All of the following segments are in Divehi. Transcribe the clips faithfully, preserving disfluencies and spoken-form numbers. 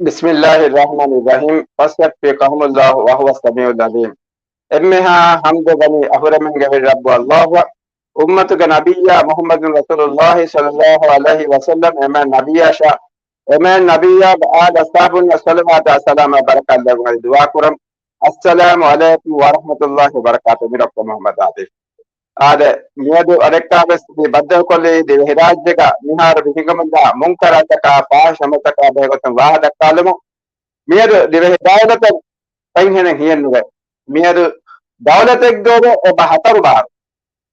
بسم الله الرحمن الرحيم. فسيكفيكهم الله وهو السميع العليم. އެންމެހާ ޙަމްދު ވަނީ އަހުރެމެންގެ ވެރި ރައްބު ﷲ އަށް، އުއްމަތުގެ ނަބިއްޔާ މުޙައްމަދު ރަސޫލުﷲ ޞައްލަﷲ ޢަލައިހި ވަސައްލަމް، އެމާ ނަބިއްޔާ ޝާ، އެމާ ނަބިއްޔާގެ އާލު އަޞްޙާބުންނަށް ޞަލަވާތާ ސަލާމާ ބަރަކާތް ލެއްވުމަށް ދުޢާ ކުރަން. އައްސަލާމު ޢަލައިކުމް ވަރަޙްމަތުﷲ ވަބަރަކާތު. މި ޑޮކްޓަރ މުޙައްމަދު އާދިލް. އާދެ، މިއަދު އަނެއްކާވެސް މި ބައްދަލުކޮށްލީ ދިވެހިރާއްޖޭގަ މިހާރު މި ހިނގަމުންދާ މުންކަރާތްތަކާ ފާޙިޝް ޢަމަލުތަކާ ބެހޭގޮތުން ވާހަކަ ދައްކާލުމުން. މިއަދު ދިވެހި ދައުލަތެއް ފެންހެނެއް ހިއެއްނުވޭ. މިއަދު ދައުލަތެއްގައި އެބަ ހަތަރު ބާރު.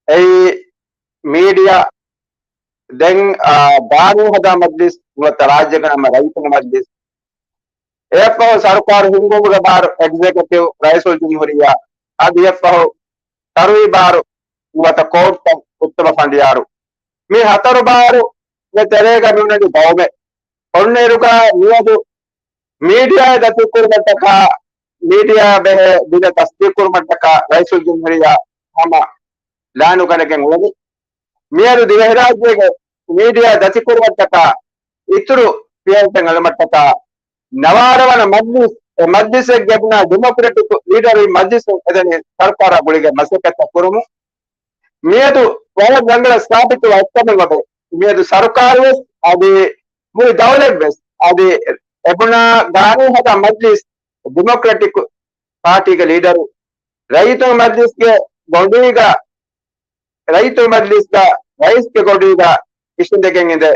އެއީ މީޑިއާ، ދެން، އާ، ގާނޫނު ހަދާ މަޖްލިސް، ނުވަތަ ރާއްޖޭގެ ހަމަ ރައްޔިތުންގެ މަޖްލިސް. އެއަށްފަހު ސަރުކާރު ހިންގުމުގެ ބާރު އެގްޒެކެޓިވް، ރައީސުލްޖުމްހޫރިއްޔާ، އަދި އެއަށްފަހު ތަރުއީ ބާރު ނުވަތަ ކޯޓްތައް އުއްތުމަށް ފަނޑިޔާރު. މި ހަތަރު ބާރުގެ ތެރޭގަ މި އުނަނީ ގައުމެއް. އޮންނައިރުގަ މިއަދު މީޑިއާއާ ދަތިކުރުމަށްޓަކާ، މީޑިއާއާ ބެހޭ ބިލެއް ތަސްދީޤުކުރުމަށްޓަކާ ރައީސުލްޖުމްހޫރިއްޔާ ހަމަ ލާނުގަނެގެން އުޅެނީ. މިއަދު ދިވެހިރާއްޖޭގެ މީޑިއާ ދަތިކުރުމަށްޓަކާ އިތުރު ފިޔަވަޅުތައް އެޅުމަށްޓަކާ ނަވާރަވަނަ މަޖްލިސް، އެ މަޖްލިސްއެއްގެ ބުނާ ޑިމޮކްރެޓިކް ލީޑަރު މަޖްލިސުން އެދެނީ ސަރުކާރާ ގުޅިގެން މަސައްކަތްތައް ކުރުމުން. މިއަދު ވަރަށް ރަނގަޅަށް ސާބިތުވާ އެއްކަމެއް ވަދެ، މިއަދު ސަރުކާރުވެސް އަދި މުޅި ދައުލަތްވެސް އަދި އެބުނާ ގާނޫނު ހަދާ މަޖްލިސް ޑިމޮކްރެޓިކް ޕާޓީގެ ލީޑަރު ރައްޔިތުން މަޖްލިސްގެ ގޮނޑީގަ، ރައްޔިތުން މަޖްލިސްގަ ރައީސްގެ ގޮނޑީގަ އިށިނދެގެން އިނދެ،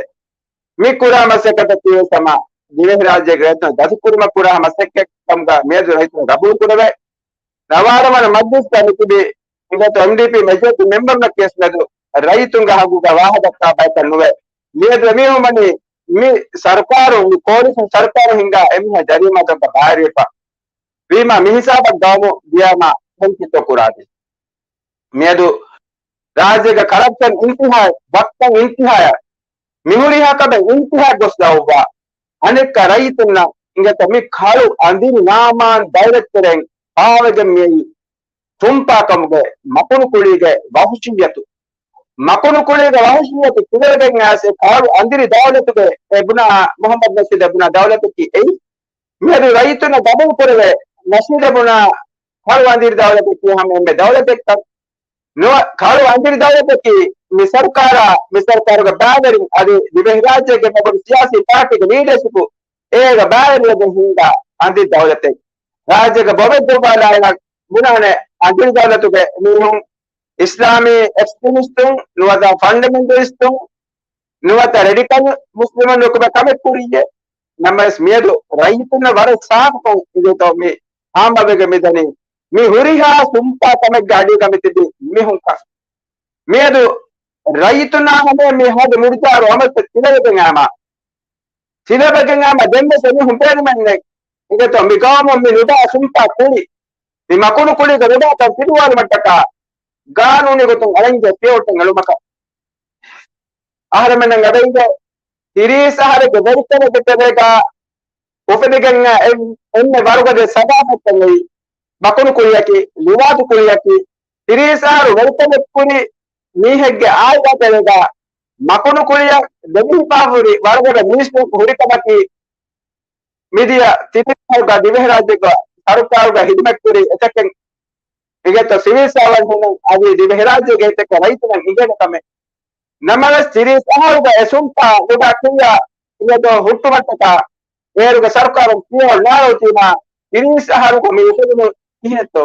މި ކުރާ މަސައްކަތަކީ ވެސް ހަމަ ދިވެހިރާއްޖޭގެ ރައްޔިތުން ދަތިކުރުމަށް ކުރާ މަސައްކަތެއް ކަމުގަ މިއަދު ރައްޔިތުން ގަބޫލު ކުރެވޭ. ނަވާރަވަނަ މަޖްލިސްގަ މިތިބި އިނގޭތޯ އެމްޑީޕީ މެޖޯރިޓީ މެމްބަރުންނަކީ ވެސް މިއަދު ރައްޔިތުންގެ ހައްގުގަ ވާހަކަ ދައްކާ ބަޔަކަށް ނުވޭ. މިއަދު އެމީހުން ވަނީ މި ސަރުކާރު، މި ކޯލިޝަން ސަރުކާރު ހިންގާ އެމީހާ ޖަރީމާތަކަށް ބައިވެރިވެފަ. ވީމާ މި ހިސާބަށް ގައުމު ދިޔާމާ ކޮން ކިތައް ކުރާނީ؟ މިއަދު ރާއްޖޭގެ ކަރަޕްޝަން އިންތިހާއަށް، ވައްކަން އިންތިހާއަށް، މި ހުރިހާ ކަމެއް އިންތިހާއަށް ގޮސްލައްވާ، އަނެއްކާ ރައްޔިތުންނަށް އިނގޭތޯ މި ކަޅު އަނދިރި ނާމާން ދައުލަތްތެރެއިން ފާވެގެން މިއައީ ސުންޕާކަމުގެ މަކުނުކުޅީގެ ވަހުޝިއްޔަތު. މަކުނުކުޅީގެ ވަހުޝިއްޔަތު ކިލަވެގެން އައިސް ކަޅު އަނދިރި ދައުލަތުގެ އެ ބުނާ މުޙައްމަދު ނަޝީދު އެ ބުނާ ދައުލަތަކީ އެއީ. މިއަދު ރައްޔިތުންނަށް ގަބޫލު ކުރެވޭ ނަޝީދު އެ ބުނާ ކަޅު އަނދިރި ދައުލަތަކީ ހަމަ އެންމެ ދައުލަތެއްކަން. ނުވަ، ކަޅު އަނދިރި ދައުލަތަކީ މި ސަރުކާރާ، މި ސަރުކާރުގެ ބައިވެރިން އަދި ދިވެހިރާއްޖޭގެ މަގުން ސިޔާސީ ޕާޓީގެ ލީޑަރޝިޕު އޭގެ ބައިވެރިވެގެން ހިންގާ އަނދިރި ދައުލަތެއް. ރާއްޖޭގެ ބޮވެއް ދޮއްވާލާއިރަށް ބުނާނެ އަނދިރި ދައުލަތުގެ މީހުން އިސްލާމީ އެކްސްޓްރިމިސްޓުން ނުވަތަ ފަންޑަމެންޓަލިސްޓުން ނުވަތަ ރެޑިކަލް މުސްލިމުން ނުކުމެ ކަމެއް ކުރިއްޔޭ. ނަމަވެސް މިއަދު ރައްޔިތުންނަށް ވަރަށް ސާފުކޮށް އިނގޭތޯ މި ހާމަވެގެން މިދަނީ މި ހުރިހާ ސުންޕާ ކަމެއްގެ އަޑީގަ މިތިބި މީހުންކަން. މިއަދު ރައްޔިތުންނާ ހަމަޔަށް މި ހަދި މުޑުޖާރު އަމަލުތައް ތިލަވެގެން އާމާ، ތިލަވެގެން އާމާ ދެންވެސް އެމީހުން ބޭނުމެއްނެތް އިނގޭތޯ މި ގައުމުން މި ނުބާ ސުންޕާ ކުޅި، މި މަކުނު ކުޅީގެ ނުބާތައް ފިލުވާލުމަށްޓަކާ ގާނޫނީ ގޮތުން އަޅަންޖެ ފިޔަވަޅުތައް އެޅުމަކަށް. އަހަރެމެންނަށް އެބައިނގޭ ތިރީސް އަހަރެއްގެ ވެރިކަމެއްގެ ތެރޭގަ އުފެދިގެން އެ-، އެންމެ ވަރުގަދަ ސަބާބަކަށް އެއީ މަކުނު ކުޅިއަކީ، ލިވާދު ކުޅިއަކީ، ތިރީސް އަހަރު ވެރިކަމެއް ކުރި މީހެއްގެ އާއިލާ ތެރޭގަ މަކުނު ކުޅިއަށް ދެމިހިފާ ހުރި ވަރުގަދަ މީސްތަކަކު ހުރި ކަމަކީ، މިދިޔަ ތިރީސް ސަހަރުގަ ދިވެހިރާއްޖޭގެ ސަރުކާރުގަ ހިދުމަތްކުރި އެތަކެއް އިނގޭތޯ ސިވިލް ސާވަންޓުންނަށް އަދި ދިވެހިރާއްޖޭގެ އެތަކެއް ރައްޔިތުންނަށް އިނގޭނެ ކަމެއް. ނަމަވެސް ތިރީސް ސަހަރުގަ އެ ސުންޕާ ނުބާ ކުއްޔާ އިނގޭތޯ ހުއްޓުމަށްޓަކާ އޭރުގެ ސަރުކާރުން ފިޔަވަޅު ނާޅުއްވުމާ ތިރީސް ސަހަރުގަ މި އުފެދުނު ކިހިނެއްތޯ؟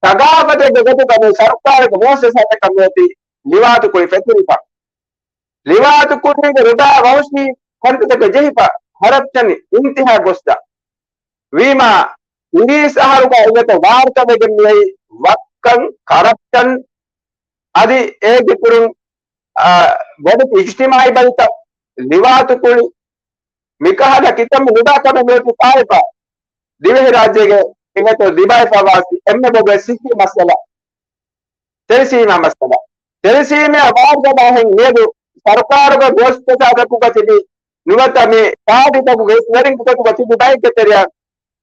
ސަގާފަތެއްގެ ގޮތުގަ މި ސަރުކާރުގެ މުއައްސަސާތަކަށް މިއޮތީ ލިވާދު ކުޅި ފެތުރިފަ. ލިވާދު ކުރީގެ ރުދާ ވަހުޝީ ކަންތައްތަކަށް ޖެހިފަ ކަރަޕްޝަން އިންތިހާ ގޮސްދާ. ވީމާ، ތިރީސް އަހަރުގަ އިނގޭތޯ ވާރުތަވެގެން މިއައީ ވައްކަން، ކަރަޕްޝަން، އަދި އޭގެ ކުރުން، އާ، ބޮޑެތި އިޖްތިމާޢީ ބަލިތައް، ލިވާދު ކުޅި، މިކަހަލަ ކިތަންމެ ނުބާ ކަމެއް މިއޮތީ ފާވިފަ. ދިވެހިރާއްޖޭގެ އިނގޭތޯ ދިބާވެފަވާސި އެންމެ ބޮޑު ސިއްހީ މައްސަލަ. ތެރިސީމާ މައްސަލަ. ތެރިސީމާ ވާރުގަދަހެން މިއަދު ސަރުކާރުގެ މުއައްސަސާތަކުގަ ތިބި ނުވަތަ މި ޕާޓީތަކުގެ އިސްވެރިންގެ ގޮތުގަ ތިބި ބައެއްގެ ތެރެއަށް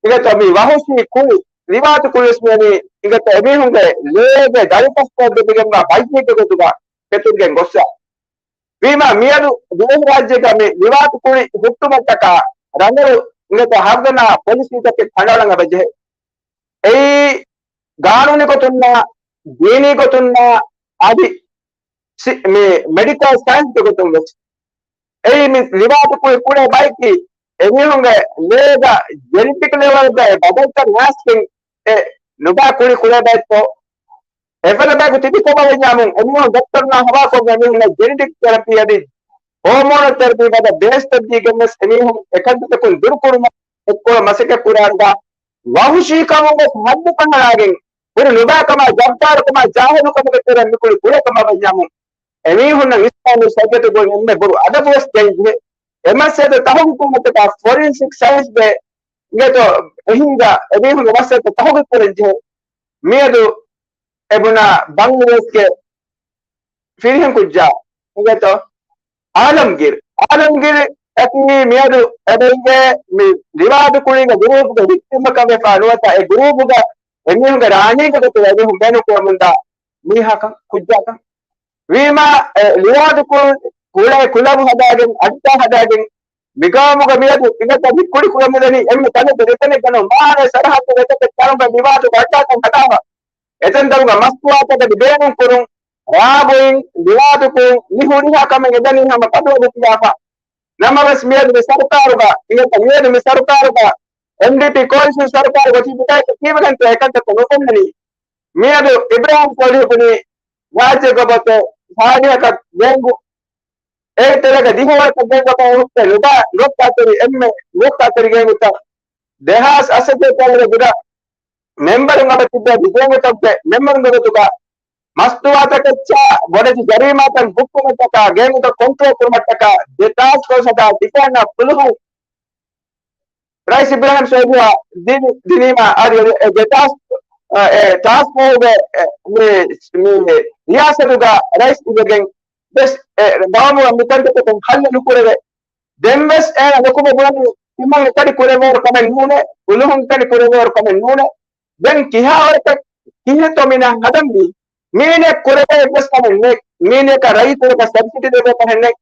އިނގޭތޯ މި ވަހުޝީ ކުޅި، ލިވާދު ކުޅިވެސް މިއަނީ އިނގޭތޯ އެމީހުންގެ ލޭގެ ދަރިފަސްކޮށް ދެމިގެންވާ ބައްޔެއްގެ ގޮތުގަ ފެތުރިގެން ގޮއްސަ. ވީމާ މިއަދު ދިވެހިރާއްޖޭގަ މި ލިވާދު ކުޅި ހުއްޓުމަށްޓަކާ ރަނގަޅު އިނގޭތޯ ހަރުދަނާ ޕޮލިސީތަކެއް ކަނޑައަޅަން އެބަޖެހޭ. އެއީ ގާނޫނީ ގޮތުންނާ، ދީނީ ގޮތުންނާ، އަދި ސި-، މި މެޑިކަލް ސައިންސްގެ ގޮތުން ވެސް. އެއީ މި ލިވާދު ކުޅި ކުޅޭ ބައެއް އެމީހުންގެ ލޭގަ ޖެނެޓިކް ލެވަލްގަ އެ ބަދަލުތައް ނާސްގެން އެ ނުބާ ކުޅި ކުޅޭ ބައެއްތޯ. އެފަދަ ބަޔަކު ތިބި ކަމަށް ވަންޏާމުން އެމީހުން ޑޮކްޓަރުންނާ ހަވާކޮށް އެމީހުންނަށް ޖެނެޓިކް ތެރަޕީ އަދި ހޯމޯނަލް ތެރަޕީ ފަދަ ބޭސްތައް ދީގެން ވެސް އެމީހުން އެކަންތަކުން ދުރުކުރުމަށް އެއްކޮޅަށް މަސައްކަތް ކުރާނުގަ ވަހުޝީކަމުން ވެސް ހައްދުކަން ހަރާގެން ހުރި ނުބާކަމާ ޖައްބާރުކަމާ ޖާހިލުކަމުގެ ތެރެއިން މި ކުޅި ކުޅޭ ކަމަށް ވަންޏާމުން އެމީހުންނަށް އިސްލާމީ ޝަރީއަތުގައި އެންމެ ބޮޑު އަދަބު ވެސް ދޭންޖެހޭ. އެ މައްސަލަތައް ތަހުގީގު ކުރުމަށްޓަކާ ފޮރެންސިކް ސައިންސްގެ އިނގޭތޯ އެހިނދު އެމީހުންގެ މައްސަލަތައް ތަހުގީގު ކުރަން ޖެހޭ. މިއަދު އެ ބުނާ ބަނގްލަދޭޝްގެ ފިރިހެން ކުއްޖާ އިނގޭތޯ އާލަމްގީރު. އާލަމްގީރު އަކީ މިއަދު އެބައިގެ މި ލިވާދު ކުޅީގެ ގުރޫޕުގެ ވިކްޓިމްއަކަށް ވެފާ ނުވަތަ އެ ގުރޫޕުގަ އެމީހުންގެ ރާނީގެ ގޮތުގަ އެމީހުން ބޭނުންކުރަމުންދާ މީހަކަށް ކުއްޖާކަށް. ވީމާ، އެ، ލިވާދު ކު-، ކުޅޭ ކުލަބު ހަދާގެން، އައްޑާ ހަދާގެން، މިގައުމުގަ މިއަދު އިނގޭތޯ މި ކުޅި ކުޅަމުންދަނީ އެންމެ ތަނެއްގެ ދެތަނެއްގަ ނޫން، މާހަނެއް ސަރަހައްދުގެ އެތަކެއް ތަނުގަ ލިވާދުގެ އައްޑާތައް ހަދާފަ. އެތަންތަނުގަ މަސްތުވާތަކެތި ބޭނުން ކުރުން، ރާ ބުއިން، ލިވާދު ކުރުން، މި ހުރިހާ ކަމެއް އެދަނީ ހަމަ ފަދައަޑު ކިޔާފަ. ނަމަވެސް މިއަދު މި ސަރުކާރުގަ، އިނގޭތޯ މިއަދު މި ސަރުކާރުގަ، އެމްޑީޕީ ކޯލިޝަން ސަރުކާރުގަ ތިބި ބަޔަކަށް ކީއްވެގެންތޯ އެކަންތައްތައް ނުފެންނަނީ؟ މިއަދު އިބްރާހިމް ސޯލިހު ބުނީ ރާއްޖޭގަ އޮތް ސާދިހަކަށް ގޭންގު، އެ ތެރޭގަ ދިހަވަރަކަށް ގޭންގު ހުއްޓޭ ނުބާ ނުވައްތާތެރި އެންމެ ނުވައްތާތެރި ގޭންގުތައް ދެހާސް އަށެއްގެ ތެރޭގަ ގުޑަ މެމްބަރުން އަބަ ތިއްބެވި ގޭންގުތަކުގެ މެމްބަރުންގެ ގޮތުގަ މަސްތުވާތަކެއްޗާ ބޮޑެތި ޖަރީމާތައް ހުއްޓުމަށްޓަކާ ގޭންގުތައް ކޮންޓްރޯލް ކުރުމަށްޓަކާ ދެ ޓާސްކް ފޯސް ހަދާ ދިފާންނާ ފުލުހުން ރައީސް އިބްރާހިމް ސޯލިހަށް ދިނި-، ދިނީމާ އަދި އެ ދެ ޓާސްކް، އެ، ޓާސްކް ފޯސްގެ، އެ، މި، މި ރިޔާސަތުގަ ރައީސް އިވެގެން ވެސް، އެ، ގައުމުގަ މިކަންތަކުން ހައްލު ނުކުރެވޭ. ދެން ވެސް އޭނަ ނުކުމެ ބުނަނީ ތިމަން އެކަނި ކުރެވޭވަރު ކަމެއް ނޫނޭ، ފުލުހުން އެކަނި ކުރެވޭވަރު ކަމެއް ނޫނޭ. ދެން ކިހާވަރަކަށް ކިހިނެއްތޯ މީނަ ހަދަންވީ؟ މީނަ ކުރެވޭ އެއްވެސް ކަމެއް ނެތް. މީނަކަށް ރައްޔިތުންނަކަށް ސަބްސިޑި ދެވޭ ކަހެއް ނެތް.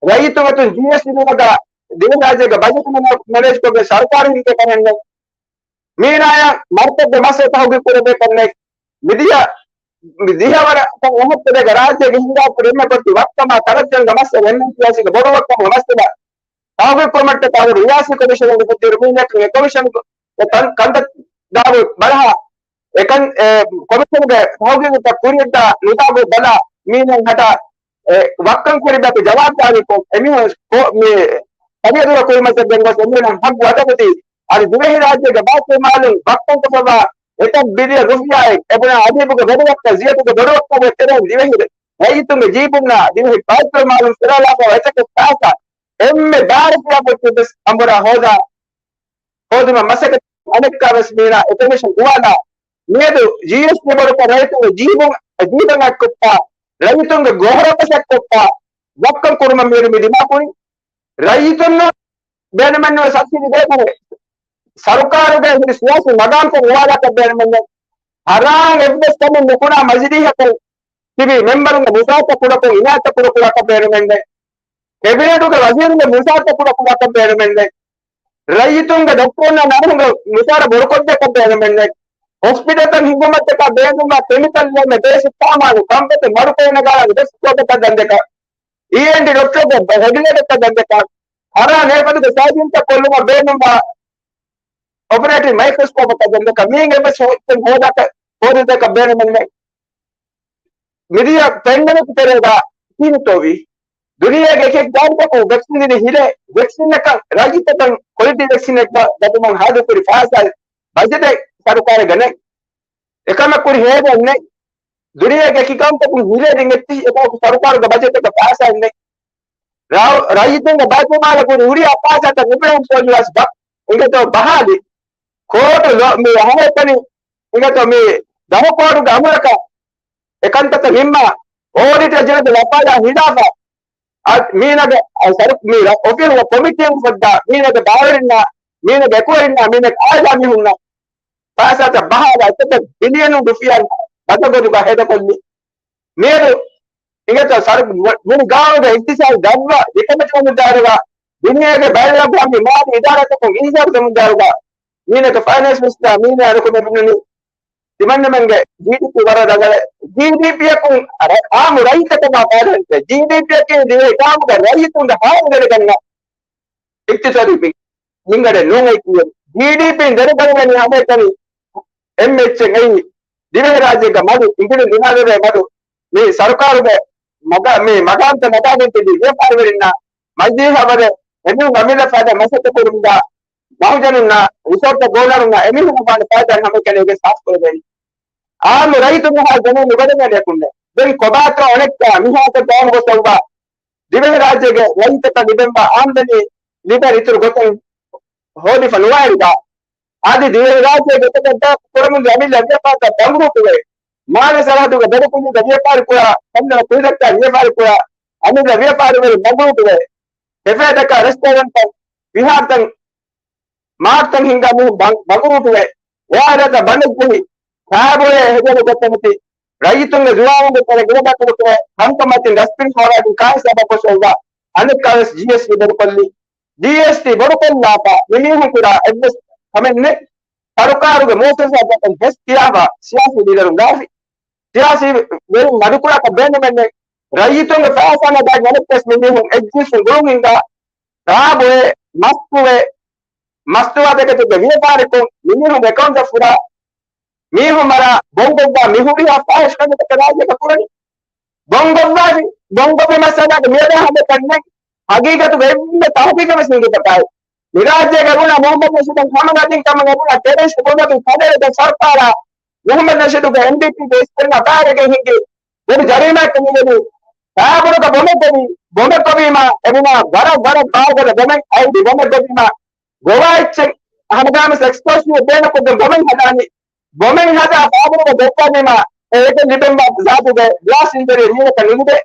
ރައްޔިތުން އަތުން ޖީއެސްޓީ ދިނުމަކަށް ދިވެހިރާއްޖޭގެ ބަޖެޓު މެނޭޖްކޮށްގެން ސަރުކާރު ހިންގޭ ކަހެއް ނެތް. މީނާޔަށް މަރުކަޒުގެ މައްސަލަ ތަހުގީގު ކުރެވޭ ކަންނެއް. މިދިޔަ، މި ދިހަވަރަކަށް އެހައްޓެވޭ ރާއްޖޭގެ ހިނގާ ކުރި އެންމެ ބޮޑު ވައްކަމާ ކަރަޕްޝަންގެ މައްސަލަ، އެމްއެންޕީއާރްސީގެ ބޮޑު ވައްކަމުގެ މައްސަލަ ތަހުގީގު ކުރުމަށްޓަކާ ރިޔާސީ ކޮމިޝަނުން ގެފައި މީނަކަށް އެ ކޮމިޝަނުގެ ކަން-، ކަންތައް ދާވަ ބަލަހާ، އެކަން އެ ކޮމިޝަނުގެ ތަހުގީގުތައް ކުރިއަށްދާ ނުދާ ގޮތް ބަލާ، މީނަ ހަދާ އެ ވައްކަން ކުރި ބަޔަކު ޖަވާބުދާރީކޮށް، އެމީހުން ކޯ-، މި ކަރިއަދުގަ ކުރިމައްޗަށް ގެންގޮސް އެމީހުން ހައްގު އަދަބުދީ، އަދި ދިވެހިރާއްޖޭގެ ބައިތުލްމާލުން ވައްކަން ކޮށްފައިވާ އެތައް ބިލިއަން ރުފިޔާއެއް އެބުނާ އަދީބުގެ ބޮޑު ވައްކަން ޒިޔަތުގެ ބޮޑު ވައްކަމުގެ ތެރެއިން ދިވެހި ރައްޔިތުންގެ ޖީބުންނާ ދިވެހި ބައިތުލްމާލުން ފިރާލާފަ އެތަކެއް ފާސާ އެންމެ ބާރަށް ފިޔާކޮށް ތިއްބެސް އަނބުރާ ހޯދާ ހޯދުމަށް މަސައްކަތް އަނެއްކާވެސް މީނާ އެކޮމިޝަން ގޮވާލާ، މިއަދު ޖީއެސްޓީ ބޮޑުކޮށް ރައްޔިތުންގެ ޖީބުން، ޖީބަށް އަތްކޮށްފަ، ރައްޔިތުންގެ ގޮހޮރަކަށް އަތްކޮށްފަ، ވައްކަން ކުރުމަށް މިއަދު މި ދިމާކުރީ. ރައްޔިތުންނަށް ބޭނުމެއްނުވޭ ސަބްސިޑީ ދޭކަށެއް. ސަރުކާރުގެ ހުރި ސިޔާސީ މަގާމްތައް އުވާލާކަށް ބޭނުމެއްނެތް. ހަރާން އެއްވެސް ކަމެއް ނުކުރާ މަޖިލީހަކުން ތިބި މެމްބަރުންގެ މުސާތަ ކުޑަކޮށް، އިނާތަ ކުޑަކުޑަކަށް ބޭނުމެއްނެތް. ކެބިނެޓުގެ ވަޒީރުންގެ މުސާތަ ކުޑަކުޑަކަށް ބޭނުމެއްނެތް. ރައްޔިތުންގެ ޑޮކްޓަރުންނާ ނަރުހުންގެ މުސާރަ ބޮޑުކޮށްދޭކަށް ބޭނުމެއްނެތް. ހޮސްޕިޓަލްތައް ހިންގުމަށްޓަކާ ބޭނުންވާ ކެމިކަލް އެންމެ ބޭސިކް ސާމާނު، ކަންފަތެއް މަޑުކޮށް ނަގާލަން ވެސް ސްކޯޕަކަށް ދަންދެކަށް، އީއެންޓީ ޑޮކްޓަރުގެ ރެގިއުލޭޓަރަކަށް ދަންދެކަށް، ހަރާން އެފަދަ ސަރޖަރީތައް ކޮށްލުމަށް ބޭނުންވާ އޮޕަރޭޓިވް މައިކްރޮސްކޯޕަކަށް ދަންދެކަށް، މީގެ އެއްވެސް ހޯދަކަށް ހޯދަދޭކަށް ބޭނުމެއްނެތް. މިދިޔަ ޕެންޑެމިކް ތެރޭގަ ކިހިނެއްތޯވީ؟ ދުނިޔޭގެ އެކި އެކި ގައުމުތަކުން ވެކްސިން ދިނީ ހިލޭ، ވެކްސިންއަކަށް ރައްޔިތަކަށް ކޮލިޓީ ވެކްސިންއެއްގަ ދަތުމަށް ހާދަކުރި ފައިސާ ބަޖެޓެއް ސަރުކާރެއްގަ ނެތް. އެކަމަކުރި ހޭދައެއް ނެތް. ދުނިޔޭގެ އެކި ގައުމުތަކުން ހިލޭ ދެން އެއްޗިހި އެކަކު ސަރުކާރުގެ ބަޖެޓެއްގަ ފައިސާއެއް ނެތް. ރައު-، ރައްޔިތުންގެ ބައިތުލްމާލަކުން ހުރި އަފާސާތައް އިބްރާހިމް ސޯލިހު ވެސް ބަ-، އިނގޭތޯ ބަހާލި. ކޯޓު ލޯ-، މި އަހަރެކަނި އިނގޭތޯ މި ދަހު ކޯޓުގެ އަމުރަކަށް އެކަންތައްތައް ނިންމާ، އޯޑިޓަރ ޖެނެރަލް ލަފާލާ ހިލާފަށް އަދި މީނަގެ ސަރު-، މި ރަ-، އޮފީހުގެ ކޮމިޓީއަށް ފޮއްދާ، މީނަގެ ބާވަރިންނާ، މީނަގެ އެކުވެރިންނާ، މީނަގެ އާއިލާ މީހުންނަށް ފައިސާތައް ބަހާލާ އެތައް ބިލިއަނު ރުފިޔާ ގަދަ ގޮތުގަ ހޭދަކޮށްލި. މިއަދު އިނގޭތޯ ސަރު-، މުޅި ގާއުގެ އިގްތިސާދު ދަށްވާ އެކަމަކު މުދާރުގަ ދުނިޔޭގެ ބައެއް ލައްވާ މި މާލީ އިދާރާތަކުން އިންޒާރު ދެމުންދާއިރުގަ މީނަކަށް ފައިނޭންސް މިނިސްޓަރ މީނަ އަނެކު މެ ބުނަނީ ތިމަންނަމެންގެ ޖީޑީޕީ ވަރަށް ރަނގަޅޭ. ޖީޑީޕީއަކުން އަ-، އާއްމު ރައްޔިތަކަށް ފައިދާ ހިންގޭ. ޖީޑީޕީއަކީ ދިވެހި ގައުމުގެ ރައްޔިތުންގެ ހާލު ދެނެގަންނަ އިޤްތިޞާދީ މި-، މިންގަނޑެއް ނޫން އެއްޗެއް. ޖީޑީޕީން ދެނެގަންނަނީ ހަމައެކަނި އެން އެޗް އެން އެއީ ދިވެހިރާއްޖޭގެ މަދު، އިނގިލި ދިނާރުގެ މަދު، މި ސަރުކާރުގެ މަގާ-، މި މަގާމްތައް ނަގާގެން ތިބި ވިޔަފާރިވެރިންނާ މަޖިލީހަށް ވަދެ އެމީހުން އަމިއްލަ ފައިދާ މަސައްކަތް ކުރުމުގަ މަހުޖަނުންނާ ރިސޯޓްތައް ގޯނަރުންނާ އެމީހުން ފާނު ފައިދާ ހަމައެކަނި ސާފުކުރެވޭނީ. އާއްމު ރައްޔިތުން ހާ ދެނެ ނުގަނެވޭނެ ކުންނެ. ދެން ކޮބާތޯ އަނެއްކާ މިހާތައް ގާނުގޮސް އޮއްވާ ދިވެހިރާއްޖޭގެ ރައްޔިތަކަށް ލިބެންވާ އާމްދަނީ ލިބޭ އިތުރު ގޮތެއް ހޯދިފަ ނުވާއިރުގަ، އަދި ދިވެހިރާއްޖޭގެ ގޮތަކަށް ދާ ކުރަމުންދިޔަ އަމިއްލަ ވިޔަފާރިތައް ބަނގުރޫޓުވެ، މާލެ ސަރަހައްދުގެ ދޮރުކުންދުގަ ވިޔަފާރި ކުރާ، ކަންނަ ކުއިދައްކާ ވިޔަފާރި ކުރާ، އަމިއްލަ ވިޔަފާރިވެރި ބަނގުރޫޓުވެ، ކެފޭ ދައްކާ ރެސްޓޯރެންޓްތައް، ވިހާރުތައް، މާޓްތައް ހިންގާ މީހުން ބަން-، ބަނގުރޫޓުވެ، އެއާލާތައް ބަނޑެއްޖެހި، ކާބޮއެ ހެދޭނެ ގޮތެއް ނެތި، ރައްޔިތުންގެ ޒުވާނުންގެ ތެރެ ގިނަ ދަތުރުކުރެ، ހަންކަމަށް ތިން ޑަސްޓްބިން ހޯދާގެން ކާން ސަބަބަކޮށް އޮއްވާ، އަނެއްކާވެސް ޖީއެސްޓީ ބޮޑުކޮށްލީ. ޖީއެސްޓީ ބޮޑުކޮށްލާފަ މިމީހުން ކުރާ އެއްވެސް ކަމެއް ނެތް. ސަރުކާރުގެ މުއައްސަސާތަކުން ހެސް ކިޔާފަ ސިޔާސީ ލީޑަރުން ދާފި. ސިޔާސީ ވެރިން މަދުކުރާކަށް ބޭނުމެއް ނެތް. ރައްޔިތުންގެ ފައިސާ ނަގާ ނަނެއްކަސް މިމީހުން އެއްޖިންސުން ގުޅުން ހިންގާ ރާބޮއެ މަސްތުވެ މަސްތުވާތަކެތިގެ ވިޔަފާރިކޮށް މިމީހުންގެ އެކައުންޓަށް ފުރާ މީހުން މަރާ ބޮންގޮއްވާ މި ހުރިހާ ފާހިޝް ކަންތައްތަކެއް ރާއްޖޭގަ ކުރަނީ. ބޮންގޮއްވާފި، ބޮންގޮއްވި މައްސަލާގެ މިއަދާ ހަމަކަންނެއް ހަގީގަތުގަ އެއްވެސް ތަހުގީގެއް ވެސް ނުލިބިފަ ކާއެއް. މި ރާއްޖޭގަ އެބުނާ މުހައްމަދު ނަޝީދަށް ހަމަ ނަދީން ކަމަށް އެބުނާ ޓެރަރިސްޓް ބޮޑުމަތިން ކަނޑައެޅިގެން ސަރުކާރާ މުހައްމަދު ނަޝީދުގެ އެމްޑީޕީގެ އިސްކަންނަށް ބާރެގެން ހިންގި ބޮޑު ޖަރީމާއެއް ކުރެވި ކާބުރުގަ ބޮމެއް ގޮވީ، ބޮމެއް ގޮވީމާ އެބުނާ ވަރަށް ވަރަށް ބާރުގަދަ ބޮމެއް އައި ބޮމެއް ގޮވީމާ ގޮވާ އެއްޗެއް ހަމަގާމިސް އެކްސްޕްލޯޝަން ބޭނުންކޮށްގެން ބޮމެއް ހަދާނީ. ބޮމެއް ހަދާ ފާބުރުގަ ދޮއްވާލީމާ އެ އެކެއް ލިބެންވާ ޒާތުގެ ބްލާސްޓް އިންޖަރީ މީހަކަށް ނުލިބޭ.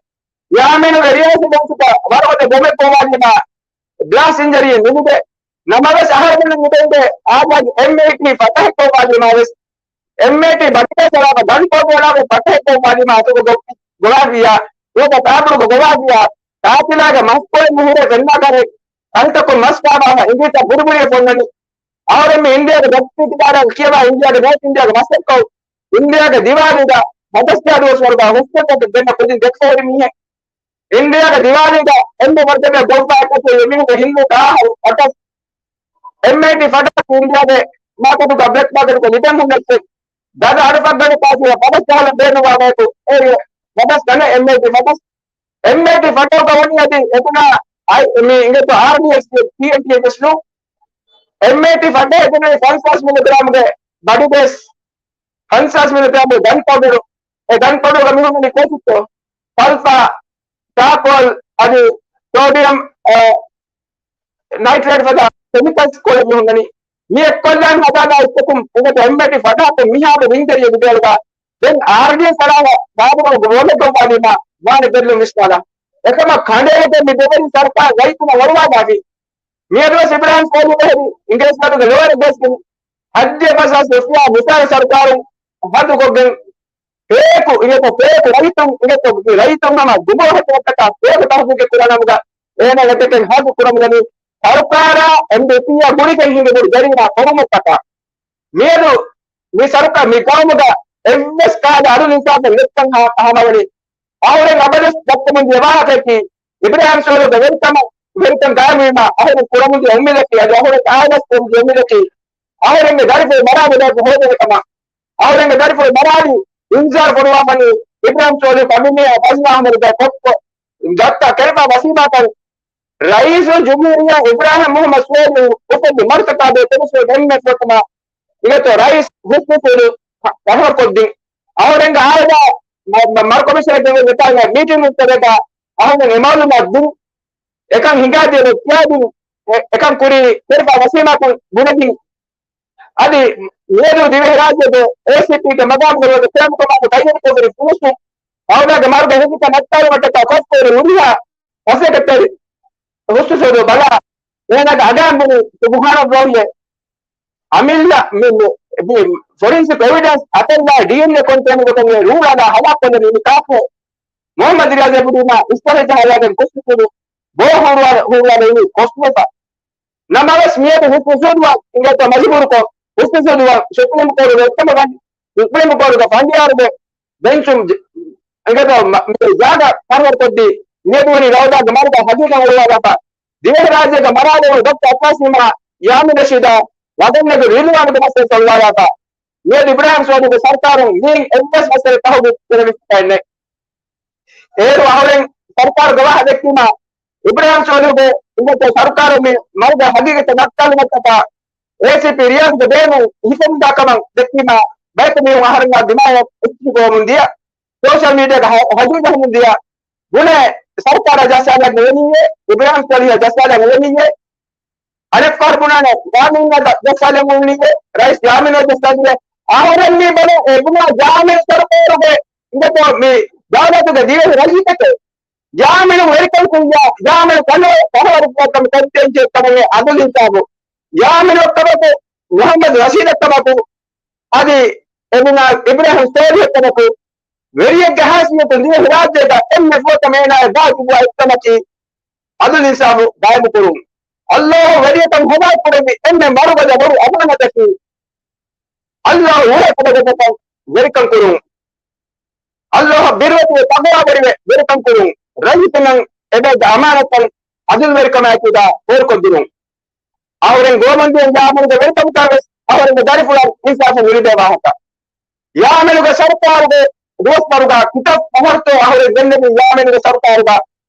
ޔާމެނުގެ ރިޔާސީ ބަންކުތައް ވަރުގަދަ ބޮމެއް ގޮވާލީމާ ބްލާސްޓް އިންޖަރީއެއް ނުލިބޭ. ނަމަވެސް އަހަރުމެން ނުބެންދޭ އާދައިގެ އެމްއޭޓީ ފަތަހެއް ގޮވާލީމާ ވެސް އެމްއޭޓީ ބަޓިގަ ސަރާފަ ގަން ކޯޓު އަޅާގެ ބަޓަހެއް ގޮވާލީމާ އަތުގަ ގޮ-، ގޮވާފިޔާ، ނުވަތަ ތާބުރުގަ ގޮވާފިޔާ، ކާތިލާގެ މަސްކޮޅެއް މިހުރޭ ފެންނާ ކަރެއް، ކަންތަކުން މަސް ފާބާފަ އިނގިއްތަ ބުރިބުރިއެ ފޮންނަނީ. އަހަރެން މި އިންޑިޔާގެ ދަތިތިދާރަށް ކިޔަވާ އިންޑިޔާގެ ނޯޓް އިންޑިޔާގެ މަސައްކަތް، އިންޑިޔާގެ ދިވާލީގަ ހަދަސް ދާ ދުވަސްވަރުގަ ހޮސްޕިޓަލް ދެންނަ ކުދިން ދެކިފަހުރި މީހެއް. އިންޑިޔާގެ ދިވާލީގަ އެންމެ ވަރުގަދަ ގޮއްވާ އެކަތި އެމީހުންގެ ހިންދު ދާހަރު އަޓަސް. އެމްއޭޓީ ފަޓާސް އިންޑިޔާގެ މާކެޓުގަ ބްލެކް މާކެޓުގަ ލިބެން ހުންނަސް ދަދަ އަޑުފަށްގަނޑު ކާސިޔަ ފަޓަސް ޖަހަލަ ބޭނުވާ ބަޔަކު އޭ ފަޓަސް ގަނެ އެމްއޭޓީ ފަޓަސް. އެމްއޭޓީ ފަޓޯގަ ވަނީ އަދި އެތުނާ އައި މި އިނގޭތޯ އާރްޑީއެކްސް ޓީއެމްޓީއެކް ވެސް ނޫ. އެމްއޭޓީ ފަޓޯ އެތުނާ ފަންސާސް މިލިގްރާމްގެ ބަޑި ބޭސް ފަންސާސް މިލިގްރާމްގެ ގަން ޕައުޑަރު. އެ ގަން ޕައުޑަރުގަ މިހުންނަނީ ކޯޗެއްތޯ؟ ސަލްފާ، ޗާކޯލް އަދި ސޯޑިއަމް، އަ، ނައިޓްރޭޓް ފަދަ ކެމިކަލްސް ކޮޅެއް މި ހުންނަނީ. މި އެއްކޮށްލާން ހަދާލާ އެއްޗަކުން އެނގޭތޯ އެމްއޭޓީ ފަޓާކުން މިހާރު ރިންގެރިޔަ ލިބޭލުގަ ދެން އާރްޑީއެކްސް އަޅާ ބާބުރު ގޮވަމެއް ގޮއްވާލީމާ ވާނެ ބެއްލުން ވިސްނާލާ. އެކަމަށް ކަނޑައެޅިގެން މި ދެވެރިން ސަރުކާރު ރައްޔިތުންނަށް އޮޅުވާލާފި. މިއަދުވެސް އިބްރާހިމް ސޯލިހު ހެރި އިނގޭސި ގަދުގެ ލޯއަރަށް ގެސްގެން ހައްދިޔަ ފަސް ހަސް ރުފިޔާ މިސާލު ސަރުކާރުން ހަދުކޮށްގެން ފޭކު އިނގޭތޯ ފޭކު ރައްޔިތުން އިނގޭތޯ މި ރައްޔިތުން ހަމަ ދުމަވެހެއްޓުމަށްޓަކާ ފޭކު ތަހުގީގެއް ކުރާ ނަމުގަ އޭނާ އެތަކެއް ހަދު ކުރަމުންދަނީ ސަރުކާރާ އެމްޑީޕީއާ ގުޅިގެން ހިނގި ބޮޑު ޖަރީމާ ކުރުމަށްޓަކާ. މިއަދު މި ސަރުކާ މި ގައުމުގަ އެއްވެސް ކަހަލަ އަޑު އިންސާފެއް ނެތްކަން ހާ-، ހަމަވަނީ. އަހުރެން އަބަދުވެސް ދައްކަމުން ދިޔަ ވާހަކައަކީ އިބްރާހިމް ސޯލިހުގެ ވެރިކަމަށް، ވެރިކަން ގާއިމުވީމާ އަހުރެން ކުރަމުންދިޔަ އުއްމީދަކީ އަދި އަހުރެން އާދަސް ކުރަމުންދިޔަ އުއްމީދަކީ އަހުރެންގެ ދަރިފުޅު މަރާލުމަށް ހޯދޭނެ ކަމަށް. އަހުރެންގެ ދަރިފުޅު މަރާލީ އިންޒާރު ފޮނުވާފަނީ އިބްރާހިމް ސޯލިހު ފަމިލީއާ ފަޒްލާ އަހްމަދުގެ ކޮއްކޮ ދައްކާ ކެރިފާ ވަސީމާކަން. ރައީސުލްޖުމްހޫރިއްޔާ އިބްރާހިމް މުހައްމަދު ސޯލިހު އުފެއްދި މަރުކަޒާ ބޭތެރިސުވެ ދެންމެ ފޮތުމާ އިނގޭތޯ ރައީސް ހުސްނު ސޫލު ތަހަރުކޮށްދިން. އަހުރެންގެ އާއިލާ މަ-، މަ-، މަރު ކޮމިޝަނަށް ދެވޭ ވެތާގަ މީޓިންގުތަކަށް އަހުރެން އެ މައުލޫމާތު ދިން. އެކަން ހިނގާދިޔަ ކިޔާދިން. އެ-، އެކަން ކުރީ ކެރިފާ ވަސީމާކަން ބުނެދިން. އަދި މިއަދު ދިވެހިރާއްޖޭގެ އޭސީޕީގެ މަގާމުގަ ނުވަތަ ކެމްޕް ކޮމާންޑަރ ކައްޔަދުކޮށްފައި ފުރުސު އަހުރެންގެ މަރުގެ ހުކުމަށް ނައްތާލުމަށްޓަކާ ކޮށްފައި ހުރިހާ މަސައްކަތްތެރި ހުސްނު ސޫލު ބަލާ އޭނާގެ އަގާން ބުނި ސުބުހާނައްލާހި. އަމިއްލަ މި، މި، މި ފޮރެންސިކް އެވިޑެންސް އަތަށްލާ ޑީއެންއޭ ކޮންޓޭނަރު ގޮތުން އެ ރޫޅާލާ ހަލާކުކޮށްލެވީ މި ކާފަ މުހައްމަދު ރިޔާޒް އެބުނީމާ އިސްތަށި ޖަހާލާގެން ކުސްތުކުރު ބޯ ހޫރުވާ-، ހޫރުވާލެވުނީ ކޮސްމެފަ. ނަމަވެސް މިއަދު ހުސްނުސޫދުވާ އިނގޭތޯ މަޖުބޫރުކޮށް، ހުސްނުސޫދުވާ ސުޕްރީމް ކޯޓުގެ އެއްކަމަށް ވަން-، ސުޕްރީމް ކޯޓުގެ ފަނޑިޔާރުގެ ބެންޗުން ޖ-، އިނގޭތޯ މަ-، މި ޖާގަ ފަރުވަރުކޮށްދީ، މިއަދުވަނީ ރައުދާގެ މަރުގަ ހަގީގަތް އޮޅުވާލާފަ. ދިވެހިރާއްޖޭގަ މަރާލެވުނު ޑޮކްޓަ އައްވާސް ނިމާ ޔާމިން ރަޝީދާ ވަގަށް ނެގި ރިލުވާނުގެ މައްސަލަ އޮޅުވާލާފަ. މިއަދު އިބްރާހިމް ސޯލިހުގެ ސަރުކާރުން މިއިން އެއްވެސް މައްސަލަ ތަހުގީގު ކުރެވިފައެއް ނެތް. އޭރު އަހުރެން ސަރުކާރުގެ ވާހަ ދެއްކީމާ، އިބްރާހިމް ސޯލިހުގެ އިނގޭތޯ ސަރުކާރުން މި މަރުގެ ހަގީގަތް ނައްކާލުމަށްޓަކާ އޭސީޕީ ރިޔާޒްގެ ބޭނުން ހިފެންދާ ކަމަށް ދެއްކީމާ، ބަޔަކު މީހުން އަހަރެންނާ ދިމާޔަށް އެއްޗިހި ގޮވަމުން ދިޔަ. ސޯޝަލް މީޑިއާގަ ހަ-، ހަޖޫ ޖަހަމުން ދިޔަ. ބުނޭ ސަރުކާރާ ޖައްސާލަން ނުވެނީއޭ، އިބްރާހިމް ސޯލިހަށް ޖައްސާލަން ނުވެނީއޭ. އަނެއްކާ ބުނާނެ ޔާމިންއަށް ޖައްސާލަން ނުވެނީއޭ، ރައީސް ޔާމިންއަށް ޖައްސާލަން ނުވެ. އަހަރެން މި ބަލަން އެ ބުނާ ޔާމިން ސަރުކާރުގެ އިނގޭތޯ މި ދައުލަތުގެ ދިވެހި ރައްޔިތަކެއް ޔާމިނު ވެރިކަން ކުރިޔާ، ޔާމިނު ކަނު ކަނުވަރުކޮށް ކަމަށް ކަންތެންޖެ ކަމެއް އަދުލި އިންސާފު. ޔާމިނު އޮއްކަމަކު، މުހައްމަދު ރަޝީދަށް ކަމަކު، އަދި އެބުނާ އިބްރާހިމް ސޯލިހަށް ކަމަކު، ވެރިއެއްގެ ހައިސިއްޔަތުން ދިވެހިރާއްޖޭގަ އެންމެ ފުރަތަމަ އޭނާއަށް ދާދިއްވާ އެއްކަމަކީ އަދުލު އިންސާފު ގާއިމުކުރުން. އައްލާހު ވެރިޔަކަން ހަލާކުކުރެއްވި އެންމެ މަރުގަދަ ބޮޑު އަމާނަތަކީ އައްލާހު އުޅޭ ކުޑަކޮށް ވެރިކަން ކުރުން. އައްލާހަށް ބިރުވެތިވެ ތަޤްވާވެރިވެ ވެރިކަން ކުރުން. ރައްޔިތުންނަށް އެބައިގެ އަމާނަތްތައް އަދުލުވެރިކަމާއެކުގަ ފޯރުކޮށްދިނުން. އަހުރެން ގޯމަންދިޔަން ޔާމިނުގެ ވެރިކަމުގަވެސް އަހުރެންގެ ދަރިފުޅަށް އިންސާފު ނުލިބޭ ވާހަކަ. ޔާމިނުގެ ސަރުކާރުގެ ދުވަސްވަރުގަ ކިތައް ފަހަރުތޯ އަހުރެން ގެންނެވީ ޔާމިނުގެ ސަރުކާރުގަ.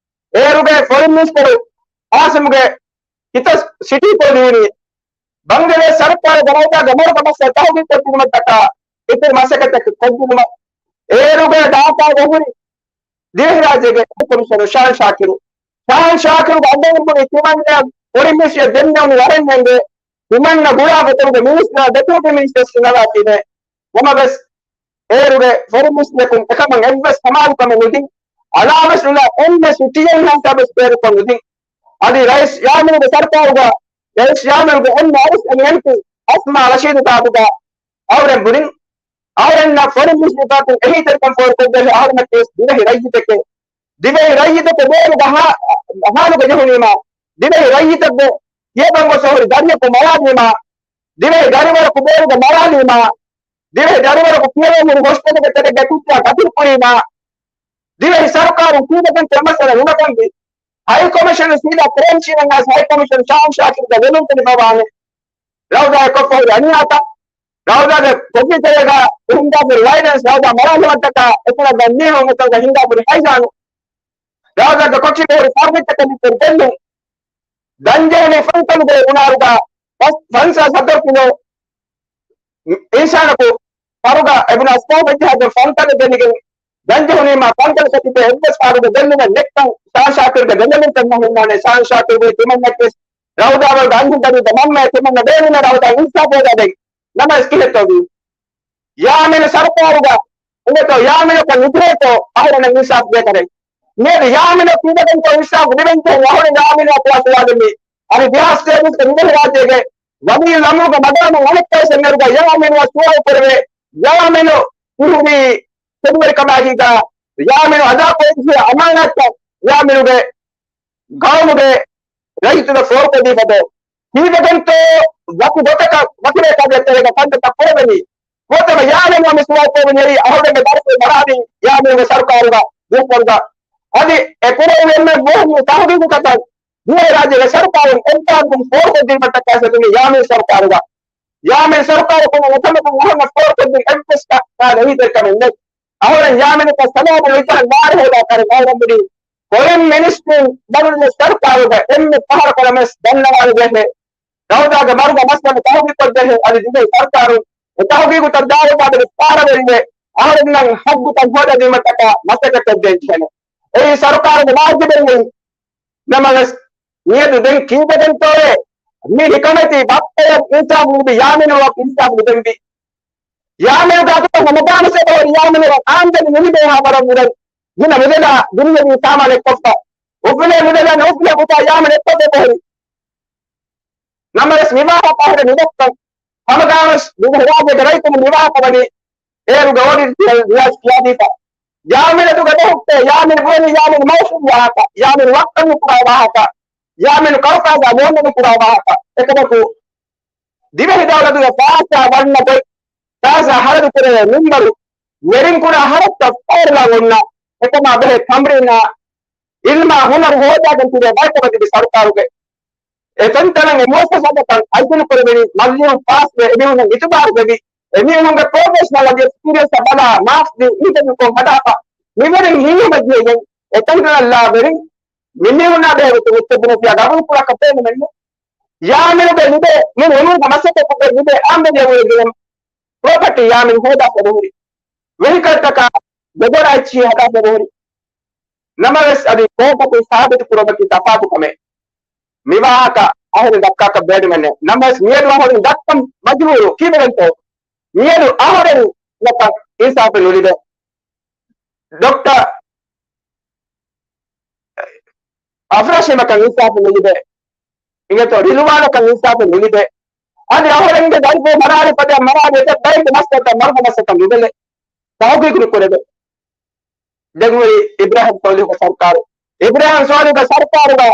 އޭރުގެ ފޮރިން މިނިސްޓަރު އާސިމްގެ ކިތައް ސިޓީކޮށް ލިޔުނީ. ބަންގްލަދޭޝް ސަރުކާރުގެ ރައުދާގެ މަރުގެ މައްސަލަ ތަހުގީގު ކޮށްދިނުމަށްޓަކާ އެކި މަސައްކަތްތަކެއް ކޮށްދިނުމަށް އޭރުގެ ޑާކާގަ ހުރި ދިވެހިރާއްޖޭގެ ކޮމިޝަނަރު ޝާން ޝާކިރު، ޝާން ޝާކިރުގެ އަޑުއިވުން ބުނި ތިމަންނަ ފޮރިން މިނިސްޓަރ ދެންނެވުނު ވަރެން ނެންގެ ތިމަންނަ ގުޅާ ގޮތުގެ މިނިސްޓަރ ޑެޕިއުޓީ މިނިސްޓަރ ސިނަވާ ތިނެ ނަމަވެސް އޭރުގެ ފޮރިން މިނިސްޓަރަކުން އެކަމަށް އެއްވެސް ހަމައަލުކަމެއް ނުދިން. އަލާވެސް ނުލާ އެންމެ ސިޓީއެއްހާ ހިސާބެސް ބޭރުކޮށް ނުދިން. އަދި ރައީސް ޔާމިނުގެ ސަރުކާރުގަ ރައީސް ޔާމިނުގެ އެންމެ އަރިސް އެމްއެންޕީ އަސްމާ ރަޝީދު ތާކުގަ އަހުރެން ބުނިން. އަހުރެންނަށް ފޮރިން މިނިސްޓަރަކުން އެހީތެރިކަން ފޯރުކޮށްދޭށޭ އަހުރެންނަށް ވެސް ދިވެހި ރައްޔިތެކޭ. ދިވެހި ރައްޔިތަކު ބޭރުގަ ހާ-، ހާލުގަ ޖެހުނީމާ، ދިވެހި ރައްޔިތަކު ކިޔަވަން ގޮސް ހުރި ދަރިޔަކު މަރާލީމާ، ދިވެހި ދަރިވަރަކު ބޭރުގަ މަރާލީމާ، ދިވެހި ދަރިވަރަކު ކިޔަވަން ހުރި ހޮސްޕިޓަލްގެ ތެރެއިން ކުއްޖާ ގަތުލު ކުރީމާ، ދިވެހި ސަރުކާރުން ކީއްވެގެންތޯ މައްސަލަ ހިމަކަންވީ؟ ހައި ކޮމިޝަނަރު ސީދާ ކްރައިމް ސީނަށް އައިސް ހައި ކޮމިޝަނަރު ޝާން ޝާކިރުގެ ލޮލުން ފެނިފަވާނެ. ރައުދާއަށް ކޮށްފަ ހުރި އަނިޔާތައް، ރައުދާގެ ކޮޓަރިތެރޭގަ ހިންގާފަ ހުރި ވަޔަލެންސް، ރައުދާ މަރާލުމަށްޓަކާ އެތަނަށް ދަން މީހުން އެތަނުގަ ހިންގާފަ ހުރި ހައިޖާނު، ރައުދާގެ ކޮޓަރިތެރޭ ފަރުމިޓްތަކަށް ދިއްކޮށް ގެއްލުން، ދަންޖެހުނީ ފަންތަލުގެ އުނާރުގަ ފަންސާސް ހަތަރު ކިލޯ އިންސާނަކު ފަރުގަ އެބުނާ ސްކޯޕް އެއްޖަހާގެ ފަންތަލެއް ގެންނިގެން ދަންޖެހުނީމާ ފަންތަލަކަށް ތިބޭ އެއްވެސް ފަހަރުގެ ގެއްލުމެއް ނެތްކަން ޝާން ޝާކިރުގެ ގެއްލުމެއް ފެންނަ ހުންނާނެ. ޝާން ޝާކިރުގެ ތިމަންނަކީ ރައުދާވަރުގެ އަންހެން ދަރިންގެ މަންމައެއް ތިމަންނަ ބޭނުމޭ ރައުދާ އިންސާފު ހޯދާދޭން. ނަމަވެސް ކިހިނެއްތޯ ވީ؟ ޔާމިނު ސަރުކާރުގަ އިނގޭތޯ ޔާމިނަކަށް ނުދޭތޯ އަހުރެން އިންސާފު ދޭކަށެއް؟ މިއަދު ޔާމިނަށް ކީއްވެގެންތޯ އިންސާފު ލިބެންތޯ އަހުރެން ޔާމިނަށް ސުވާލު ކުރާ ސުވާލެއް މީ. އަދި ދެހާސް ތޭވީސްގެ ދިވެހިރާއްޖޭގެ ވަލީއްލަމްރުގެ މަގާމުން އަނެއްކާވެސް އެންމެރުގަ ޔާމިނުއަށް ސުވާލު ކުރެވޭ، ޔާމިނު ކިހުރީ ތެދުވެރިކަމާއެކީގަ ޔާމިނު އަދާކޮށްފި އަމާނާތްތައް ޔާމިނުގެ ގައުމުގެ ރައްޔިތުންނަށް ފޯރުކޮށްދީފަދަ ކީއްވެގެންތޯ ވަކި ގޮތަކަށް ވަކި ރޭކާގެ ތެރޭގަ ކަންތައްތައް ކުރެވެނީ؟ ފުރަތަމަ ޔާމިނު މި ސުވާލު ކުރެވެނީ އަހުރެންގެ ދަރިފުޅު މަރާލީ ޔާމިނުގެ ސަރުކާރުގަ ދުވަސްވަރުގަ. އަދި އެ ކުރެވި އެންމެ މުހިންމު ތަހުގީގުތަކަށް ދިވެހިރާއްޖޭގެ ސަރުކާރުން އެއްބާރުކުން ފޯރުކޮށްދިނުމަށްޓަކާ ސަދުނީ ޔާމިން ސަރުކާރުގަ. ޔާމިން ސަރުކާރަކުން އެކަމަކުން އަހަންނަށް ފޯރުކޮށްދިން އެއްވެސް ކާ-، ކާ އެހީތެރިކަމެއް ނެތް. އަހުރެން ޔާމިނަކަށް ސަލާމަތް އިތުހާން ބާރު ހޯދާ ކަރެއް އަހުރެން ބުނީ. ފޮރިން މިނިސްޓްރީން ބަނގްލަދޭޝް ސަރުކާރުގަ އެންމެ ފަހަރަކަށް ނަމަވެސް ދަންނަވާލަދޭށޭ. ރައުދާގެ މަރުގެ މައްސަލަ ތަހުގީގުކޮށްދޭށޭ. އަދި ދިވެހި ސަރުކާރުން އެ ތަހުގީގު ތައް ދާވަތާ ދެން ފާރަވެރިވެ އަހުރެންނަށް ހައްގުތައް ހޯދަދީމަށްޓަކާ މަސައްކަތް ކޮށްދޭން ޖެހޭނެ. އެއީ ސަރުކާރުގެ ވާޖިބެއް ނޫން. ނަމަވެސް މިއަދު ދެން ކީއްވެގެންތޯއޭ މި ހިކަމެތި ބައްޕަޔަށް އިންސާފު ލިބި ޔާމިނުއަށް އިންސާފު ލިބެންވީ؟ ޔާމިނު ގާތުގަ ހަމަގާމިސް އެބަހުރި ޔާމިނު އާމްދަނީ ނުލިބޭހާ ވަރަށް ވުރެ ގިނަ މުދަލާ ދުނިޔެވީ ސާމާނެއްކޮށްފަ. އުފުލޭ މުދަލާ ނުއުފުލޭ މުދާ ޔާމިނު އެއްކޮށް އެބަހުރި. ނަމަވެސް މިވާހަކަ އަހުރެން ނުދައްކަން ހަމަގާމިސް ދިވެހިރާއްޖޭގެ ރައްޔިތުން މިވާހަކަ ވަނީ އޭރުގެ އޮޑިޓް ރިޔާޒް ކިޔާދީފަ. ޔާމިނު އަދުގަ ދެހުއްޓޭ، ޔާމިނު ބުނި، ޔާމިނު މައުސޫމް ވާހަކަ، ޔާމިނު ވައްކަން ނުކުރާ ވާހަކަ، ޔާމިނު ކައުފާޒާ މޫނު ނުކުރާ ވާހަކަ. އެކަމަކު، ދިވެހި ދައުލަތުގެ ފާސާ ވަންނަ ގޮތް، ފާސާ ހަރަދު ކުރެވޭ މިންވަރު، ވެރިން ކުރާ ހަރަދުތައް ފައިރުލާ އޮންނަ، އެކަމާ ބެހޭ ތަމްރީނާ، އިލްމާ ހުނަރު ހޯދާގެން ތިބޭ ބައިކަމަށް ތިބި ސަރުކާރުގެ އެ ތަންތަނަށް އެ މުއައްސަސާތަކަށް އައްޒަނު ކުރެވެނީ، މައްލިހުން ޕާސްވެ، އެމީހުންނަށް އިތުބާރު ދެވި، އެމީހުންގެ ޕްރޮފެޝަނަލް އަދި އެކްސްޕީރިއަންސް ބަލާ، މާކްސް ދީ، އިންޓަވިއުކޮށް ހަދާފަ، މިވެރިން ހިތްހަމަޖެހިގެން އެ ތަންތަނަށް ލާ ވެރިން މިމީހުންނާ ބެހޭ ގޮތުން އެއްޗެއް ބުނެފިޔާ ގަބޫލު ކުރާކަށް ބޭނުމެއްނު. ޔާމިނުގެ ލިބޭ މި އުމުރުގެ މަސައްކަތްކޮށްގެން ލިބޭ އާމްދަނީ އަމުރެއްގެ ޕްރޮޕަޓީ ޔާމިން ހޯދާފަ ނުހުރި. ވެހިކަލްތަކާ ގެދޮރާ އެއްޗިހި ހަދާފަ ނުހުރި. ނަމަވެސް އަދި ކޯޓަކުން ސާބިތު ކުރުމަކީ ތަފާތު ކަމެއް. މިވާހަކަ އަހަރެން ދައްކާކަށް ބޭނުމެއް ނެތް. ނަމަވެސް މިއަދު އަހަރެން ދައްކަން މަޖުބޫރު. ކީއްވެގެންތޯ؟ މިއަދު އަހަރެންނަކަށް އިންސާފެއް ނުލިބޭ. ޑޮކްޓަރ އަފްރާޝީމަކަށް އިންސާފެއް ނުލިބޭ. އިނގޭތޯ ރިލުވާނަކަށް އިންސާފެއް ނުލިބޭ. އަދި އަހަރެންގެ ދަރިފުޅު މަރާލި ފަދަ މަރާލި އެތައް ބައެއްގެ މައްސަލަތައް މަރުގެ މައްސަލަތައް ނުބެލެ. ތަހުގީގު ނުކުރެވޭ. ދެން ހުރި އިބްރާހިމް ސޯލިހުގެ ސަރުކާރު. އިބްރާހިމް ސޯލިހުގެ ސަރުކާރުގަ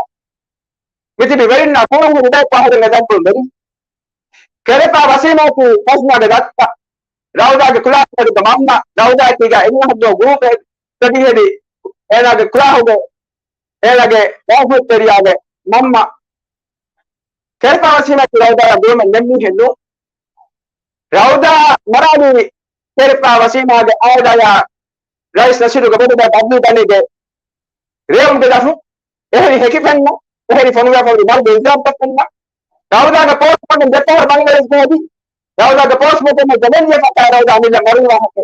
މިތިބި ވެރިންނާ ކުރުން ހުރި ބައެއް ފަހަރެއް އެ ދަރިފުޅު ވެރިން. ކެރެފާ ވަސީމާއަކީ ފަސްނާގެ ދައްތަ. ރައުދާގެ ކުލާހުގަ މަންމަ. ރައުދާއަކީގަ އެން އެހައްދޯ ގްރޫޕް އެ ތަދިހެދި އޭނާގެ ކުލާހުގެ އޭނާގެ ބާފުތެރިޔާގެ މަންމަ. ކެރެފާ ވަސީމާއަކީ ރައުދާއާ ގުޅުމެއް ނެތް މީހެއްނު. ރައުދާ މަރާލީ ކެރެފާ ވަސީމާގެ އާއިލާއާ ރައީސް ނަޝީދުގެ ބޮޑުބައި ބަދްލޫ ދަނީގެ ރޭވުމުގެ ދަށު. އެހެރީ ހެކިފެންނަ، އެހެރީ ފޮނުވާފަ ހުރި މަރުގެ އިލްޒާމްތައް ފެންނަ. ރައުދާގެ ޕޯސްޓްމޯޓަމް ދެފަހަރު ބަނގްލަދޭޝް ހެދި. ރައުދާގެ ޕޯސްޓްމޯޓަމް ދެންނެވި ފަކާ ރައުދާ އަމިއްލަ މަރުވި ވާހަކަ.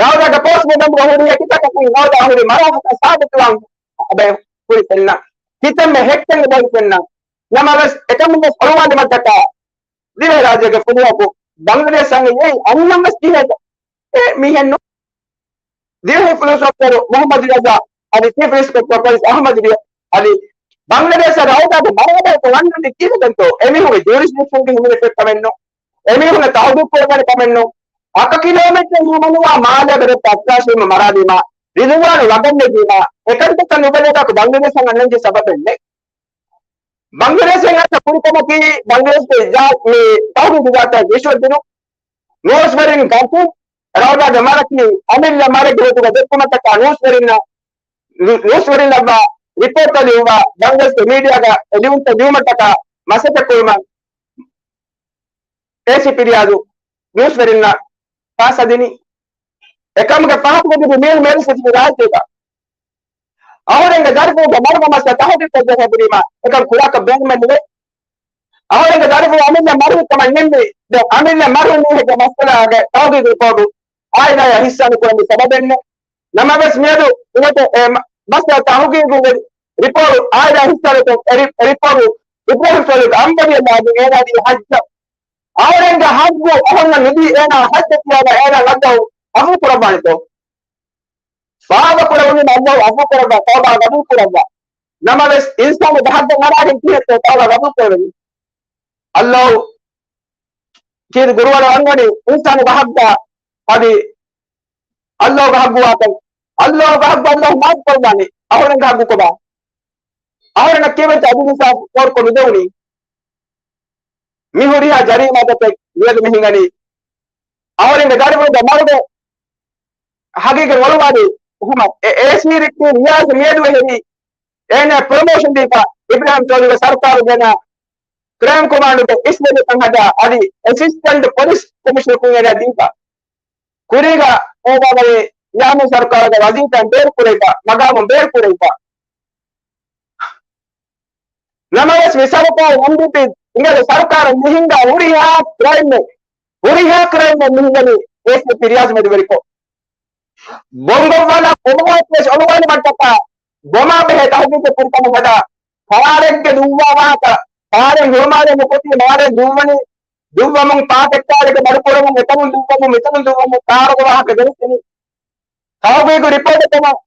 ރައުދާގެ ޕޯސްޓްމޯޓަމްގަ ހުރި ހެކިތަކަކީ ރައުދާ ހުރި މަރާ ފަކާ ސާބިތުވާން އަބައި ހުރި ފެންނަ. ކިތަންމެ ހެއްކެން އެބައި ފެންނަ. ނަމަވެސް އެކަމުންވެސް އޮޅުވާލުމަށްޓަކާ ދިވެހިރާއްޖޭގެ ފުލުހަކު ބަނގްލަދޭޝް އަންގަ އެއީ އަންނަންވެސް ޖެހޭ އެ މީހެއްނު. ދިވެހި ފުލުހު ސޮފްޓްވެއަރު މުހައްމަދު ރަޒާ އަދި ޗީފް އިންސްޕެކްޓަރ ޕޮލިސް އަހްމަދު ރިޔާ އަދި ބަނގްލަދޭޝަށް ރައުދާގެ މަރާދާތައް ވަންނަނީ ކީއްވެގެންތޯ؟ އެމީހުންގެ ޖޫރިސްޑިކްޝަންގެ ހިމެނިފައި ކަމެއްނު. އެމީހުންނަށް ތަހުގީގު ކުރެވޭނެ ކަމެއްނު. އަކަކިލޯމީޓަރު ހަމަނުވާ މާލޭގަ ދެއްތަ އަފްރާޝީމް މަރާލީމާ، ރިލުވާނު ވަގަށް ނެގީމާ، އެކަންތައްތައް ނުބެލޭކަކު ބަނގްލަދޭޝަށް އަންނަންޖެހޭ ސަބަބެއް ނެތް. ބަނގްލަދޭޝަށް އަންނަ ކުރިކަމަކީ ބަނގްލަދޭޝްގެ ޖާ-، މި ތަހުގީގު ވިޒާތައް ރިޝްވަތް ދިނުން. ނޫސްވެރިން ގަތުން، ރައުދާގެ މަރަކީ އަމިއްލަ މަރެއްގެ ގޮތުގަ ދެއްކުމަށްޓަކާ ނޫސްވެރިންނަށް، ނޫސްވެރިން ލައްވާ ރިޕޯޓްތައް ލިޔުއްވާ، ބަނގްލަދޭޝްގެ މީޑިއާގަ އެ ލިޔުންތައް ލިޔުމަށްޓަކާ މަސައްކަތް ކުރުމަށް އޭސީޕީ ރިޔާޒު ނޫސްވެރިންނަށް ފައިސާ ދިނީ. އެކަމުގެ ފަހަތުގަ ތިބި މީހުން މޭރު ސިޓީ ރާއްޖޭގަ އަހަރެންގެ ދަރިފުޅުގެ މަރުގެ މައްސަލަ ތަހުގީގު ކޮށްދޭ ހެދުނީމާ އެކަން ކުރާކަށް ބޭނުމެއް ނުވޭ. އަހަރެންގެ ދަރިފުޅު އަމިއްލަ މަރުވި ކަމަށް ނިންމި. ދެން އަމިއްލަ މަރުވި މީހެއްގެ މައްސަލާގެ ތަހުގީގު ރިޕޯޓު އާއިލާއަށް ހިއްސާ ނުކުރަން މި ސަބަބެއްނެއް. ނަމަވެސް މިއަދު އިނގޭތޯ އެ މަ-، މައްސަލަ ތަހުގީގު ރިޕޯޓު އާއިލާއަށް ހިއްސާ ނުކޮށް އެ ރި-، އެ ރިޕޯޓު އިބްރާހިމް ސޯލިހުގެ އަނބަނިޔަށް ލާދީ އޭނާ ދީ ހައްޖަށް. އަހަރެންގެ ހައްގު އަހަންނަށް ނުދީ އޭނާ ހައްޖަށް ތިޔަބަ އޭނާ އައްލާހު އަފޫ ކުރައްވާނެތޯ؟ ފާވަ ކުރެވުނީމަ އައްލާހު އަފޫ ކުރައްވާ، ތައުބާ ގަބޫލު ކުރައްވާ. ނަމަވެސް އިންސާނު ބަހައްގަ އަރާގެން ކިހިނެއްތޯ ތައުބާ ގަބޫލު ކުރެވެނީ؟ އައްލާހު ކީރި ގުރުވަރު އަންގަނީ އިންސާނު ބަހައްގަ އަދި އައްލާހުގެ ހައްގު ވާކަން. އައްލާހުގެ ހައްގު އައްލާހު މާފު ކުރައްވާނީ. އަހަރެންގެ ހައްގު ކޮބާ؟ އަހަރެންނަށް ކީއްވެތަ އަދުލު އިންސާފު ކޯރުކޮށް ނުދެވުނީ؟ މި ހުރިހާ ޖަރީމާތަކެއް މިއަދު މި ހިނގަނީ. އަހަރެންގެ ދަރިފުޅުގެ މަރުގެ ހަގީގަތް އޮޅުވާލީ ހަމަ އެ އޭސީ ރިކް ރިޔާޒް މިއަދު އެހެރީ އޭނާ ޕްރޮމޯޝަން ދީފަ އިބްރާހިމް ސޯލިހުގެ ސަރުކާރުގެ ކްރައިމް ކޮމާންޑުގެ އިސްވެރިކަން ހަދާ އަދި އެސިސްޓެންޓް ޕޮލިސް ކޮމިޝަނަރަކުން އޭނާ ދީފަ. ކުރީގަ އޭނާ ވަނީ ޔާމީން ސަރުކާރުގެ ވަޒީފާއިން ބޭރު ކުރެވިފަ، މަގާމުން ބޭރު ކުރެވިފަ. ނަމަވެސް މި ސަރުކާރު އެމްޑީޕީ އިނގޭ ސަރުކާރު މި ހިންގާ ހުރިހާ ކްރައިމެއް، ހުރިހާ ކްރައިމެއް މި ހިނގަނީ އޭސީޕީ ރިޔާޒް މެދުވެރިކޮށް. ބޮންގޮއްވާލާ ކޮމާއެކުވެސް އޮޅުވާލުމަށްޓަކާ ބޮމާ ބެހޭ ތަހުގީގު ކުރިކަމަށް ހަދާ، ފާރެއްގެ ދުއްވާ ވާހަކަ، ފާރެއް ހުޅުމާލެ ނުކޮށްދީ މާލެ ދުއްވަނީ، ދުއްވަމުން ޕާކެޓް ކާރެއްގެ މަޑުކުރަމުން އެތަނުން ދުއްވަމުން މިތަނުން ދުއްވަމުން ކާރުގެ ވާހަކަ ދެނެސްދިނީ. ތަހުގީގު ރިޕޯޓު ކަމަށް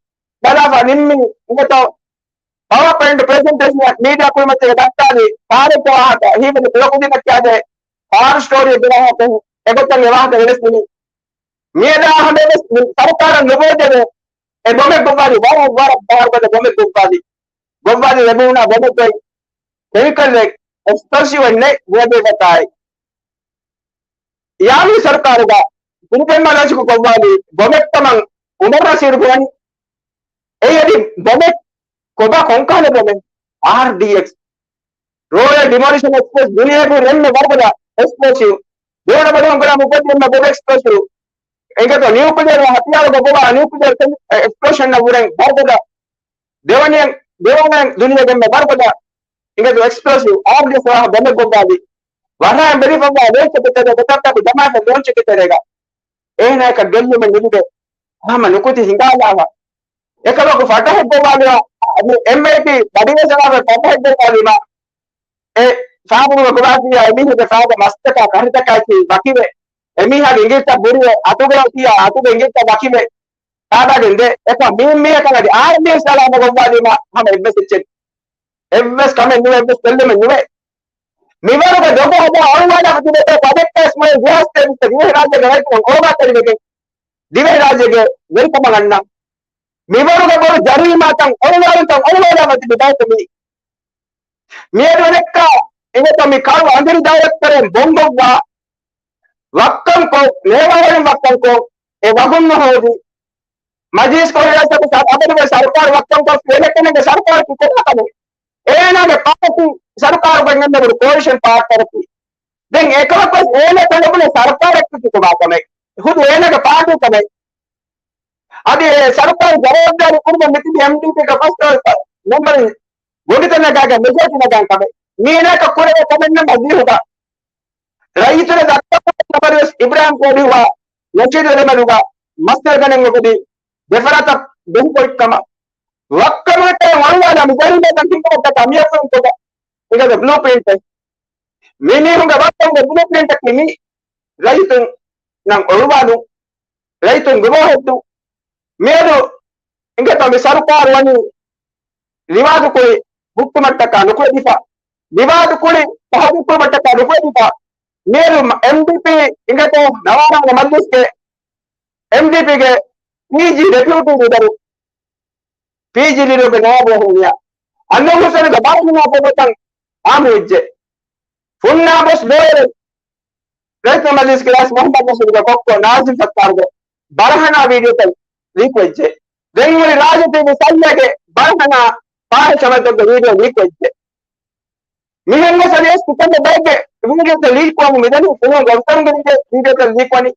ބަލާފަ ނިންމި އިނގޭތޯ. ޕަވަރ ޕޮއިންޓް ޕްރެޒެންޓޭޝަން މީޑިއާ ކުރިމަތީގަ ދައްކާލީ ފާރެއްގެ ވާހަކަ ހީވަނީ ކުޅަކުދިންނަށް ކިޔާދޭ ފާރު ސްޓޯރީއެއްގެ ވާހަކަ އެގޮތަށް އެ ވާހަކަ ދެނެސްދިނީ. މިއަދާ ހަމަވެސް މި ސަރުކާރަށް ނުބޯ ދެވޭ. އެ ބޮމެއް ގޮއްވާލި، ވަރަށް ވަރަށް ބާރުގަދަ ބޮމެއް ގޮއްވާލި. ގޮއްވާލި ލެބުނާ ބޮމެއްގައި ކެމިކަލްއެއް، އެކްސްޕްލޯސިވް އެއް ނެތް ގޮއްވެފަތާއި. ޔާމީ ސަރުކާރުގަ ފިލިޕައިން މާލޭޝިކު ގޮއްވާލި ބޮމެއްކަމަށް އުމަރު ނަސީރު ބުނަނީ. އެއީ އަދި ބޮމެއް ކޮބާ ކޮންކަހަލަ ބޮމެއް؟ އާރްޑީއެކްސް. ރޯޔަލް ޑިމޮލިޝަން އެކްސްޕްރެސް ދުނިޔޭގެ އެންމެ ވަރުގަދަ އެކްސްޕްލޯސިވް. ދެވަނަ ބަލިކަން ކުރާ މުއްވަންދެން އެންމެ ބޮޑު އެކްސްޕްލޯސިވް. އެނގޭތޯ ނިއުކްލިއަރ ހަތިޔާރުގަ ގޮވާ ނިއުކްލިއަރ އެކްސްޕްލޯޝަންއަށް ވުރެން ވަރުގަދަ ދެވަނަޔަށް، ދެވަނަޔަށް ދުނިޔޭގެ އެންމެ ވަރުގަދަ އިނގޭތޯ އެކްސްޕްލޯސިވް އާރްޑީއެކްސް ވާހަ ބޮމެއް ގޮއްވާލި. ވަރަށް ބެލިފައްވާ ލޯންޗެއްގެ ތެރޭގަ، ދެތައްޓަބި ޖަމާއަތަށް ލޯންޗެއްގެ ތެރޭގަ. އޭނާއަކަށް ގެއްލުމެއް ނުލިބޭ. ހަމަ ނުކުތި ހިނގާލާފަ. އެކަމަކު ފަޓަހެއް ގޮއްވާލީމަ، އެމްއައިޓީ ބަޑިވެސަނާފަ ފަޓަހެއް ގޮއްވާލީމަ، އެ ފާބުނު ގުރާފިޔާ އެމީހުންގެ ފާދަ މަސްތަކާ ކަށިތަކާއި ވަކިވެ، އެމީހާގެ އިނގިލިތައް ބުރިވެ، އަތުގަ އޮތިޔާ އަތުގެ އިނގިލިތައް ވަކިވެ، ފާދަގެން ދޭ. އެކަމަ މީ މީހަކަށް އަދި އާރްމީ ސާލާމަ ގޮއްވާލީމަ ހަމަ އެއްވެސް އެއްޗެއް، އެއްވެސް ކަމެއް ނުވެ، އެއްވެސް ގެއްލުމެއް ނުވެ. މިވަރުގެ ދޮގު ހަދާ އޮޅުވާލާފަ ތިބެތޯ ޕްރޮޖެކްޓް އައިސް މުޅި ދިހަސް ތޭވީސް ދިވެހިރާއްޖޭގެ ރައްޔިތުން އޯގާތެރިވެގެން ދިވެހިރާއްޖޭގެ ވެރިކަމަށް އަންނަ. މިވަރުގެ ބޮޑު ޖަރީމާތައް އޮޅުވާލުންތައް އޮޅުވާލާފަ ތިބި ބަޔަކު މީ. މިއަދު ދެއްކާ އިނގޭތޯ މި ކަޅު އަނދިރި ދައުލަތްތެރެއިން ބޮންގޮއްވާ ވައްކަންކޮށް، ނޭވާވަޅުން ވައްކަންކޮށް، އެ ވަގުން ނުހޯދި، މަޖިލިސް ކޮށް ރިޔާސަތު ސަ-، އަބަދުގެ ސަރުކާރު ވައްކަންކޮށް، އެނެކެނެގެ ސަރުކާރަކީ ކޮބާ ކަމެއް؟ އޭނާގެ ޕާޓީ ސަރުކާރުގަ އިނގެންދަވަރު ކޯލިޝަން ޕާޓްނަރަކީ. ދެން އެކަމަކުވެސް އޭނާ ތަނަބުނެ ސަރުކާރެއްކަކީ ކޮބާ ކަމެއް؟ ހުދު އޭނާގެ ޕާޓީ ކަމެއް. އަދި އެ ސަރުކާރު ޖަވާބުދާރީ ކުރުމަށް މިތިބީ އެމްޑީޕީގެ ފަސް މެމްބަރުން ގޮނޑިތަނަކާގެ މެޖޯރިޓީ ނަގާން ކަމެއް. މީނާކަށް ކުރެވޭ ކަމެއް ނަމަ ދީހުގަ. ރައްޔިތުން ދައްކަމުން ނަމަވެސް އިބްރާހިމް ކޯޑިހުވާ، ނަޝީދު އެލެމެނުގަ މަސްތެރިގަނެން އުފެދި ދެފަރާތަށް ބެހިގޮތްކަމަށް ވައްކަމުން އޮޅުވާލާ މި ޖަރީމާތައް ހިނގުމަށްޓަކާ މިއަކުރުން ކޮބާ އިނގޭ ބްލޫ ޕްރިންޓެއް؟ މި މީހުންގެ ވައްކަމުގެ ބްލޫ ޕްރިންޓަކީ މި ރައްޔިތުންނަށް އޮޅުވާލުން، ރައްޔިތުން ގުމަހެއްދު. މިއަދު އިނގޭތޯ މި ސަރުކާރު ވަނީ ރިވާދު ކުޅި ހުއްޓުމަށްޓަކާ ނުކުޅެދިފަ، ރިވާދު ކުޅި ތަހުދީދު ކުޅުމަށްޓަކާ ނުކުޅެދިފަ. މިއަދު އެމްޑީޕީ އިނގޭތޯ ނަވާރަ މަޖްލިސްގެ އެމްޑީޕީގެ ޕީޖީ ޑެޕިއުޓީ ލީޑަރު، ޕީޖީ ލީޑަރުގެ ނާއިބު ހުންނިޔާ އަންވަރު ހުސެންގެ ބަރަހަނާ ކޮބަތަން އާމުވެއްޖެ. ފުންނާ ބޮސް ލޯޔަރެއް ރައްޔިތުންގެ މަޖިލިސްގެ ރައީސް މުހައްމަދު ނަސީރުގެ ކޮއްކޮ ނާޒިމް ސައްތާރުގެ ބަރަހަނާ ވީޑިއޯތައް ލީކްވެއްޖެ. ދެން ހުރި ރާއްޖެ ތިބި ސައްލަގެ ބަރަހަނާ ފާހިޝް އަމަލުތަކުގެ ވީޑިއޯ ލީކްވެއްޖެ. މިހެން ވެސް އަދިވެސް ކިތަންމެ ބައެއްގެ ވީޑިއޯތައް ލީކް ކުރަމުން މިދަނީ ފުލުހުން ގޮންސަރުންގެ ވީޑިއޯތައް ލީކް ވަނީ.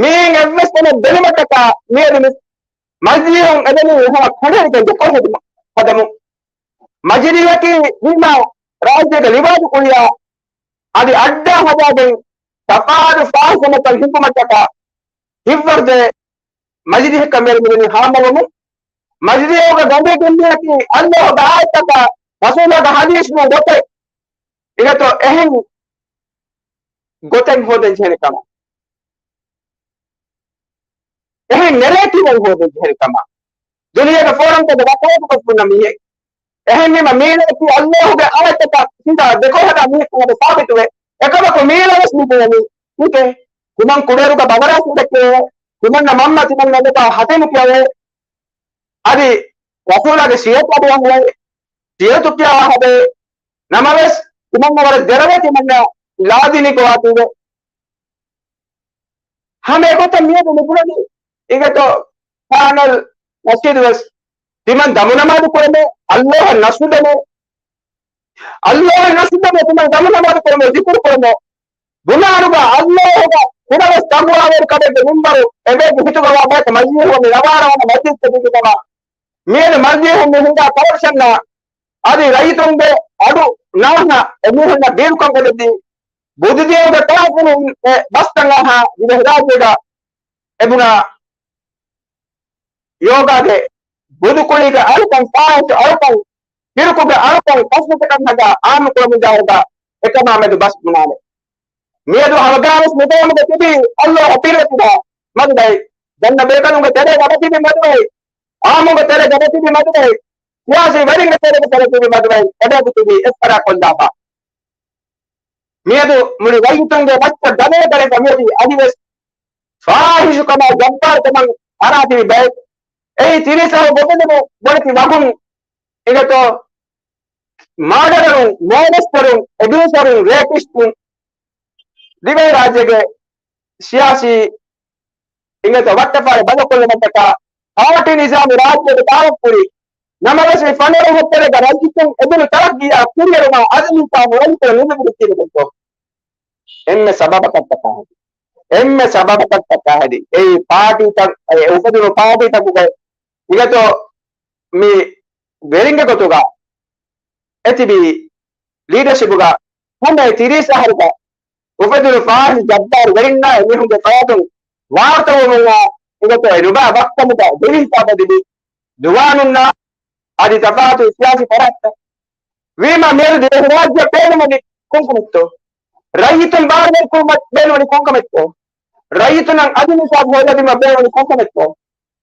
މިހެން އެއްވެސް ތަނެއް ބެލުމަށްޓަކާ މިއަދު މި މަޖިލީހުން އެދެނީ ހަމަ ކޮނޑެއްގެ ދެކޮޅު ހެދުމަށް ހަދަމުން. މަޖިލީހަކީ ވީމާ ރާއްޖޭގެ ލިވާދު ކުޅިޔާ އަދި އައްޑާ ހަދާގެން ތަފާތު ފާހިޝް އަމަލުތައް ހިނގުމަށްޓަކާ ހިތްވަރުދޭ މަޖިލީހަކަށް މިއަދު މިދަނީ ހާމަވަމުން. މަޖިލީހުގެ ގަނޑެއް ގެންދިޔަކީ އައްލާހުގެ އާޔަތަކާ ރަސޫލާގެ ހަދީސް ނޫން ގޮތެއް. އިނގޭތޯ އެހެން ގޮތެއް ހޯދަން ޖެހޭނެ ކަމަށް. އެހެން ނެރޭޓިވެއް ހޯދަން ޖެހޭނެ ކަމަށް. ދުނިޔޭގެ ފޯރަމްތަކުގަ ވަކާލަތުކޮށް ހުންނަ މީހެއް. އެހެންވީމަ މީނައަކީ އައްލާހުގެ އާޔަތަކަށް ހިނގާ ދެކޮޅު ހަދާ މީހަކު ހަދަ ސާބިތުވެ. އެކަމަކު މީނަ ވެސް މި ބުނަނީ މީކޭ ކުމަން ކުޑައިރުގަ ބަނގަރާ ސީދަ ކިޔަވޭ، ކުމަންނަ މަންމަ ތިމަން ނަގަތާ ހަތެނު ކިޔަވޭ. އަދި ރަސޫލާގެ ސިޔަތު އަޑުއަހުވޭ، ސިޔަތު ކިޔާ ހަދޭ. ނަމަވެސް ތިމަންނަ ވަރަށް ދެރަވޭ ތިމަންނަ ލާދިނިކޮށް އަތުވެ. ހަމަ އެގޮތަށް މިއަދު މިބުނަނީ. އިނގޭތޯ ފާނަލް ނަޝީދު ވެސް ތިމަން ދަމުނަމާދު ކުރަމޭ، އައްލާހަށް ނަސްރު ދެމޭ. އައްލާހަށް ނަސްރު ދެމޭ ތިމަން ދަމުނަމާދު ކުރަމޭ، ޒިކުރު ކުރަމޭ. ބުނާނުގަ އައްލާހުގަ ކުޑަވެސް ތަގުވާވެރި ކަމެއްގެ މިންބަރު އެބައެއްގެ ހިތުގަވާ ބަޔަކަށް މަޖިލީހުން މި ނަވާރަވަނަ މަޖިލިސްތައް ދިގިކަމަށް މިއަދު މަޖިލީހުން މި ހިނގާ ކަރަޕްޝަންއާ އަދި ރައްޔިތުންގެ އަޑު ނާހާ އެމީހުންނަށް ބީރުކަން ކޮށްދެއްވި ބުދިދީނުގެ ކާފިރުންގެ ބަސްތައް އަހާ ދިވެހިރާއްޖޭގަ އެބުނާ ޔޯގާގެ ބުދުކުޅީގެ އަޅުކަން، ފާހިޝް އަޅުކަން، ޝިރުކުގެ އަޅުކަން، ކަސްބުތަކަށް ހަދާ އާއްމުކުރަމުންދާއިރުގަ އެކަމާމެދު ބަސް ބުނާނެ. މިއަދު ހަމަގާވެސް މިގައުމުގަ ތިބީ އައްލާހު ޕިރުވެތިވާ މަދު ބައެއް، ޖަންނަ ބޭކަލުންގެ ތެރޭގަ ތިބި މަދު ބައެއް، އާއްމުންގެ ތެރޭގަ ތިބި މަދު ބައެއް، ސިޔާސީ ވެރިންގެ ތެރޭގަ ތިބި މަދު ބައެއް، އެބަޔަކު ތިބީ އެއްފަރާތް ކޮށްލާފަ. މިއަދު މުޅި ރައްޔިތުންގެ މައްޗަށް ގަދަވެ ގަދަވެ މިއޮތީ އަދިވެސް ފާހިޝުކަމާ ޖައްބާރުކަމަށް އަރާތިބި ބައެއް. އެއީ ތިރީސް އަހަރު އުފެދުނު ބޮޑެތި ވަގުން އިނގޭތޯ، މާޑަރުން، މޯލެސްޓަރުން، އެބިއުސަރުން، ރޭޕިސްޓުން ދިވެހިރާއްޖޭގެ ސިޔާސީ އިނގޭތޯ ވައްޓަފާޅި ބަދަކޮށްލުމަށްޓަކާ ޕާޓީ ނިޒާމު ރާއްޖޭގެ ތާވަކުރި. ނަމަވެސް މި ފަނަރަ ހަތަރުގެ ރައްޔިތުން އެދުނު ތަރައްގީއާ ކުރިއެރުމާ އަދި މި ތާ މުރައްޔިތުން ނުލިބުނު ކީއްވެގެންތޯ؟ އެންމެ ސަބަބަކަށްޓަކާ ހެދި. އެންމެ ސަބަބަކަށްޓަކާ ހެދި. އެއީ ޕާޓީތައް، އެ އުފެދުނު ޕާޓީތަކުގެ އިނގޭތޯ މި ވެރިންގެ ގޮތުގަ އެތިބި ލީޑަޝިޕުގަ ހަމަ ތިރީސް އަހަރުގަ އުފެދުނު ފާހި ޖައްބާރު ވެރިންނާ އެމީހުންގެ ފަޔާތުން ވާރުތަވަމުން އާ އިނގޭތޯ އެ ނުބާ ވައްކަމުގަ ދެވި ހިސާބަށް ދިބި ޒުވާނުންނާ އަދި ތަފާތު ސިޔާސީ ފަރާތްތައް. ވީމާ މިއަދު ދިވެހިރާއްޖެ ބޭނުމަނީ ކޮންކަމެއްތޯ؟ ރައްޔިތުން ބާރުދަރުކުރުމަށް ބޭނުމަނީ ކޮންކަމެއްތޯ؟ ރައްޔިތުންނަށް އަދި މިސާލު ހޯދާދިނުމަށް ބޭނުމަނީ ކޮންކަމެއްތޯ؟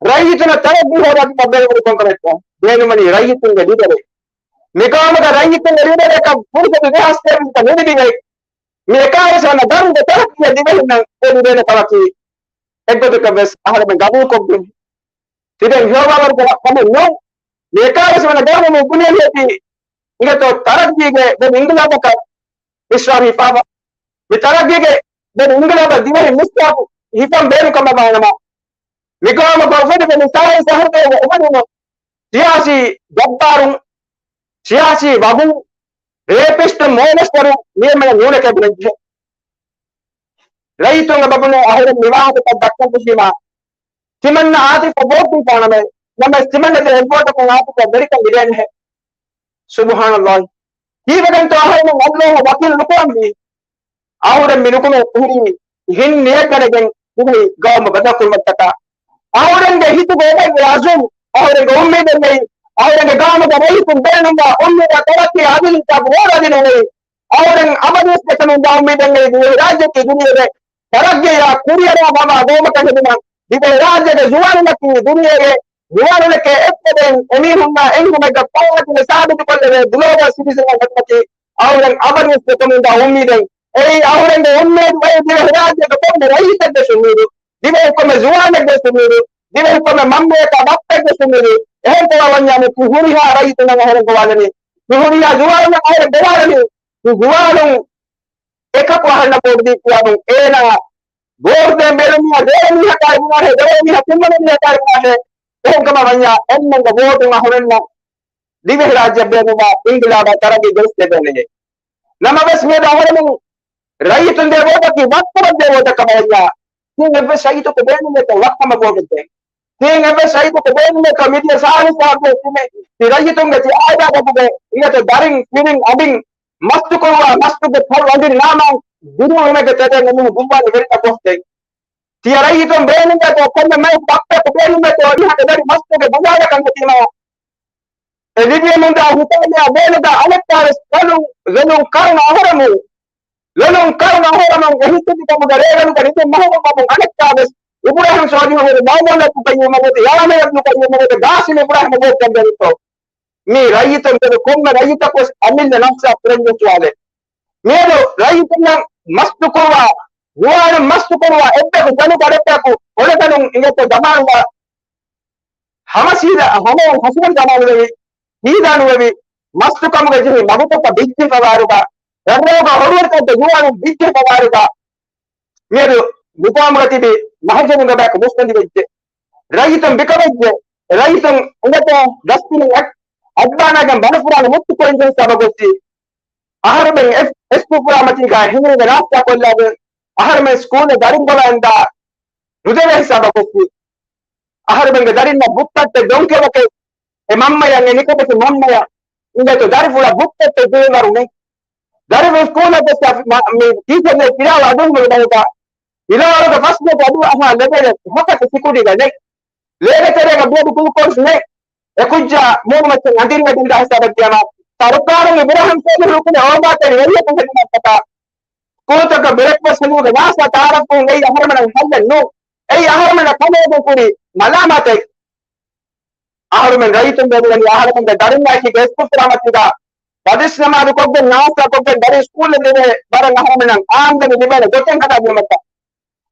ރައްޔިތުންނަށް ތަރައްގީ ހޯދާދިނުމަށް ބޭނުމަނީ ކޮންކަމެއްތޯ؟ ބޭނުމަނީ ރައްޔިތުންގެ ލީޑަރެއް. މިގައުމުގަ ރައްޔިތުންގެ ލީޑަރަކަށް ފުރުސަތު ދެހާސް ތޭވީސް ނުލިބިގެން މި އެކާވީސް ވަނަ ގަރުންގެ ތަރައްގީއަށް ދިވެހިންނަށް އެދިވޭނެ ކަމަކީ އެއްގޮތަކަށް ވެސް އަހަރެމެން ގަބޫލުކޮށްގެން ތިބެން ހެޔޮވާވަރުގެ ކަމެއް ނޫން. މި އެކާވީސް ވަނަ ގަރުނު މި ބުނެލިއެތީ އިނގޭތޯ ތަރައްގީގެ ދެން އިންގިލާބަކަށް މިސްރާބު ހިފާފަ. މި ތަރައްގީގެ ދެން އިންގިލާބަށް ދިވެހި މިސްރާބު ހިފަން ބޭނުން ކަމަށް ވާނަމަ، މިގައުމުގަ އުފެދިފަ މި ސާހި ސަހަރުގައި އުފެދުނު ސިޔާސީ ޖައްބާރުން، ސިޔާސީ ވަގުން، ރޭޕިސްޓުން، މޯލެސްޓަރުން މިއެންމެނަށް ނޫނެކޭ ބުނެއްޖެ. ރައްޔިތުންގެ ބަބުން އަހަރެން މިވާހަކަތައް ދައްކަން ފެށީމާ، ތިމަންނަ އާތިފަ ބޯޓް ދީފާނަމޭ، ނަމަވެސް ތިމަންނަ ދޭ އެއްބޯޓަކުން އާތިފަ ވެރިކަން ވިދޭނެހެ. ސުބުހާނައްލާހި. ކީއްވެގެންތޯ އަހަރެމެން އައްލާހަށް ވަކީލު ނުކުރަންވީ؟ އަހުރެން މި ނުކުމެ ހުރީ ހިން ނިޔަތްގަނެގެން ދިވެހި ގައުމު ބަދަލުކުރުމަށްޓަކާ. އަހުރެންގެ ހިތުގަ އެބައި އަޒުމް، އަހުރެންގެ އުއްމީދެއް ނެތް. އަހުރެންގެ ގައުމުގެ ރައްޔިތުން ބޭނުންވާ އުއްމީދާ ތަރައްގީ އަދިލު އިންސާފު ހޯދާދިނުން ނެތް. އަހުރެން އަބަދުވެސް ދެކެމުންދާ އުއްމީދެއް ނެތް ދިވެހިރާއްޖެއަކީ ދުނިޔޭގެ ތަރައްގީއާ ކުރިއަރާ ވަވާ ގައުމަކަށް ހެދުމަށް. ދިވެހިރާއްޖޭގެ ޒުވާނުންނަކީ ދުނިޔޭގެ ޒުވާނުންނެކޭ އެއްފަދައިން އެމީހުންނާ އެންގުމެއްގެ ފާހަގަކުން ސާބިތުކޮށްލެވޭ ގްލޯބަލް ސިޓިޒަންއަށް ހެދުމަކީ އަހުރެން އަބަދުވެސް ދެކެމުންދާ އުއްމީދެއް. އެއީ އަހުރެންގެ އުއްމީދު އެއީ ދިވެހިރާއްޖޭގެ ކޮންމެ ރައްޔިތެއްގެ އުއްމީދު، ދިވެހި ކޮންމެ ޒުވާނެއްގެ އުއްމީދު، ދިވެހި ކޮންމެ މަންމައަކާ ބައްޕައެއްގެ އުއްމީދު. އެހެން ކަމަށް ވަންޏާ މި ހުރިހާ ރައްޔިތުންނަށް އަހަރެން ގޮވާލަނީ، މި ހުރިހާ ޒުވާނުންނަށް އަހަރެން ގޮވާލަނީ، މި ޒުވާނުން އެކަކު އަހަންނަށް ވޯޓު ދީ ކިޔާމުން އޭނާ ވޯޓު ދޭން ބޭނުން މީހާ ދެވަނަ މީހަކާއި ބުނާށޭ، ދެވަނަ މީހާ ތިންވަނަ މީހަކާއި ބުނާށޭ. އެހެން ކަމަށް ވަންޏާ އެންމެންގެ ވޯޓުން އަހުރެންނަށް ދިވެހިރާއްޖެ ބޭނުންވާ އިންގިލާބާ ތަރައްގީ ގެނެސްދޭނެ. ނަމަވެސް މިއަދު އަހަރެމެން ރައްޔިތުން ދޭ ވޯޓަކީ ވައްކަމަށް ދޭ ވޯޓަކަށް ވަންޏާ، ތިން އެއްވެސް ރައްޔިތަކު ބޭނުމޭތޯ ވައްކަމަށް ވޯޓު ދޭން. ތިން އެއްވެސް ރައްޔިތަކު ބޭނުމޭތޯ މިދިޔަ ސާޅީސް ސާހަކު ތި ރައްޔިތުންގެ ތި އާއިލާތަކުގެ އިނގޭތޯ ދަރިން ފިރިން އަނބިން މަސްތުކުރުވާ މަސްތުގެ ކަޅު އަނދިރި ނާމާ ދިރު އުޅުމެއްގެ ތެރެއިން އެމީހުން ގުއްވާލި ވެރިންނަށް ގޮސްދޭން. ތިޔަ ރައްޔިތުން ބޭނުމޭތޯ ކޮންމެ މައެއް ބައްޕައަކު ބޭނުމޭތޯ އެމީހާގެ ދަރި މަސްތުގެ ބުނާލަކަން ހެދީމާ، އެ ލިބިއެމުންދާ ހިތާމަޔާ ބޭނުންދާ އަނެއްކާވެސް ލޮލުން، ލޮލުން ކަރުނަ އަހަރަމުން، ލޮލުން ކަރުނަ އަހަރަމުން އެ ހިތުދިކަމުގެ ރޭގަނޑުގަ ނިދުން މަހުގަ ވަމުން އަނެއްކާވެސް އިބުރާހިމް ސޯލިހު ހުރި މައުމޫން އަބްދުލް ޤައްޔޫމަށް ނެތި ޔާމެ އަބްދުލް ޤައްޔޫމަށް ނެތި ގާސިމް އިބުރާހިމަށް ވޯޓް ދެން ދެންތޯ؟ މި ރައްޔިތުން ދެން ކޮންމެ ރައްޔިތަކުވެސް އަމިއްލަ ނަފްސާ ކުރަންޖެހޭ ސުވާލެއް. މިއަދު ރައްޔިތުންނަށް މަސްތުކުރުވާ، ޒުވާނުން މަސްތުކުރުވާ އެއްބަޔަކު ގަނޑު ގަޑެއްބަޔަކު އޮނެގަނޑުން އިނގޭތޯ ދަމާނުގަ ހަމަސީދަ ހަމަ ހަސިގަނޑު ދަމާނުވެވި، ހީދާނުވެވި، މަސްތުކަމުގަ ޖެހި މަގުތަކަށް ބިއްޖެހިފަވާރުގަ، ރަށްރަށުގަ ހޮޑުވަރުތައް ޒުވާނުން ބިއްޖެހިފަވާރުގަ، މިއަދު ނިޒާމުގަ ތިބި މަހެޖަނުގެ ބަޔަކު މުއްސަނދިވެއްޖެ. ރައްޔިތުން ބިކަމެއްޖެ. ރައްޔިތުން އިނގޭތޯ ޑަސްޓްބިން އައް-، އައްޑާނާގެން ބަނޑުފުރާނު މުއްތުކޮޅިން ހިސާބަށް ގޮއްސި. އަހަރުމެން އެ-، އެސްކޫލް ފުރާމަތީގަ ހިނގި ނާސްތާ ކޮށްލާގެން އަހަރުމެން ސްކޫލަށް ދަރިން ބޮލައިންދާ ނުދެވޭ ހިސާބަށް ގޮއްސި. އަހަރުމެންގެ ދަރިންނަށް ބުއްތައްޓެއް ދޮންކެވަކެއް އެ މަންމަޔަށް އެ ނިކަމެތި މަންމަޔަށް އިނގޭތޯ ދަރިފުޅަށް ބުއްތައްޓެއް ދެވޭވަރު ނެތް. ދަރިފުޅު ސްކޫލަށް ގޮސް މި ޓީޗަރުން ފިލާވަޅު އަޑުއިވުމުގެ ބަހުގަ، ފިލާވަޅުގެ ފަސް މިނެޓް އަޑު އަހާ ލެވޭ ހަކަތަ ސިކިއުރިޓީގަ ނެތް. ލޭގެ ތެރޭގަ ބިޔަދު ގްލޫކޯސް ނެތް. އެ ކުއްޖާ މޫނުމައްޗަށް އަނދިރިވެގެންދާ ހިސާބަށް ދިޔަމާ، ސަރުކާރުން އިބުރާހިމް ސޯލިހު ރުކުނެ އޯގާތެރި ވެރިޔަކު ހެދުމަށްޓަކާ، ސްކޫލްތަކަށް ބްރޭކްފާސްޓް ހެދުމުގެ ނާސްތާ ތައާރަފްކުރުން އެއީ އަހަރުމެނަށް ހައްލެއް ނޫން. އެއީ އަހަރުމެންނަށް ކަމަށް ކުރި މަލާމާތެއް. އަހަރުމެން ރައްޔިތުން ބޭނުންވަނީ އަހަރުމެންގެ ދަރިންނާއެކީ އެސްކޫލް ފުރާމަތީގަ ބަދިސް ނަމާދު ކޮށްގެން ނާސްތާ ކޮށްގެން ދަރިން ސްކޫލަށް ދެވޭ ވަރަށް އަހަރުމެންނަށް އާމްދަނީ ލިބޭނެ ގޮތެއް ހަދާދިނުމަށްޓަކާ.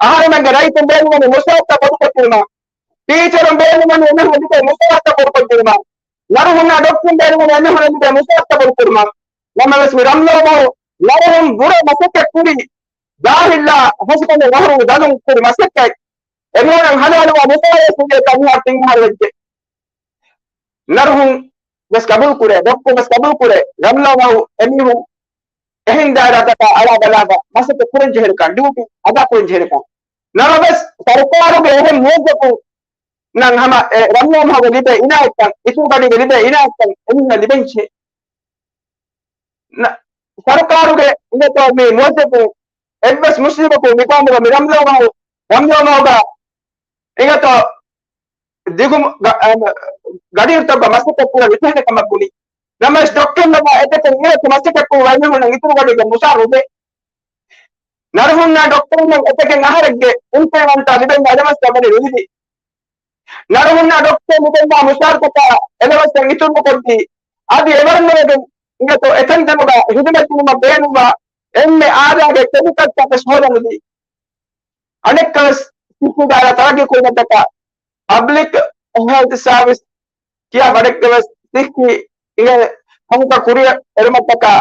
އަހަރެމެންގެ ރައްޔިތުން ބޭނުންވަނީ މުސާރަތައް ބޮޑުކޮށްދިނުމަށް. ޓީޗަރުން ބޭނުންވަނީ އެމީހުން ލިބޭ މުސާރަތައް ބޮޑުކޮށްދިނުމަށް. ނަރުހުންނާ ޑޮކްޓަރުން ބޭނުންވަނީ އެމީހުން ލިބޭ މުސާރަތައް ބޮޑުކުރުމަށް. ނަމަވެސް މި ރަމްލޯ މަހު ނަރުހުން ބުރަ މަސައްކަތް ކުރި ޖާހިލްއާ ހަސަކަމެއް އަހަރު ދަލުން ކުރި މަސައްކަތް އެމީހުން ހަލާލުވާ މުސާރަތައް ތިން އަހަރު ވެއްޖެ. ނަރުހުން ވެސް ގަބޫލު ކުރޭ، ޑޮކްޓަރު ވެސް ގަބޫލު ކުރޭ، ރަމްލާ މަހު އެމީހުން އެހެން ދާއިރާތަކާ އަޅާ ބަލާފަ މަސައްކަތް ކުރަން ޖެހޭކަން، ޑިއުޓީ އަދާ ކުރަން ޖެހޭކަން. ނަމަވެސް ސަރުކާރުގެ އެހެން މުވައްޒަފުންނަށް ހަމަ އެ ރަމްލާ މަހުގެ ލިބޭ އިނާޔަތްތައް، އިތުރު ގަޑީގެ ލިބޭ އިނާޔަތްތައް އެމީހުންނަށް ލިބެންޖެހޭ. ނަ-، ސަރުކާރުގެ އިނގޭތޯ މި މުވައްޒަފުން އެއްވެސް މުސްލިމަކު މިކަމުގަ މި ރަމްލާ މަހު، ރަމްލާ މަހުގަ އިނގޭތޯ ދިގު ގަ-، އަ، ގަޑިއިރުތަކުގަ މަސައްކަތް ކުރަން ނުޖެހޭ ކަމަށް ބުނި. ނަމަވެސް ޑޮކްޓަރުންނަށް އެތަކެއް އިރަކު މަސައްކަތް ކުރު ވައިމީހުންނަށް އިތުރު ގަޑީގެ މުސާރަ އުވޭ. ނަރުހުންނާ ޑޮކްޓަރުންނަށް އެތަކެއް އަހަރެއްގެ އިންޕްލިމެންޓާ ލިބެން އެލަވަންސް ލިބެނީ ނުލިބި. ނަރުހުންނާ ޑޮކްޓަރުން ލިބެންދާ މުސާރަތަކާ އެލަވަންސް އިތުރު ނުކޮށްދީ، އަދި އެވަރުން ނުވެގެން އިނގޭތޯ އެތަން ތަނުގަ ހިދުމަތް ދިނުމަށް ބޭނުންވާ އެންމެ އާދައިގެ ކެމިކަލްތައް ވެސް ހޯދަން ނުދީ. އަނެއްކާވެސް ސިއްހީ ދާއިރާ ތަރައްގީ ކުރުމަށްޓަކާ ޕަބްލިކް ހެލްތް ސާވިސް ކިޔާ ވަރެއްގެ ވެސް ސިއްހީ އިނގޭ ކަމުތައް ކުރިއަށް އެރުމަށްޓަކާ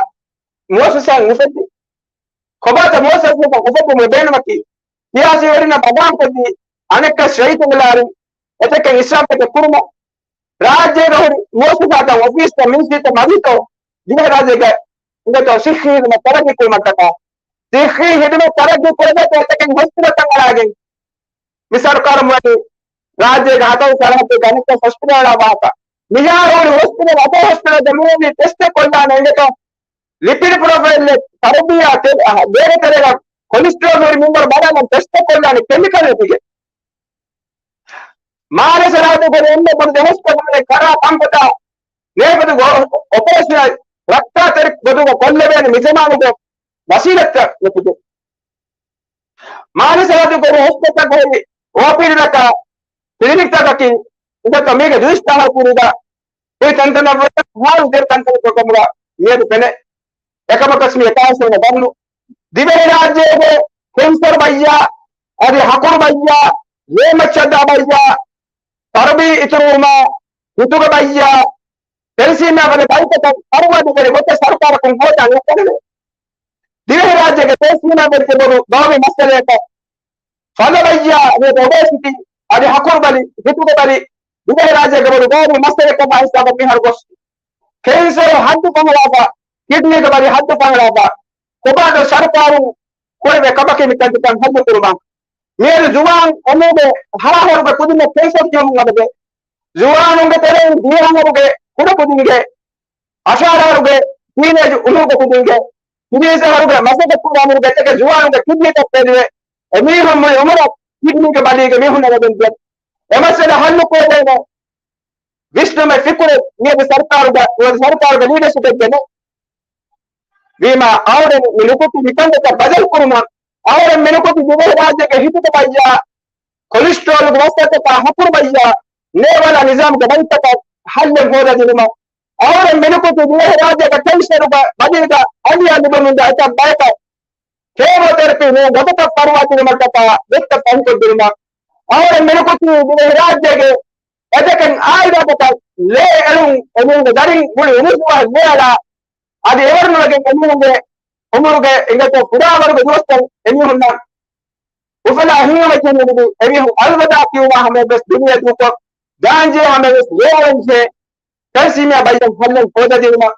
މުއައްސަސާއެއް އުފެއްދި. ކޮބާތަ މުއައްސަސާތައް އުފެއްދުމުގެ ބޭނުމަކީ؟ ސިޔާސީ ވެރިންނަށް ބަދާން ކޮށްދީ އަނެއްކާ ޝައިތުން އެލާރި އެތަކެއް އިސްރާފްތަކެއް ކުރުމަށް ރާއްޖޭގަ ހުރި މުއައްސަސާތައް އޮފީސްތައް މިންސީތައް މަދީތޯ ދިވެހިރާއްޖޭގެ އިނގޭތޯ ސިއްހީ ހިދުމަތް ތަރައްގީ ކުރުމަށްޓަކާ ސިއްހީ ހިދުމަތް ތަރައްގީ ކުރެވޭތޯ އެތަކެއް ހޮސްޕިޓަލްތައް އަޅާގެން މި ސަރުކާރުން ވަނީ ރާއްޖޭގެ ހަތަރު ސަރަހައްދެއްގެ އަނެއްކާ ހޮސްޕިޓަލް އަޅާ ވާހަކަ. މިހާރު ހުރި ހޮސްޕިޓަލް އަތޮޅު ހޮސްޕިޓަލްގެ މީހުން ޓެސްޓެއް ކޮށްލާނެ އިނގޭތޯ ލިޕިޑް ޕްރޮފައިލް ތަރަބިޔާ ގޭގެ ތެރޭގަ ކޮލެސްޓްރޯލް ހުރި މިންވަރު ބަލާލަން ޓެސްޓެއް ކޮށްލާނެ ކެމިކަލް އެކުގެ. މާލެ ސަރަހައްދުގެ އެންމެ ބޮޑު ހޮސްޕިޓަލް ކަރާ ކަންފަތާ ނޭފަދު އޮޕަރޭޝަނަލް ރައްކާތެރި ގޮތުގަ ކޮށްލެވޭނެ މިޒަމާނުގެ ވަސީލަތްތައް ނުކުތު. މާލެ ސަރަހައްދުގެ ހޮސްޕިޓަލްތަކަށް ހުރި އޯޕީޑީތަކާ ކްލިނިކްތަކަކީ އިނގޭތޯ މީގެ ދުއިސައްތަ އަހަރު ކުރީގަ އެ ތަންތަނަށް ވަރަށް ހާލު ދެރަ ތަންތަނަކު ކަމުގަ މިއަދު ފެނޭ. އެކަމަކަސް މި އެކާވީސް ވަނަ ގަރުނު ދިވެހިރާއްޖޭގެ ކެންސަރު ބައްޔާ، އަދި ހަކުރު ބައްޔާ، ލޭމައްޗަށްދާ ބައްޔާ، ތަރަބީ އިތުރުވުމާ، ހިތުގެ ބައްޔާ، ތެލެސީމިއާ ވަނި ބައިތަކަށް ފަރުވާ ދެވޭނެ ގޮތެއް ސަރުކާރަކުން ހޯދާ ނުކުރެވޭ. ދިވެހިރާއްޖޭގެ ތެލެސީމިއާ ވެރިގެ ބޮޑު ގައުމީ މައްސަލަޔަކަށް ފަލަ ބައްޔާ ނުވަތަ އޮބޭސިޓީ އަދި ހަކުރު ބަލި، ހިތުގެ ބަލި، ދިވެހިރާއްޖޭގެ ބޮޑު ގައުމީ މައްސަލައެއްކަމާ ހިސާބަށް މިހާރު ގޮސް ކެންސަރު ހައްދު ފަހަޅާފަ، ކިޑްނީގެ ބަލި ހައްދު ފަހަޅާފަ، ކޮބާތޯ ސަރުކާރުން ކުރެވޭ ކަމަކީ މި ކަންތައްތައް ހައްލު ކުރުމަށް. މިއަދު ޒުވާން އުމުރުގެ ހަ އަހަރުގެ ކުދިންނަށް ކެންސަރު ކިޔަމުން އަބަދޭ. ޒުވާނުންގެ ތެރެއިން ދިހަ އަހަރުގެ ކުޑަ ކުދިންގެ، އަށާރަ އަހަރުގެ ޓީނޭޖް އުމުރުގެ ކުދިންގެ، ތިރީސް އަހަރުގެ މަސައްކަތް ކުރާ އުމުރުގެ އެތަކެއް ޒުވާނުންގެ ކިޑްނީތައް ފެލިވެ، އެމީހުން މުޅި އުމުރަށް ކިޑްނީގެ ބަލީގެ މީހުން އެބަދެން ދިޔަ. އެ މައްސަލަ ހައްލު ކުރެވޭނެ ވިސްނުމެއް ފިކުރެއް މިއަދު ސަރުކާރުގެ، ސަރުކާރުގެ ލީޑަޝިޕެއް ގެނެ. ވީމާ އަހަރެން މި ނުކުތީ މިކަންތަކަށް ބަދަލު ކުރުމަށް، އަހަރެން މި ނުކުތީ ދިވެހިރާއްޖޭގެ ހިތުގެ ބައްޔާ، ކޮލެސްޓްރޯލްގެ މައްސަލަތަކާ، ހަކުރު ބައްޔާ، ނޭވަލާ ނިޒާމުގެ ބަލިތަކަށް ހައްލެއް ހޯދާދިނުމަށް. އަހަރެން މި ނުކުތީ ދިވެހިރާއްޖޭގެ ކެންސަރުގެ ބަލީގަ އަލިއަށް ލިބެމުންދާ އެތައް ބަޔަކަށް ކެމޯތެރަޕީ ނޫން ގޮތަކަށް ފަރުވާ ދިނުމަށްޓަކާ ގޮތްތައް ފަހިކޮށްދިނުމަށް. އަހަރެން މި ނުކުތީ ދިވެހިރާއްޖޭގެ އެތަކެއް އާއިލާތަކަށް ލޭ އެޅުން އެމީހުންގެ ދަރިން މުޅި އުމުރު ދުވަހަށް ލޭ އަޅާ، އަދި އެވަރުނުވެގެން އެމީހުންގެ އުމުރުގެ އިނގޭތޯ ކުޑާވަރުގެ ދުވަސްތައް އެމީހުންނަށް އުފަލާ ހިނގަމަޖެހުނު ލިބި އެމީހުން އަލްވަދާ ކިޔުމާ ހަމަޔަށްވެސް ދުނިޔެ ދޫކޮށް، ގާންޖެހޭ ހަމަޔަށްވެސް ލޭ އެޅުންޖެހޭ ތަލެސީމިއާ ބައްޔަށް ހައްލެއް ހޯދަދިނުމަށް.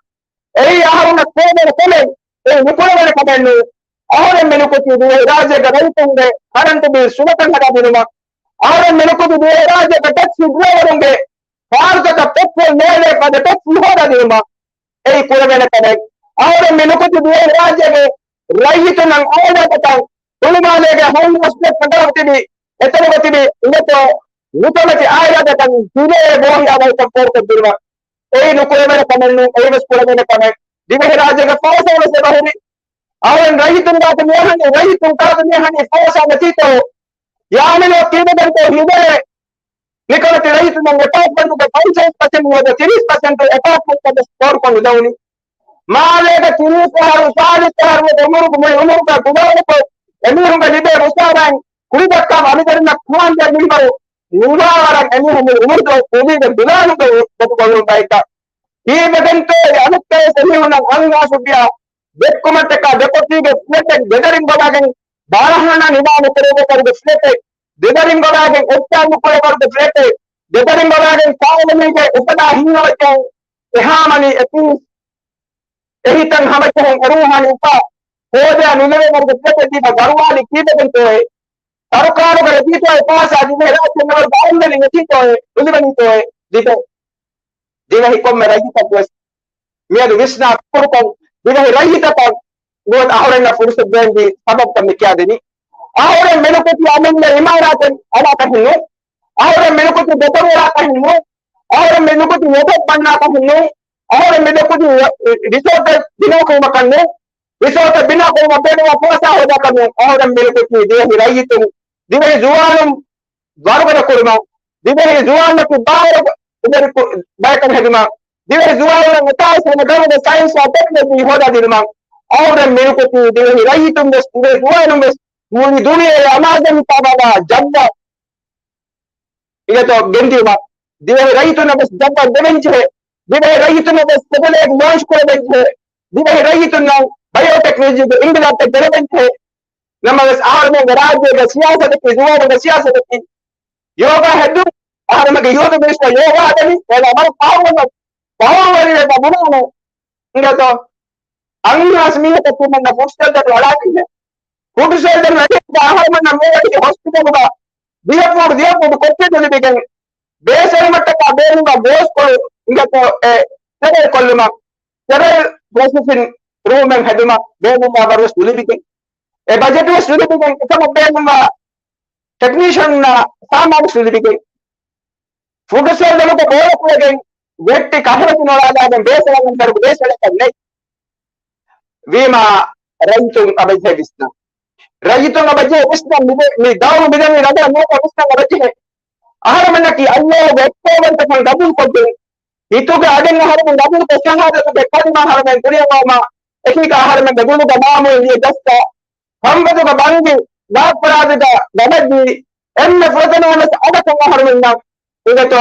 އެއީ އަހަރުންނަށް ކުރެވޭނެ ކަމެއް، އެއީ ނުކުރެވޭނެ ކަމެއް ނޫން. އަހަރެން މި ނުކުތީ ދިވެހިރާއްޖޭގެ ރައްޔިތުންގެ ކަރަންޓު ބިލް ސުވަކަށް ހަދާދިނުމަށް. އަހަރެން މި ނުކުތީ ދިވެހިރާއްޖޭގެ ޓެކްސީ ޑްރައިވަރުންގެ ކާރުތަކަށް ޕެޓްރޯލް ނޭޅޭ ފަދަ ޓެކްސީ ހޯދާދިނުމަށް. އެއީ ކުރެވޭނެ ކަމެއް. އަހަރެން މި ނުކުތީ ދިވެހިރާއްޖޭގެ ރައްޔިތުންނަށް އާއިލާތަކަށް ހުޅުމާލޭގެ ހޯމްލެސް ފަނޑާގަ ތިބި، އެތަނުގަ ތިބި އިނގޭތޯ ނުކަމެތި އާއިލާތަކަށް ހިރޭ ބޯހިޔާ ބައިތައް ފޯރުކޮށްދިނުމަށް. އެއީ ނުކުރެވޭނެ ކަމެއް ނޫން، އެއީވެސް ކުރެވޭނެ ކަމެއް. ދިވެހިރާއްޖޭގެ ފައިސާ ވެސް އެބަހުރި. އަހަރެން ރައްޔިތުން ގާތު މިއަހަނީ، ރައްޔިތުން ގާތު މިއަހަނީ ފައިސާ ނެތީތޯ؟ ޔާމިނޯ ކިބަދަންތޯ ހިދޭ ނިކަމެތި ރައްޔިތުންނަށް އެޕާޓްމަންޓުގެ ފަންސަވީސް ޕަސެންޓް ނުވަތަ ތިރީސް ޕަސެންޓް އެޕާޓްމަންޓްތައް ވެސް ފޯރުކޮށް ނުދެވުނީ. މާލޭގަ ތިރީސް އަހަރު، ސާޅީސް އަހަރު ވަނަ އުމުރުގެ މުޅި އުމުރުގަ ގުދައުލަތު އެމީހުންގެ ލިބޭ މުސާރައިން ކުރިދައްކާ އަނިވަރުންނަށް ކުރާން ދޭ މިނިވަރު ނުވާވަރަށް އެމީހުން މި އުމުރު ދުވަސް ކުލީގެ ދުލާނުގެ ގޮތުގަ އުޅުން ބައެއްގަ. ކީއްވެގެންތޯ އަނެއްކާވެސް އެމީހުންނަށް އަންހާސުބިޔާ ދެއްކުމަށްޓަކާ ދެކޮޓީގެ ފްލެޓެއް ދެދަރިން ގޮވާގެން ބާރަ ހާނާ ނިދާ ނުކުރެވޭ ވަރުގެ ފްލެޓެއް، ދެދަރިން ގޮވާގެން އެއްޗާ ނުކުރޭ ވަރުގެ ފްލެޓެއް، ދެދަރިން ގޮވާގެން ކާލަނީގެ އުފަދާ ހިތްހަމަޖެހުން އެހާމަނީ އެޕީސް އެހިތަށް ހަމަޖެހުން އެރޫހާނީ އުފާ ހޯދާ ނުލެވޭ ވަރުގެ ފްލެޓެއް ދީފަ ގަރުވާލި ކީއްވެގެންތޯއޭ؟ ސަރުކާރުގަ އެދީތޯއޭ ޕާސާ ދިވެހިރާއްޖެ މިވަރު ބައެއް ނެތީތޯއޭ ނުލިބެނީތޯއޭ ދިވެ ދިވެހި ކޮންމެ ރައްޔިތަކުވެސް މިއަދު ވިސްނާ ފިކުރުކޮށް، ދިވެހި ރައްޔިތަކަށް ނުވަތަ އަހުރެންނަށް ފުރުސަތު ދޭންވީ ސަބަބުތައް މި ކިޔާދެނީ. އަހުރެން މިނުކުތީ އަމިއްލަ އިމާރާތެއް އަޅާ ކަހެއް ނޫން. އަހުރެން މިނުކުތީ ދެކޮޅު އަޅާ ކަހެއް ނޫން. އަހުރެން މިނުކުތީ އެބަ ބަންނާ ކަހެއް ނޫން. އަހުރެން މިނުކުތީ ރިސޯޓެއް ބިނާ ކުރުމަކަށް ނޫން. ރިސޯޓެއް ބިނާ ކުރުމަށް ބޭނުންވާ ފުރަސާ ހޯދާކަށް ނޫން. އަހުރެން މިނުކުތީ ދިވެހި ރައްޔިތުން، ދިވެހި ޒުވާނުން ވަރުގަދަ ކުރުމަށް، ދިވެހި ޒުވާންނަކު ބާރު އުމެރިކު ބަޔަކަށް ހެދުމަށް، ދިވެހި ޒުވާނުން އެތާސް ހަމަ ގަރުގެ ސައިންސް އާ ޓެކްނޮލޮޖީ ހޯދާދިނުމަށް، އަހުރެން މިނުކުތީ ދިވެހި ރައްޔިތުން ވެސް، ދިވެހި ޒުވާނުން ވެސް މުޅި ދުނިޔެއަށް އަމާޒަން ހިސާބަށް ޖައްވަ އިނގޭތޯ ގެންދިޔުމަށް، ދިވެހި ރައްޔިތުންނަށް ވެސް ޖައްވަން ދެވެންޖެހޭ، ދިވެހި ރައްޔިތުންނަށް ވެސް ސެޓެލައިޓް ލޯންޗް ކުރެވެންޖެހޭ، ދިވެހި ރައްޔިތުންނަށް ބަޔޯޓެކްނޮލޮޖީގެ އިންގިލާބްތައް ގެނެވެންޖެހޭ. ނަމަވެސް އަހަރުމެންގެ ރާއްޖޭގެ ސިޔާސަތަކީ، ޒުވާނުންގެ ސިޔާސަތަކީ ޔޯގާ ހެއްދުން. އަހަރުމެންގެ ޔޫތު މިނިސްޓަރ ޔޯގާ ހަދަނީ އޭނާ ވަރަށް ފަހުން ފަހުން ވަރިވެފަ ބުނާނެ. އިނގޭތޯ އަންހާސް މީހަކަށް ތިމަންނަ ފުޓްސަލް ދަރު އަޅާކިންނެ. ފުޓްސަލް ދަރު އެކެއް އަހަރުމެންނަށް މިއޮތީ ހޮސްޕިޓަލުގަ ދިޔަ ފޫޓް ދިޔަ ފޫޓް ކޮއްޓެއް ލިބިގެން ބޭސެލުމަށްޓަކާ ބޭނުންވާ ގޯސްކޮޅު އިނގޭތޯ އެ ސްޓެރައިލް ކޮށްލުމަށް، ސްޓެރައިލް ޕްރޮސެސިން ރޫމެއް ހެދުމަށް ބޭނުންވާ ވަރުވެސް ނުލިބިގެން، އެ ބަޖެޓުވެސް ނުލިބިގެން އެކަމަށް ބޭނުންވާ ޓެކްނީޝަން ސާމާނު ނުލިބިގެން، ފުޓްސަލް ދަރުގެ ބޯޅަ ކުޅެގެން ވެއްޓި ކަށަވަތި ނޮޅާލާގެން ބޭސެލަގެން ދަރުގެ ބޭސެލަކަށް ނެތް. ވީމާ ރައްޔިތުން އަބަޖެހޭ ވިސްނަން. ރައްޔިތުން އަބަޖެހޭ ވިސްނަން މި، މި ދައުނު މިދަނީ ރަނގަޅަށް ނޫންކަން ވިސްނަން އަބަޖެހޭ. އަހަރުމެންނަކީ އައްލާހުގެ އެއްކައުވަންތަކަން ގަބޫލުކޮށްގެން، ހިތުގެ އަޑެއް އަހަރުމެން ގަބޫލުކޮށް ޝަހާދަތުގެ ކަލިމާ އަހަރުމެން ދުނިޔެ ގައުމާ އެކީގަ އަހަރުމެންގެ ގުޅުގަ މާމުއެއް ލިޔެ ޖައްސާ، ކަނބަދުގަ ބަންގި، ލާފަރާދުގަ ގަބައްދީ، އެންމެ ފުރަތަމަ ވެސް އަޑަކުން އަހަރުމެންނަށް އިނގޭތޯ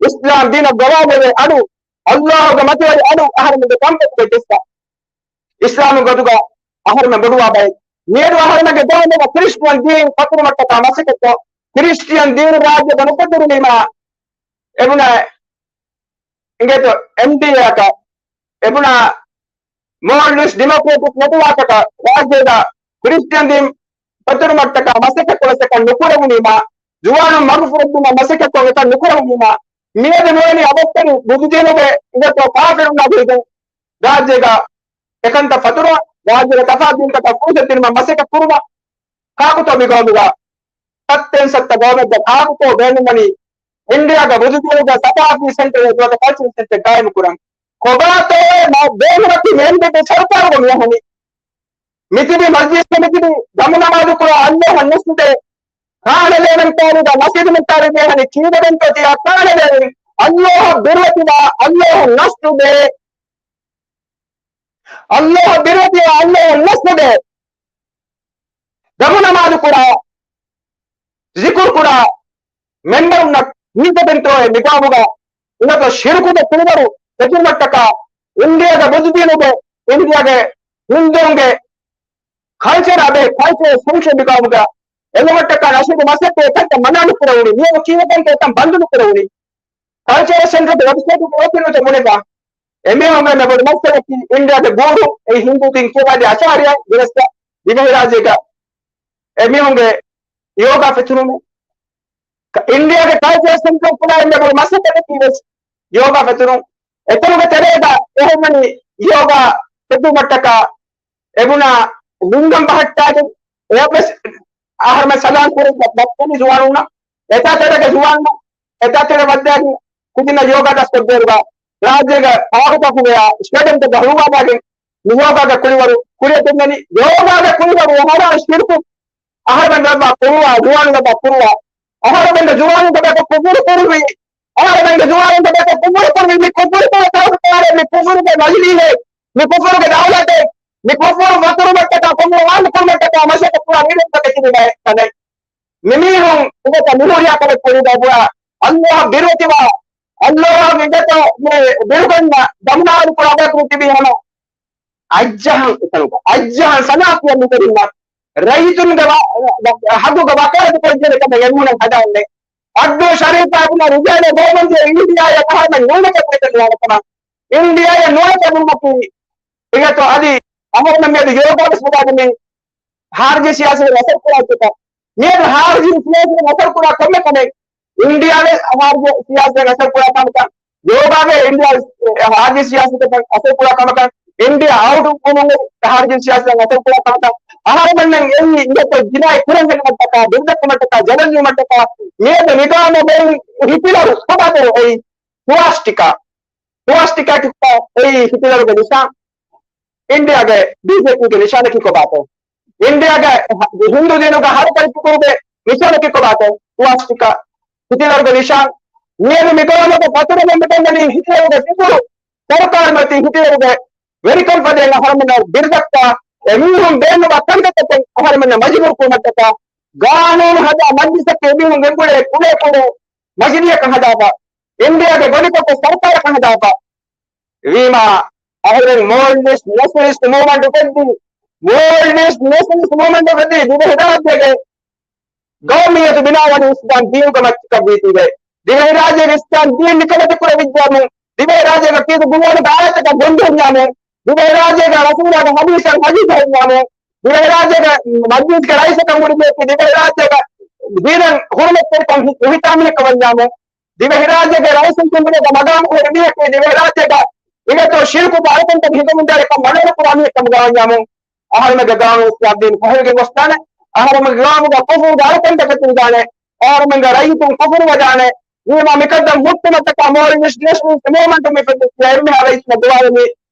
އިސްލާމް ދީނަށް ގޮވާލެވޭ އަޑު، އައްލާހުގެ މަތިވެރި އަޑު އަހަރުމެންގެ ކަނބަދުގަ ޖައްސާ. އިސްލާމު ގޮތުގަ އަހަރުމެން ބޮޑުވާ ބައެއް. މިއަދު އަހަރުމެންގެ ގައުމުގަ ކްރިސްޓިއަން ދީން ފަތުރުމަށްޓަކާ މަސައްކަތްކޮށް، ކްރިސްޓިއަން ދީން ރާއްޖޭގަ ނުފެތުރުނީމާ، އެބުނާ އިނގޭތޯ އެމްޑީއޭއަކަށް، އެބުނާ މޯލްޑިވްސް ޑިމޮކްރެޓިކް ނެޓްވާކަކަށް ރާއްޖޭގަ ކްރިސްޓިއަން ދީން ފަތުރުމަށްޓަކާ މަސައްކަތްކޮޅެއް އެކަން ނުކުރެވުނީމާ، ޒުވާނުން މަގުފުރެއްދުމަށް މަސައްކަތްކޮށް އެކަން ނުކުރެވުނީމާ، މިއަދު ނުވަނީ އަބައްތަރު ބުދުދީނުގެ އިނގޭތޯ ކާފިރުންނާ ގުޅިގެން ރާއްޖޭގަ އެކަންތައް ފަތުރަ، ރާއްޖޭގެ ތަފާތު ދީންތަކަށް ފުރުސަތު ދިނުމަށް މަސައްކަތް ކުރުމަށް. ކާކުތޯ މި ގައުމުގަ ސައްތައިން ސައްތަ ގައުމެއްގަ ކާކުތޯ ބޭނުންވަނީ އިންޑިއާގަ ބުދުދީނުގެ ސަޤާފީ ސެންޓަރެއް ނުވަތަ ކަލްޗަރަލް ސެންޓަރެއް ގާއިމުކުރަން؟ ކޮބާތޯ މަ-، ބޭނުމަކީ މެންޑޭޓެއް ސަރުކާރުގަ މިއަހަނީ. މިތިބި މަޖްލިސްގަ މިތިބި ދަމުނަމާދުކުރާ އައްލާހަށް ނަސްދޭ. ކާނެލޭވެން ތާރީގަ ނަސީދުމެން ތާރީ މިއަހަނީ ކީއްވެގެންތޯ ތިޔާ ކާނެލޭވެން؟ އައްލާހަށް ބިރުވެތިވާ އައްލާހަށް ނަސްދޭ. އައްލާހަށް ބިރުވެތިވާ އައްލާހަށް ނަސްދޭ. ދަމުނަމާދު ކުރާ، ޒިކުރު ކުރާ މެމްބަރުންނަށް ކީއްވެގެންތޯއޭ މިގައުމުގަ އިނގޭތޯ ޝިރުކުގެ ކުޅިވަރު ފެތުރުމަށްޓަކާ އިންޑިއާގެ ބުދުދީނުގެ، އިންޑިއާގެ ހިންދޫންގެ ކަލްޗަރާ ބެހޭ ކަލްޗަރަލް ސެންޓަރ މިގައުމުގަ އެޅުމަށްޓަކާ ނަޝީދު މަސައްކަތް އެކަންތައް މަނާ ނުކުރެވުނީ. މިއަދު ކީއްވެގެންތޯ އެކަން ބަންދު ނުކުރެވުނީ؟ ކަލްޗަރަލް ސެންޓަރުގެ ވެބްސައިޓުގަ އޮތީ ނުވަތަ ބުނެބާ. އެމީހުންގެ އެންމެ ބޮޑު މައްސަލަކީ އިންޑިއާގެ ގޫރޫ އެއީ ހިންދޫ ދީން ކިޔަވާދިޔަ އަޝްއަރީއާ ގެނެސްގަ ދިވެހިރާއްޖޭގަ އެމީހުންގެ ޔޯގާ ފެތުރުމެއް. ކަ-، އިންޑިއާގެ ކަލްޗަރަލް ސެންޓަރު ކުޑަ އެންމެ ބޮޑު މައްސަލަކީ ވެސް ޔޯގާ ފެތުރުން. އެތަނުގެ ތެރޭގަ އެހެންވަނީ ޔޯގާ ފެތުރުމަށްޓަކާ އެބުނާ ރިންގަން ބަހައްޓާގެން އެއަށްވެސް އަހަރުމެން ސަލާން ކުރެއްވި ދައްކަނީ ޒުވާނުންނަށް. އެތާ ތެރޭގެ ޒުވާނުންނަށް، އެތާ ތެރޭ ވައްދާގެން ކުދިންނަށް ޔޯގާ ދަސްކޮށްދޭއިރުގަ ރާއްޖޭގެ އާގުތަކުގެ ސްޓޭޑިއަމްތަކަށް ހުޅުވާލާގެން މި ޔޯގާގެ ކުޅިވަރު ކުރިއަށް ދެންނަނީ. ޔޯގާގެ ކުޅިވަރު ހަރާން ޝިރުކު. އަހަރެމެން ލައްވާ ކުރުވާ، ޒުވާނު ލައްވާ ކުރުވާ. އަހަރެމެންގެ ޒުވާނުންގެ ބޭކަށް ކުފުރު ކުރުވި. އަހަރެމެންގެ ޒުވާނުންގެ ބޭކަށް ކުފުރު ކުރުވި. މި ކުފުރު ކުރު ތަވަސްކާރެއް، މި ކުފުރުގެ މަޖިލީހެއް، މި ކުފުރުގެ ދައުލަތެއް، މި ކުފުރު ފަތުރުމަށްޓަކާ ކޮންމެ ވާން ކުރުމަށްޓަކާ މަސައްކަތް ކުރާ އިރެއްގަ ތިބި ބައެއް ކަލޭ. މިމީހުން އިނގޭތޯ މިހުރިހާ ކަމެއް ކުރީ ބައިބުޅާ، އައްލާހަށް ބިރުވެތިވާ، އައްލާހަށް އިނގޭތޯ މި ބިރުގަންނަ ދަމުނާރު ކުރާ ބަޔަކު ތިބީ ހަމަ އައްޖަހަން އެކަންކޮ، އައްޖަހަން ސަނާފިޔަށް މިތެރިންނަށް ރައްޔިތުންގެ ވަ-، ވަ-، ހައްގުގެ ވަކާލަތު ކޮށްދޭނެ ކަމެއް އެމީހުނަށް ހަދާންވެ. އަބްދުލް ޝަރީފާ އިބްނު ރުޒާނާ ގައުމުން ދިޔަ އިންޑިއާއަށް އަހަރުމެން ނޫނެކޭ ބުނެދެން ނުވާނެ ކަމަށް. އިންޑިއާއަށް ނޫނެކޭ ބުނުމަކީ އިނގޭތޯ އަދި އަހަރުމެން މިއަދު ޔޯގާ ވެސް ބުނާ ދެމީ ހާރިޖީ ސިޔާސަތުގެ އަސަރު ކުރާ ގޮތަށް. މިއަދު ހާރިޖީ ސިޔާސަތުގެ އަސަރު ކުރާ ކޮންމެ ކަމެއް އިންޑިއާގެ ހާރިޖީ ސިޔާސަތުގެ އަސަރު ކުރާ ކަމަކަށް، ޔޯގާގެ އިންޑިއާ ހާރިޖީ ސިޔާސަތުގެ އަސަރު ކުރާ ކަމަކަށް، އިންޑިއާ އައުޓް ވުމުން ހާރިޖީ ސިޔާސަތުގެ އަސަރު ކުރާ ކަމަކަށް، އަހަރުމެންނަށް އެއީ އިނގޭތޯ ޖިނާއީ ކުރަން ހެދުމަށްޓަކާ، ބިރުދައްކުމަށްޓަކާ، ޖަލަށް ލުމަށްޓަކާ، މިއަދު މިގާމު ބެއިން ހިޓްލަރު ކޮބާތޯ އެއީ؟ ސްވާސްޓިކާ. ސްވާސްޓިކާ ކިކޮބާ އެއީ ހިޓްލަރުގެ ނިޝާން؟ އިންޑިއާގެ ބީޖޭޕީގެ ނިޝާނަކީ ކޮބާތޯ؟ އިންޑިއާގެ ހިންދޫ ދީނުގެ ހަރުކަށި ކުކުރުގެ ނިޝާނަކީ ކޮބާތޯ؟ ސްވާސްޓިކާ ހިޓްލަރުގެ ނިޝާން. މިއަދު މިގާމުގެ ފަތުރަމެން މިކަންވަނީ ހިޓްލަރުގެ ފިކުރު، ސަރުކާރުމަތީ ހިޓްލަރުގެ ވެރިކަން ފަދައިން އަހަރުމެންނަށް ބިރުދައްކާ، އެމީހުން ބޭނުންވާ ކަންތައްތަކެއް އަހަރުމެންނަށް މަޖުބޫރު ކުރުމަށްޓަކާ، ގާނޫނު ހަދާ މަޖްލިސަކީ އެމީހުން ގެންގުޅޭ ކުޅޭ ކުޅު މަޖިލީހަކަށް ހަދާފަ، އިންޑިއާގެ ގޮނޑިކޮށްފަ ސަރުކާރަކަށް ހަދާފަ. ވީމާ، އަހަރެން މޯލްޑިވްސް ނެޝަނަލިސްޓް މޫވްމަންޓް އުފެއްދީ، މޯލްޑިވްސް ނެޝަނަލިސްޓް މޫވްމަންޓް އުފެއްދީ ދިވެހިރާއްޖޭގެ ގައުމިއްޔަތު ބިނާވަނީ އިސްލާމް ދީނުގެ މައްޗަކަށް ވީތީވެ. ދިވެހިރާއްޖޭގެ އިސްލާމް ދީން ނިކަމެތި ކުރެވިއްޖާމު، ދިވެހިރާއްޖޭގަ ކީރިތި ގުރުއާނުގެ އާޔަތަކަށް ގޮނޑި ހުންޏާމު، ދިވެހިރާއްޖޭގަ ރަސޫލާގެ ޙަދީޘަށް ޙަދީޘް ހުންޏާމު، ދިވެހިރާއްޖޭގަ މަޖްލިސްގެ ރައީސަކަށް ހުރި މީހަކީ ދިވެހިރާއްޖޭގަ ދީނަށް ހުރުމަތްތެރިކަން ނުހިތާ މީހަކަށް ވަންޏާމު، ދިވެހިރާއްޖޭގެ ރައީސުން ތިން ބުނެގެ މަގާމު ހުރި މީހަކީ ދިވެހިރާއްޖޭގަ އިނގޭތޯ ޝިރުކުގެ އަޅުކަންތައް ހިނގަމުންދާ އެކަން މަނާ ނުކުރާ މީހަކަށް ވަންޏާމު، އަހަރުމެންގެ ގައުމު އިސްލާމް ދީން ފަހިވެގެން ގޮސްދާނެ. އަހަރުމެންގެ ގައުމުގަ ކުފުރުގެ އަޅުކަންތަކެއް ތިންދާނެ. އަހަރުމެންގެ ރައްޔިތުން ކުފުރު ވެދާނެ. ވީމާ މިކަންތައް ހުއްޓުމަށްޓަކާ މޯލްޑިވްސް ނެޝަނަލިސްޓް މޫވްމަންޓު މި ފެއްދެއްވިޔާ އެންމެހާ ރައްޔިތުންނަށް ދުވާލަނީ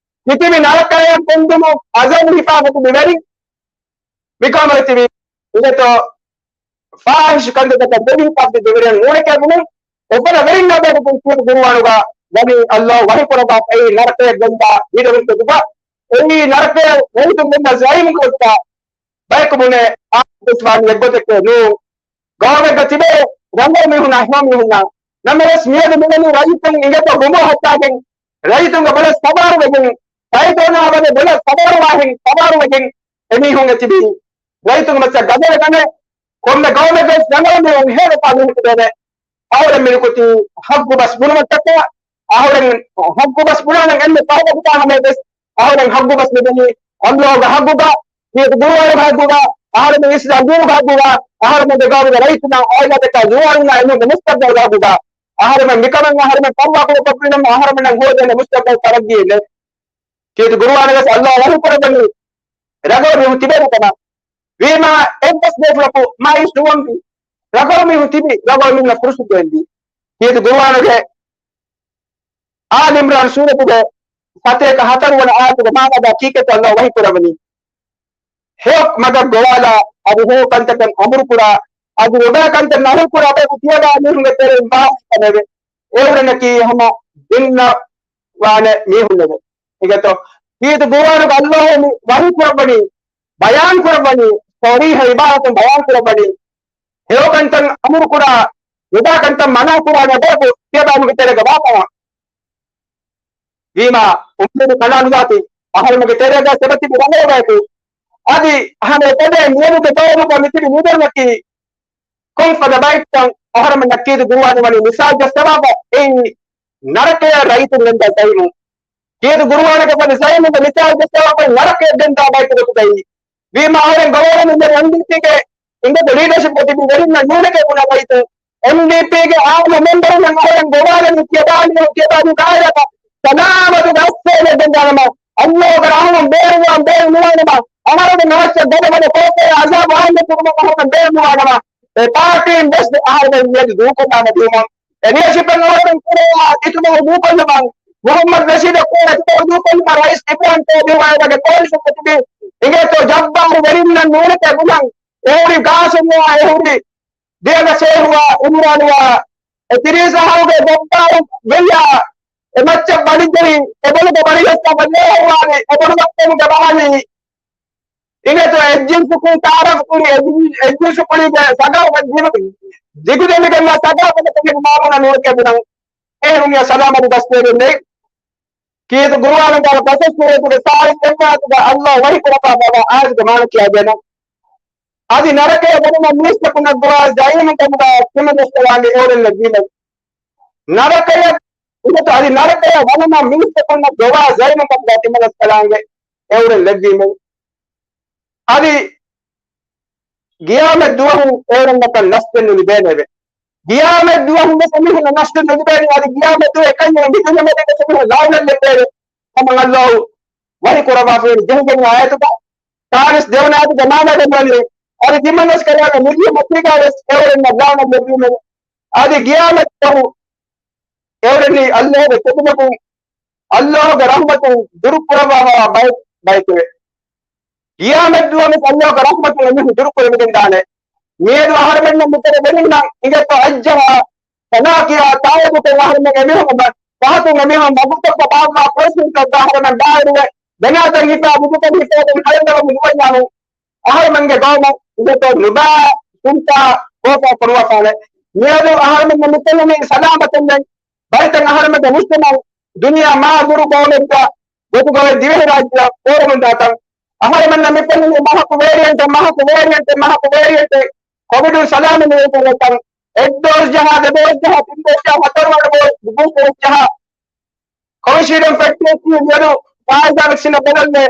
ކިތިބި ނަރަކަޔަށް ގެންދުމު އަޒަލް ހިފާފަ ތިބި ވެރިން މިކަމަށް ތިބި އިނގޭތޯ ފާހިޝް ކަންތައްތަކަށް ދެވި ހިފާފަ ތިބި ވެރިން ނޫނެކޭ ބުނުން. އެފަދަ ވެރިންނާ ބޭކަލުން ކީރިތި ގުރުއާނުގަ ވަނީ އައްލާހު ވަޙީ ކުރައްވާފައި ނަރަކަޔަށް ގެންދާ ވީޑިއޯ ކުދުގަ އެއީ ނަރަކަޔަށް ވަހިތުން ގެންދާ ޒައީމު ކޮށްޓާ ބަޔަކު ބުނެ އާ ދުސްވާނީ އެއްގޮތެކޭ ނޫން. ގައުމެއްގަ ތިބޭ ރަނގަޅު މީހުންނާ ހެޔޮ މީހުންނާ. ނަމަވެސް މިއަދު މިވަނީ ރައްޔިތުން އިނގޭތޯ ގުމާ ހައްޓާގެން، ރައްޔިތުންގެ ބޮލަށް ސަވާރުވެގެން، ފައިތޯނާ ވަނީ ބޮލަށް ސަވާރުވާހެން ސަވާރުވެގެން އެމީހުން އެ ތިބީ. ރައްޔިތުންގެ މައްޗަށް ގަދަވެގަނެ، ކޮންމެ ގައުމެއްގަވެސް ރަނގަޅު މީހުން ހޭދަފާ މީހަކު ދޭނެ. އަހަރެން މިނިކުތީ ހައްގު ބަސް ބުނުމަށްޓަކާ، އަހަރެން ހައްގު ބަސް ބުނާނަން އެންމެ ފަހުގަ ހަމަޔަށްވެސް އަހަރެން ހައްގު ބަސް މިދަނީ އައްލާހުގެ ހައްގުގަ، ކީރިތި ގުރުއާނުގެ ހައްގުގަ، އަހަރެމެން އިސްލާމް ދީނުގެ ހައްގުގަ، އަހަރެމެންގެ ގައުމުގެ ރައްޔިތުންނާ އާއިލާތަކާ ޒުވާނުންނާ އެމީހުންގެ މުސްތަޤްބަލުގެ ހައްގުގަ. އަހަރެމެން މިކަމަށް އަހަރެމެން ފަރުވާކުރު ކޮށްފިނަމަ އަހަރެމެންނަށް ހޯދޭނެ މުސްތަޤްބަލް ތަރައްގީއެއް ނެތް. ކީރިތި ގުރުއާނުގަސް އައްލާހު ވަޙީ ކުރައްވަނީ ރަނގަޅު މީހުން ތިބޭނެ ކަމަށް. ވީމާ އެއްވެސް ބޭފުޅަކު މާޔޫސް ނުވަންވީ. ރަނގަޅު މީހުން ތިބީ، ރަނގަޅު މީހުންނަށް ފުރުސަތު ދޭންވީ. ކީރިތި ގުރުއާނުގެ އާލި އިމްރާން ސޫރަތުގެ ސަތޭކަ ހަތަރު ވަނަ އާޔަތުގެ މާނައަށް ކީކޭތޯ އައްލާހު ވަޙީ ކުރައްވަނީ. ހެޔޮ މަގަށް ގޮވާލާ، އަދި ހެޔޮ ކަންތަކަށް އަމުރުކުރާ، އަދި އެބައި ކަންތައް ނަހުކުރާ ބަޔަކު ތިޔަބައިމީހުންގެ ތެރެއިން ވާހަކަ ނެވެ. އެއުޅެނަކީ ހަމަ ދެންނަވާނެ މީހުންނެވެ. އިނގޭތޯ؟ ކީރިތި ގުރުއާނުގަ އައްލާހު މި ވަޙީ ކުރައްވަނީ، ބަޔާން ކުރައްވަނީ، ޞަރީޙަ ޢިބާރާތުން ބަޔާން ކުރައްވަނީ، ހެޔޮ ކަންތައް އަމުރުކުރާ، ނުބައި ކަންތައް މަނާ ކުރާނެ ބަޔަކު ތިޔަބައިމީހުންގެ ތެރޭގަ ވާ ކަމަށް. ވީމާ، އުއްމީދު ކަނޑާނުލާތި، އަހަރެމެންގެ ތެރޭގަ އެބަތިބި ރަނގަޅު ބަޔަކު. އަދި އަހަރެން އެކަލޭ މިއަދުގެ ދައުރުގަ މިތިބި މިދަރުނަކީ ކޮންފަދަ ބައެއްކަން އަހަރެމެންނަށް ކީރިތި ގުރުއާނު ވަނީ މިސާލު ޖައްސަވާފަ އެއީ ނަރަކަޔަށް ރައްޔިތުން ގެންދާ ޒައީމު. ކީރިތި ގުރުއާނުގެ ވަނީ ޒައީމުގެ މިސާލު ޖައްސަވާފަ ނަރަކަޔަށް ގެންދާ ބައެއްގެ ގޮތުގައި. ވީމާ އަހަރެން ގޮވާލަނީ މި އެމްޑީޕީގެ އިނގޭތޯ ލީޑަޝިޕްގަ ތިބި ވެރިންނަށް ނޫނެކޭ ބުނާ ރައްޔިތުން. އެމްޑީޕީގެ އާއްމު މެމްބަރުންނަށް އަހަރެން ގޮވާލަނީ ތިޔަބައިމީހުން ތިޔަބައިމީހުންގެ އާއިލާތައް ސަލާމަތުގެ އައްސޭނެ ގެންދާނަމަ، އައްލާހުގެ ރަޙުމަތް ބޭނުންވާން ބޭނުންވާނަމަ، އަހަރެމެން އަވަސް ގަދަވަނެ ކޯކަޔަށް ޢަޒާބު އާއްމު ކުރުމަށް އަހަރެމެން ބޭނުންވާނަމަ، އެ ޕާޓީން ވެސް އަހަރެމެން މިއަދު ދޫކޮށްލާނެ ދިއުމަށް. އެ ލީޑަޝިޕް އަހަރެމެން ކުރައްވާ އިތުބާރު ދޫކޮށްލުމަށް، މުޙައްމަދު ނަޝީދަށް ކުރެ އިތުބާރު ދޫކޮށްލުމަށް ރައީސް އިބްރާހިމް ތައިބީ ވާއިދާގެ ކޯލިޝަންގަ ތިބި އިނގޭތޯ ޖައްބާރު ވެރިންނަށް ނޫނެކޭ ބުނަން. އެ ހުރި ގާސިމްވާ، އެ ހުރި ދިޔަގަ ޝޭހުވާ، އިމްރާންވާ، އެ ތިރީސް އަހަރުގެ ޖައްބާރު ވެރިޔާ، އެ މައްޗަށް ވަނިދެރި، އެ ބޮލުގަ ވަނިގަސްތަ ވަންނޭހުވާނެ، އެ ބޮޑު ވައްތަނުގެ ބަހަނީ. އިނގޭތޯ އެއްޖިންސުކުން ތަޢާރަފު ކުރި، އެއްޖިންސު ކުރީގެ ސަގާވަތް ދިގު، ދިގު ދެމިގެންވާ ސަގާވަތަކަށް މާބުނަ ނޫނެކޭ ބުނަން. އެހެންވިޔަސް ސަލާމަތު ގަސްތުވެގެން ނެތް. ކީރިތި ޤުރުއާނުގަ ޤަޞަޞް ސޫރަތުގެ ސާޅީސް އެއް ވާތުގަ ﷲ ވަޙީ ކުރައްވާ އާޔަތުގެ މާނަ ކިޔަވަޑައިގަންނަވާ. އަދި ނަރަކަޔަށް ވަނުމަށް މީސްތަކުންނަށް ގޮވާ ޒައީމުކަމުގަ ތިމަން ރަސްކަލާނގެ އެއުރެން ލެއްވީމެވެ. ނަރަކަޔަށް، އިނގޭތޯ އަދި ނަރަކަޔަށް ވަނުމަށް މީސްތަކުންނަށް ގޮވާ ޒައީމުކަމުގަ ތިމަން ރަސްކަލާނގެ އެއުރެން ލެއްވީމެވެ. އަދި ގިޔާމަތް ދުވަހު އެއުރެންނަކަށް ނަސްދެއް ނުލިބޭނެއެވެ. ގިޔާމަތް ދުވަހު ވެސް އެމީހުންނަށް ނަސްދެއް ނުލިބޭނެ. އަދި ގިޔާމަތް ދުވަހު އެކަންޏެއް މި ދުނިޔެމެދު ވެސް އެމީހުން ލަޢުނަތް ލެއްބޭނެ. ހަމަ ﷲ ވަޙީ ކުރައްވާފައި ޖެހިގެން އާޔަތުގަ ސާޅީސް ދެވަނަ އާޔަތުގެ މާނަ ދެންނެވި. އަދި ތިމަން ރަސްކަލާނގެ މި ދުނިޔެ މަތީގަ ވެސް އެއުރެންނަށް ލަޢުނަތް ލެއްވީމެވެ. އަދި ގިޔާމަތް ދުވަހު އެއުރެނީ ﷲ ގެ ތެދުމަގުން، ﷲ ގެ ރަޙްމަތުން ދުރުކުރައްވާފައިވާ ބައެއް ބައެކެވެ. ގިޔާމަތް ދުވަހު ވެސް ﷲ ގެ ރަޙްމަތުން އެމީހުން ދުރުކުރެވިގެން ދާނެ. މިއަދު އަހަރެމެންނަށް މިތެރެ ވެރިންނަށް އިނގޭތޯ އައްޖަހާ، ފަނާކިޔާ، ތާއަދުކޮށް އަހަރެމެން އެމީހުން ބަ-، ފަހަތުން އެމީހުން ވަގުތަކަށް ބާއްވާ ފުރަސްތަކަށް އަހަރެމެން ބާއިރުވެ، ދެނާތަން ހިފާ، މިދެތަން ހިފާ ދެން ހަލަން ދަޅަމުން ނުވަންޏާނު އަހަރެމެންގެ ގައުމަށް އިނގޭތޯ ނުބާ ސުންތާ ކޯފާ ކޮޅުވާފާނެ. މިއަދު އަހަރެމެންނަށް މިފެނުނީ ސަލާމަތެއް ނެތް. ބައިތަން އަހަރެމެންގެ މުޖްތަމަޢު ދުނިޔެ މާ ދުރު ގައުމެއްގަ ގޮތުގައި ދިވެހިރާއްޖެއަށް ފޯރުމުންދާތަން. އަހަރެމެންނަށް މިފެނުނީ މަހަކު ވޭރިއެންޓެއް، މަހަކު ވޭރިއެންޓެއް، މަހަކު ވޭރިއެންޓެއް، ކޮވިޑުން ސަލާމަތް ނުވެތަން. އެއް ޑޯޒް ޖަހާ، ދެ ޑޯޒް ޖަހާ، ތިން ޑޯޒް ޖަހާ، ހަތަރު ވަނަ ޑޯޒް ބޫސްޓަރެއް ޖަހާ. ކޮވިޝީލްޑުން ފެއްޓިވެސް މިއަދު ފާއިޒާ ވެކްސިނަށް ބަދަލުވެ،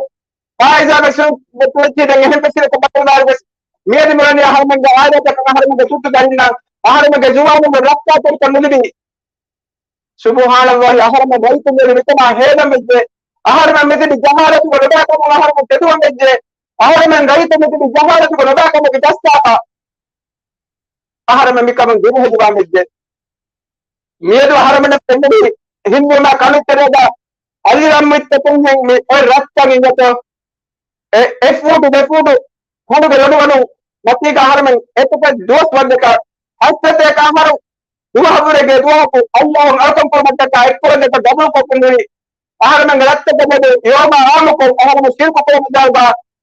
ފާއިޒާ ވެކްސިން ފެއްޓިވެސް ދެން އެހެން ފެއްޓިވެސް ބަދަލުވާއިރު ވެސް މިއަދު މިވަނީ އަހަރެމެންގެ އާއިލާތަކަށް، އަހަރެމެންގެ ސުއްތުތަރިންނަށް، އަހަރެމެންގެ ޒުވާނުންގެ ރައްކާތެރިކަން ނުލިބި. ސުބުޙާނަﷲ، އަހަރެމެން ރައްތުން ވެރި މިކަމާ ހޭލަން ވެއްޖެ. އަހަރެމެން މިތިބި ޖަހާލަތުގަ ނުބައިކަމުން އަހަރެމެން ތެދުވަން ވެއްޖެ. އަހަރެމެން ރައްތުން މިތިބި ޖަހާލަތުގަ ނުބައިކަމުގެ ޖައްސާފަ އަހަރެމެން މިކަމުން ދުރުހެލިވާން ވެއްޖެ. މިއަދު އަހަރެމެންނަށް ފެންނަނީ ހިންދު މާ ކަނުތެރޭގަ އަލިރަށް މިއްތަކުން ހެން މި އޮތް ރައްތަށް އިނގޭތޯ އެ، އެއް ފޫޓު ދެ ފޫޓު ކުނޑުގެ ލޮޑުގަނޑު މަތީގަ އަހަރެމެން އެތަކެއް ދުވަސް ވައްދެކަށް ހަސަތޭކަ އަހަރު ދުވަހަށްވުރެ ގެ ދުވަހަކު ﷲ އަޅުކަން ކުރުމަށްޓަކާ އެއްކުރަން ދެކޮށް ގަބޫލުކޮށްފަ ނުވި އަހަރެމެންގެ ރައްތަކަށް މެދު ޔޯމާ އާއްމުކޮށް އަހަރެމެން ޝިރްކު ކުރަމުންދާ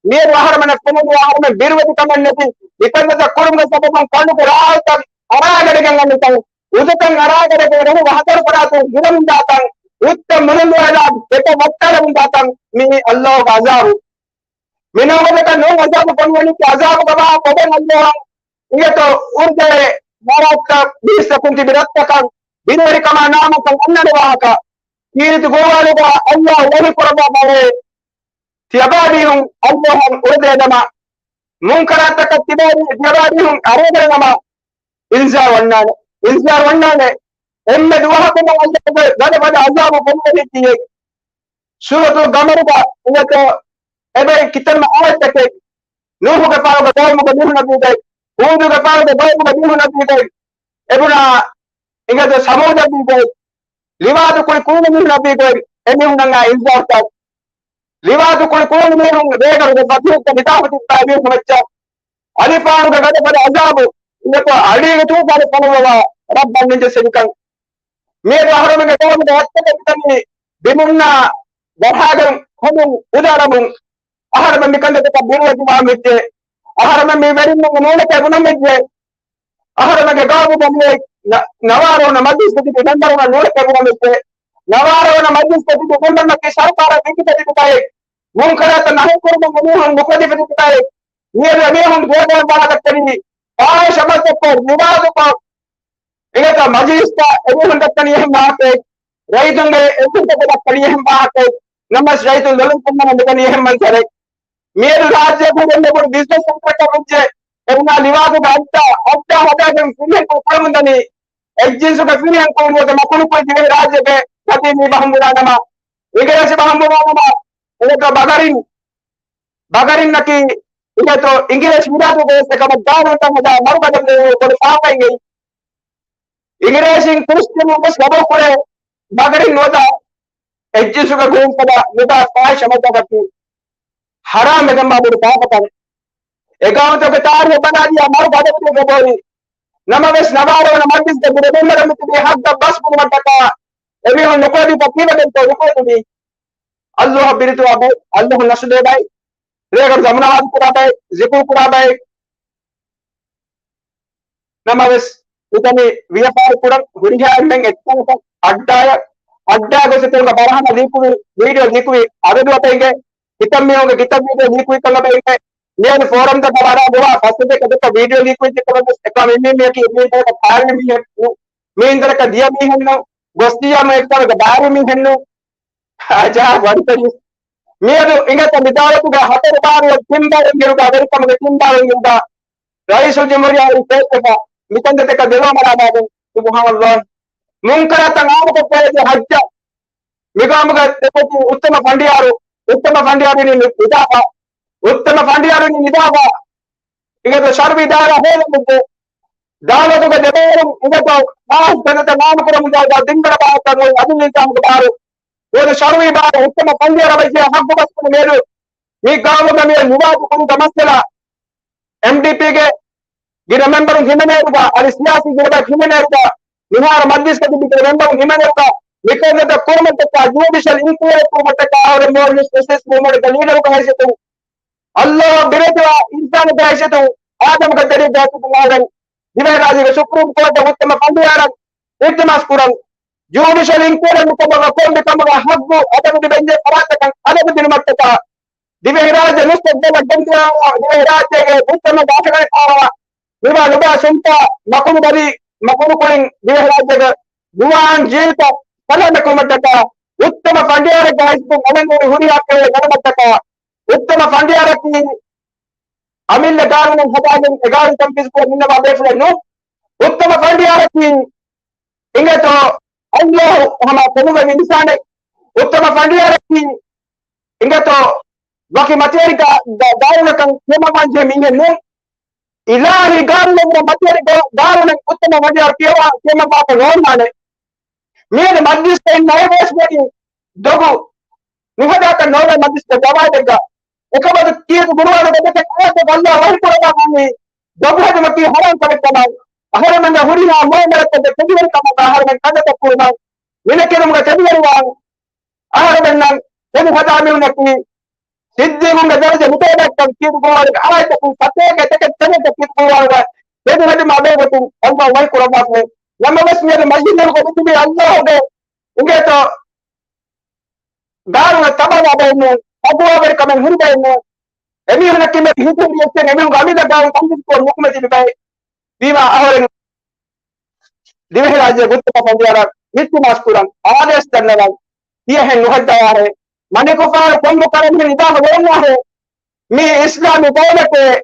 މިއަދު އަހަރެމެންނަށް ފެނުނު އަހަރެމެން ބިރުވެތި ކަމެއް ނެތި މިކަންތައް ކުރުމުގެ ސަބަބުން ކަނޑުގެ ރާއަތައް އަރާގަޑިގެން އަންނަތަން އުދަތައް އަރާގަޑިގެން ރަހުގަ ހަތަރު ފަރާތުން ގިރަމުންދާތަން އުއްތަ މުޅިން ދުވަހަށް ދެކޮށް ވައްޓާލަމުންދާތަން މި ﷲ ގެ ޢަޒާބު. މިނަވަލަކަށް ނޫން ޢަޒާބު ފޮނުވަނީ ޢަޒާބުގެ ވާހަކަ އޮތް ﷲ އަށް އިނގޭތޯ އުރުދޭ މަރާތަ ބީސްތަކުން ތިބި ރައްތަކަށް ބިރުވެރިކަމާ ނާމަކަށް އަންނަނި ވާހަކަ. ކީރިތި ގުރުއާނުގަ ﷲ ވަޙީ ކުރައްވާ ބައެއް ތިޔަބާދީހުން ﷲ އަށް އުރުދޭ ދަމާ މުންކަރާތަކަށް ތިބާދީ، ތިޔަބާދީހުން އަރޭގަނެ ނަމާ އިންޒާރު ވަންނާނެ. އިންޒާރު ވަންނާނެ. އެންމެ ދުވަހަކު ﷲ ގެ ގަދަފަދަ ޢަޒާބު ފޮނުވަނީ ކީއް؟ ސޫރަތުލް ޤަމަރުގަ އިނގޭތޯ އެބައި ކިތަންމެ އާޔަތްތަކެއް. ނޫޙުގެފާނުގެ ޤައުމުގެ މީހުންނަށް ވީގައި، ހޫދުގެފާނުގެ ޤައުމުގެ މީހުންނަށް ވީގައި، އެބުނާ އިނގޭތޯ ސަމޫދަށް ވީގައި، ލިވާދު ކުޅި ކުޅުނު މީހުންނަށް ވީގައި، އެމީހުންނަށް އާ އިންޒާރުތައް. ލިވާދު ކުޅި ކުޅުނު މީހުން ރޭގަނޑުގެ ފަތިހުއްތަ ނިދާފަ ތިއްބާ މީހުން މައްޗަށް އަލިފާނުގެ ގަދަފަދަ ޢަޒާބު އިނގޭތޯ އަޑީގެ ތޫފާނެއް ފޮނުއްވަވާ ރައްބަށް ނިންޖެއްސެވިކަން. މިއަދު އަހަރެމެންގެ ޤައުމުގެ ރައްޓެކެއް މިދަނީ ބިމުންނާ ވަހާގެން ހޮދުން އުދާރަމުން. އަހަރެމެން މިކަންތައްތަކަށް ބިރުވެތިވާން ވެއްޖެ. އަހަރެމެން މި ވެރިންނަށް ނޫނެކޭ ބުނަން ވެއްޖެ. އަހަރެމެންގެ ގައުމުގަ މިއޮތް ނަ-، ނަވާރަ ވަނަ މަޖިލިސްގަ ތިބި މެންބަރުންނަށް ނޫނެކޭ ބުނަން ވެއްޖެ. ނަވާރަ ވަނަ މަޖިލިސްގަ ތިބި މެންބަރުންނަކީ ސަރުކާރަށް ވިކިފަ ތިބި ބައެއް. މުންކަރާތަށް ނަހު ކުރުމަށް އެމީހުން ނުކުތިފަ ތިބި ބައެއް. މިއަދު އެމީހުން ދުވެދުވެ ވާހަކަ ދައްކަނީ ފާހިޝް އަމަލްތައްކޮށް، ލިވާދުކޮށް، އިނގޭތޯ މަޖިލިސްތައް އެމީހުން ދައްކަނީ އެހެން ވާހަކައެއް. ރައްޔިތުންގެ އެއްވެސް ދައްކަނީ އެހެން ވާހަކައެއް. ނަމަވެސް ރައްޔިތުން ލޮލުން ކުންނަން މިދަނީ އެހެން މަންޒަރެއް. މިއަދު ރާއްޖޭގަ ހުރެ ބޮޑު ބިޒްނަސް ސެންޓަރަކަށް ވެއްޖެ. އެބުނާ ލިވާދުގެ އައްޑާ، އައްޑާ ހަދާގެން ފިރިހެންކުޅި ކުޅަމުންދަނީ. އެއްޖިންސުގެ ފިރިހެންކުޅި ނުވަތަ މަ ކުނިކުޅި ދިވެހިރާއްޖޭގެ ކަދީމީ ބަހަންބުނާ ނަމަ، އިނގިރޭސި ބަހަންބުނާ ނަމަ، އެނގޭތޯ ބަގަރިން، ބަގަރިންނަކީ އިނގޭތޯ އިނގިރޭސި މިރާތުގައި އެކަމަށް ގާނޫނުތައް ހަދާ މަރުގަދަ ބޮޑު ފާފައެއް. އިނގިރޭސީން ކްރިސްޓިއަނުން ވެސް ގަބޫލުކުރޭ ބަގަރިން ނުވަތަ އެއްޖިންސުގެ ގުޅުންފަދަ ނުބާ ފާހިޝް އަމަލުތަކަކީ ޙަރާމް ވެގެންވާ ބޮޑު ފާފަތަކެއް. އެ ގައުމުތަކުގެ ތާރީޚަށް ބަލާލިޔާ މަރު ގަދަވެރި ގަބޫލު. ނަމަވެސް ނަވާރަ ވަނަ މަޖްލިސްގެ ބުރެ މެންބަރުން މިތިބީ ޙައްޤަށް ބަސް ބުނުމަށްޓަކާ އެމީހުން ނުކުޅެދީފަ ކީއްވެގެންތޯ ނުކުޅެދުނީ؟ ﷲ އަށް ބިރުވެތިވާ ބައެއް، ﷲ ނަސްރު ދޭ ބައެއް. ރޭގަނޑު ޒަމުނާ ވާދަ ކުރާ ބައެއް، ޒިކުރު ކުރާ ބައެއް. ނަމަވެސް، މިތަނީ ވިޔަފާރި ކުރަން ހުރިހާ އެންމެން އެއްކަލަކަށް އައްޑާޔަ، އައްޑާ ގޮސް އެތަނުގަ ބަރަހަނަ ލީކުވި، ވީޑިއޯ ލީކުވި އަދަދު އަބައިގެ ހިތަށް މީހުންގެ ކިތައް ވީޑިއޯ ލީކުވިކަން އަބައިގެ މިއަދު ފޯރަމްތަކަށް ވަޑާ ދުވާ ފަސް އަދަދެއް އެކަމަކު ވީޑިއޯ ލީކުވިއްޖެ ކަމަށް ވެސް އެކަމަކު މި މީހަކީ މީހަކަށް ކާރި މީހެއް ނޫ، މީންދަރަކަށް ދިޔަ މީހެއް ނޫ، ގޮސް ދިޔަ މައެއްކަމަކަށް ބާރި މީހެއް ނޫ. އާ، ޖާ ވަޑިތަނި. މިއަދު އިނގޭތޯ މި ދައުލަތުގެ ހަތަރު ބާރު ތިން ބާރު އިރުގަ، ވެރިކަމުގެ ތިން ބާރު އިރުގަ، ރައީސުލް ޖުމްހޫރިއްޔާ އިން ފޭތެފަ، މިތަން ދެތެކަ ދެލޯ މަރާމާގެން، ސުބްޙާނައްލާހް. މުންކަރާތަށް އާންމުކޮށްފައި ހައްޖަށް. މިގާމުގަ ދެފޮތި އުއްތަމަ ފަނޑިޔާރު، އުއްތަމަ ފަނޑިޔާރުން ނިދާފަ، އުއްތަމަ ފަނޑިޔާރުން ނިދާފަ. އިނގޭތޯ ޝަރުވީ ދާއިރާ ހޭލެއް ނުދޭ. ދައުލަތުގެ ދެބޭރުން އިނގޭތޯ ފާހަގަ ތަނަތައް ނާނުކުރަމުންދާ ދިންގަނޑަ ބާހަތައް އޮތް އަދުލު ނިޒާމުގެ ބާރު. އޭރު ޝަރުވީ ބާރު އުއްތަމަ ފަނޑިޔާރަށް ވެއްޖެ ހައްގު ބަސްކުރުމޭރު މި ގާމުގަ މި ނުވާތު ކުރިގަ މައްސަލަ އެމްޑީޕީގެ ގިނަ މެމްބަރުން ހިމެނޭރުގަ، އަދި ސިޔާސީ ގިނަ ބައެއް ހިމެނޭރުގަ، މިހާރު މަޖްލިސްގަ ތިބި ގިނަ މެމްބަރުން ހިމެނޭރުގަ، މިކަންތައް ކުރުމަށްޓަކާ، ޖުޑިޝަލް އިންކުއަރީ ކުރުމަށްޓަކާ، އަހަރެން މޯލްޑިވްސް މުސްލިމް މޫވްމަނޓްގެ ލީޑަރުގެ ހައިސިއްޔަތުން، އައްލާހަށް ބިރެދުވާ އިންސާނުގެ ހައިސިއްޔަތުން، އާދަމުގެ ދަރިޖައިގަ އަހަރެން ދިވެހިރާއްޖޭގެ ސުޕްރީމް ކޯޓަށް އުއްތަމަ ފަނޑިޔާރަށް އިލްތިމާސް ކުރަން، ޖުޑިޝަލް އިންކުއަރީ ނުކުރުމަށް ކޮންމެ ކަމުގެ ހައްގު އަދަބު ލިބެންޖެހޭ ފަރާތްތަކަށް އަދަބު ދިނުމަށްޓަކާ، ދިވެހިރާއްޖެ މުސްތަޤްބަލަށް ގެންދަވާ، ދިވެހިރާއްޖޭގެ މުޖްތަމަޢުގެ އަށަގަނޑަކާވާ، މިވާ ނުބާ ސުންތާ މަކުނުބަލި، މަކުނުކުޅިން ދިވެހިރާއްޖޭގެ ޒުވާން ޖީލްތައް ސަލާމަތްކުރުމަށްޓަކާ، އުއްތަމަ ފަނޑިޔާރެއްގެ ހައިސިއްޔަތުން އަޅަންގެ ހުރިހާ ކަމެއް ނެރުމަށްޓަކާ، އުއްތަމަ ފަނޑިޔާރަކީ އަމިއްލަ ގާނޫނެއް ހަދާގެން އެ ގާނޫނު ތަންފީޒުކުރަން އިންނަވާ ބޭފުޅެއް ނޫން. އުއްތަމަ ފަނޑިޔާރަކީ އިނގޭތޯ އައްލާހު ހަމަ ކޮބުގެ އިންސާނެއް. އުއްތަމަ ފަނޑިޔާރަކީ އިނގޭތޯ ވަކި މަތިވެރި ގާ-، ގާ-، ގާނޫނަކަށް ކިޔަމަށްވާންޖެހޭ މީހެއް ނޫން. އިލާހީ ގާނޫނެއް މަތިވެރި ގާ-، ގާނޫނެއް އުއްތަމަ ފަނޑިޔާރު ކިޔަވާ، ކިޔަމަށްވާކަށް ނޯންނާނެ. މިއަދު މަޖްލިސްގައި ނައިވެސް ވެގެން ދޮގު ނުހަދާކަށް ނޯވޭ މަޖްލިސްގެ ގަވާއިދެއްގަ. އެކަމަކު ކީރިތި ޤުރުއާނުގެ ދެތެއް އާޔަތެއް އައްލާހު ވަޙީކުރައްވާފައި ދޮގުހެދުމަކީ ޙަރާމް ކަމެއް ކަމަށް. އަހަރެމެންގެ ހުރިހާ މޫމަންނަކުގެ ތެދުވެރިކަމަށް އަހަރެމެން ކަންތައް ކުރުމަށް މިނެކިރުމުގެ ތެދުވެރިވާން. އަހަރެމެންނަށް ތެދު ހަދާ މީހުންނަކީ ސިއްދީޤުންގެ ދަރަޖަ ނުބޭބައެއްކަން ކީރިތި ޤުރުއާނުގެ އާޔަތަކުން ސަތޭކަ އެކެއް ތެރޭގަ ކީރިތި ޤުރުއާނުގަ ތެދު ހެދުމާ ބެހޭގޮތުން އައްލާހު ވަޙީކުރައްވާފައި. ނަމަވެސް މިއަދު މަޖިލީހުގަ މިތިބީ އައްލާހުގެ އިނގޭތޯ ގާނޫނަށް ތަބާވާ ބައެއް ނޫން، ތަޤްވާވެރިކަމެއް ހުރި ބައެއް ނޫން. އެމީހުންނަކީ މެދު ހިތުހުރި އެއްޗެއް އެމީހުންގެ އަމިއްލަ ގާނޫނު ތަންފީޒުކޮށް ނުކުމެ ތިބި ބައެއް. ވީމާ އަހަރެން ދިވެހިރާއްޖޭގެ އުއްތަމަ ފަނޑިޔާރަށް އިލްތިމާސް ކުރަން، އާދޭސް ދަންނަވަން، ތިޔަހެން ނުހައްދަވާހޭ. މަނިކުފާރު ކޮންމެ ކަރަންހެން ނިދާފަ ވެރަންވާހޭ. މީ އިސްލާމީ ދައުލަތެއް.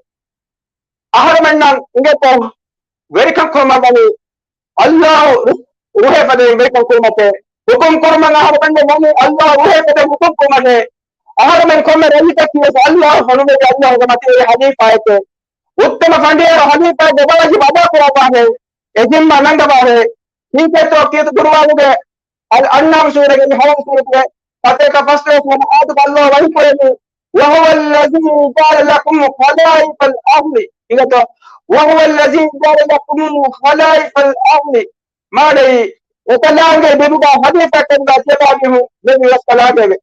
އަހަރެމެންނަށް އިނގޭތޯ ވެރިކަން ކުރުމަށް ވަނީ އައްލާހު ރު-، ރުހޭ ފަދައިން ވެރިކަން ކުރުމަށޭ. ޙުކުމް ކުރުމަށް އަހަރެމެން ވަނީ އައްލާހު ރުހޭ ފަދައިން ޙުކުމް ކުރުމަށޭ. އަހަރެމެން ކޮންމެ ރައްޔިތަކީ ވެސް އައްލާހު ފޮނުވެލި އައްލާހުގެ މަތިވެރި ހަލީފާއެކޭ. އުއްތަމަ ފަނޑިޔާރު ހަލީފާގެ ވާޖިބު އަދާ ކުރައްވާހޭ. އެ ޒިންމާ ނަންގަވާހޭ. ހީކޭތޯ ކީރިތި ޤުރުއާނުގެ އަލް އަންޢާމް ސޫރަގެ ހަވަނަ ސޫރަތުގެ ސަތޭކަ ފަސްދޮޅަސް ވަނަ އާޔަތުގަ އައްލާހު ވަޙީކުރެއްވި، وهو الذي جعل لكم خلائف الأرض. އިނގޭތޯ؟ وهو الذي جعل لكم خلائف الأرض. މާނައީ، އެކަލާނގެ ބިމުގަ ހަލީފާކަމުގަ ތިޔަބާމީހުން ދެއްވި އެކަލާނގެވެ.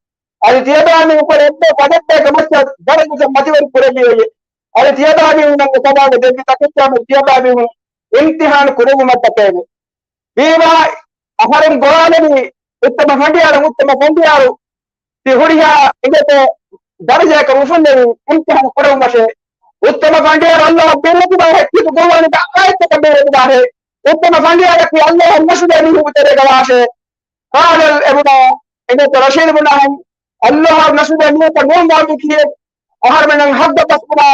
އަދި ތިޔަބާމީހުން ކުރެ އެއްވެސް އަދަދެއްގެ މައްޗަށް ދަރަޖަތައް މަތިވެރި ކުރެއްވިއެވެ. އަދި ތިޔަބާމީހުންނަށް އެކަލާނގެ ދެއްވި ތަކެއްޗާމެ ތިޔަބާމީހުން އިމްތިޙާނު ކުރެއްވުމަށްޓަކައެވެ. ވީމާ އަހަރެން ގޮވާލެވީ އުއްތަމަ ފަނޑިޔާރު، އުއްތަމަ ފަނޑިޔާރު ތި ހުރިހާ އިނގޭތޯ ދަރަޖައަކަށް އުފުންނެވި އިމްތިޙާނު ކުރެއްވުމަށޭ. އުއްތަމަ ފަނޑިޔާރު އައްލާހަށް ބިރުވެތިބާހޭ، ކީރިތި ޤުރުއާނުގެ އާޔަތްތަކަށް ބިރުވެތިބާހޭ. އުއްތަމަ ފަނޑިޔާރަކީ އައްލާހަށް ނަސުލެއް މީހުންގެ ތެރޭގަ ވާށޭ. ޤާލަ އެބުނާ، އިނގޭތޯ ރަޝީދު ބުނާހެން، އައްލާހަށް ނަސުލެއް މީހަކަށް ނޫން ވާންވީ ކީއް؟ އަހަރެމެންނަށް ޙައްޤަށް ބަސްކުރާ،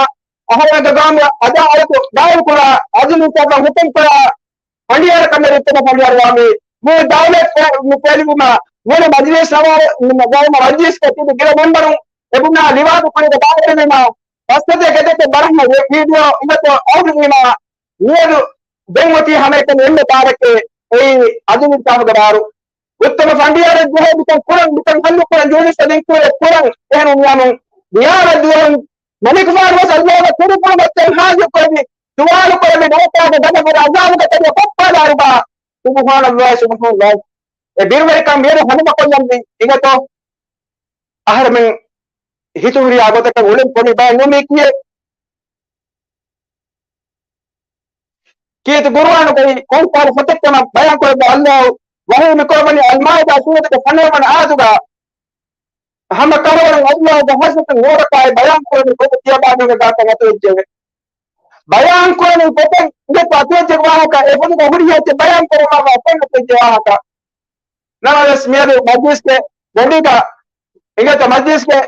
އަހަރެމެންގެ ގާމުގެ ޢަދާލަތު ޤާއިމް ކުރާ، ޢަދުލު އިންސާފަށް ޙުކުމް ކުރާ، ފަނޑިޔާރަކަށް އުއްތަމަ ފަނޑިޔާރު ވާނީ. މި ދައުލަތް ފެ-، މި ފެލިވުމާ، މުޅި މަޖިލީސް ރަށް، މަޖިލީސްގަ ތިބި ގިނަ މެންބަރުން އެބުނާ ލިވާދު ކުރިގަ ބައިވެރިވީމާ، ފަސް އަދަދެއްގެ ދެތެއް ބަރަހަނަ ވީ-، ވީޑިއޯ އިނގޭތޯ އައުދުވީމާ، މިއަދު ދެން އޮތީ ހަމައެކަނި އެންމެ ބާރަކީ އެއީ ޢަދުލު އިންސާފުގެ ބާރު. އުއްތަމަ ފަނޑިޔާރެއް ޖެހޭ މިކަން ކުރަން، މިކަން ހައްލު ކުރަން، ޖުޑިޝަލް އިންކުއިރީ ކުރަން. އެހެން ނިޔާމުން ދިޔާރަށް ދުވަހުން މަނިކުފާނު ވެސް އައްލާހުގެ ކުރިކުރުމަށްޓަކާ ހާޒިރު ކުރެއްވި، ސުވާލު ކުރެއްވި ނަރަކާގެ ދަނޑަށް ހުރި ޢަޛާބުގެ ތެރެއަށް ކޮށްޕާލާ އަރުބާ. ސުބްޙާނައްލާހި، ސުބްޙާނައްލާހި. އެ ބިރުވެރިކަން މިއަދު ހަނދުމަކޮށްލަންވީ އިނގޭތޯ؟ އަހަރެމެން ހިތުހުރިހާ ގޮތަކަށް އުޅެން ކޮނި ބައެއް ނޫނީ ކިޔޭ. ކީރިތި ޤުރުއާނުގައި ކޮންކަހަލަ ފޮތެއްކަމަށް ބަޔާންކުރެއްވި ﷲ ވަޙީ މިކުރައްވަނީ އަލްމާއިދާ ސޫރަތުގެ ފަންނަވަނަ އާޔަތުގަ ހަމަ ކަހަލަ ﷲގެ ޙަޟްރަތުން ހުރަކާތް ބަޔާންކުރަނީ ކޮބާ ތިޔަބާނުގެ ގާތަށް އަތުވެއްޖެއެވެ. ބަޔާންކުރަނީ ފޮތެއް އިނގޭތޯ އަތުވެއްޖެ ވާހަކަ، އެ ފޮތުގަ ހުރިހާ އެއްޗެއް ބަޔާންކުރައްވާފަ އެފަދަ އަތުވެއްޖެ ވާހަކަ. ނަމަވެސް މިއަދު މަޖްލިސްގެ ގޮނޑީގަ އިނގޭތޯ މަޖްލިސްގެ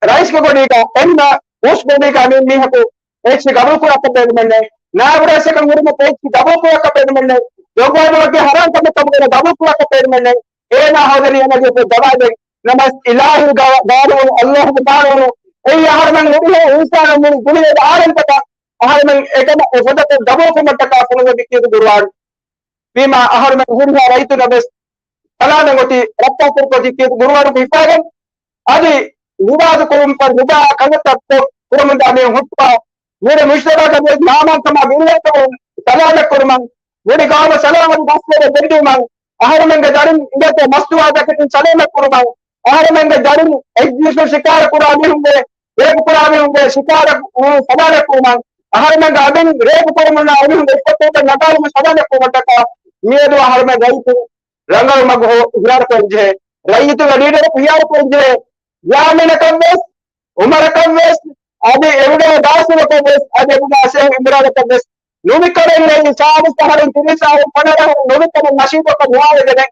ރައީސްގެ ގޮނޑީގަ އެންމެ އުސް ގޮނޑީގަ މި މީހަކު އެއްޗެއް ގަބޫލުކުރާކަށް ބޭނުމެއްނެތް. ނާއިބު ރައީސަކަށް ހުރުމަތު އެއްޗެއް ގަބޫލުކުރާކަށް ބޭނުމެއްނެތް. ދޮންގަވާލުމަކީ ޙަރާމް ކަމެއް ކަމުގައި ގަބޫލުކުރާކަށް ބޭނުމެއްނެތް. އޭނާ ހޯދަނީ އޭނާގެ އުފެދް ދަވާލެއް. ނަމަވެސް އިލާހީ ގާ-، ގާނޫނު، ﷲގެ ގާނޫނު، އެއީ އަހަރެމެން ހުރިހާ އިންސާނުން މި ދުނިޔޭގެ އާރަންތަކަށް އަހަރެމެން އެކަމަށް އެ ފޮތަކަށް ގަބޫލުކުރުމަށްޓަކާ ފޮނުއްވަނީ ކީރިތި ޤުރުއާން. ވީމާ އަހަރެމެން ހުރިހާ ރައްޔިތުންނަށް ވެސް ސަލާމަތް އޮތީ ރައްކާތެރިކޮށްދީ ކީރިތި ޤުރުއާނުގެ ހިފާގެން. އަދި ނިވާދު ކުރުން ޕަރު ނުބާ ކަންތައްތައް ކުރަމުންދާ މީހުން ހުއްޓުވާ، މުޅި މުޖްތަމަޢަކަށް ވެސް ނާމާންކަމާ ބިރުވެތަކުން ސަލާމަތް ކުރުމަށް، މުޅި ގައުމަށް ސަލާމަތް ބަސްވެރި ގެންދިއުމަށް، އަހަރެމެންގެ ދަރިން އިނގޭތޯ މަސްތުވާތަކެތިން ސަލާމަތް ކުރުމަށް، އަހަރެމެންގެ ދަރިން އެއްޖިންސުން ޝިކާރަ ކުރާ މީހުންގެ، ރޭޕް ކުރާ މީހުންގެ ޝިކާރަ ސަލާމަތް ކުރުމަށް، އަހަރެމެންގެ އަޑިން ރޭޕް ކުރަމުންނާ މީހުންގެ އިއްޒަތްތައް ނަގާލުމަށް ސަލާމަތް ކުރުމަށްޓަކާ މިއަދު އަހަރެމެން ރައްޔިތުން ރަނގަޅު މަގު ހިޔާރުކުރަން ޖެހޭ، ރައްޔިތުންގެ ލީޑަރަކު ހިޔާރުކުރަން ޖެހޭ، ޔާމީނަކަށް ވެސް، އުމަރަކަށް ވެސް، އަދި އެބުނާ ބާސިމަކަށް ވެސް، އަދި އެބުނާ ޝޭޚް އިމްރާނަކަށް ވެސް، ނުވިކަމެއް ނެތް، ސާޅީސް އަހަރުން، ތިރީސް އަހަރުން، ފަނަރަ އަހަރުން ނުވިކަމެއް ނަޝީދުކަން ނުވާލެވޭނެ.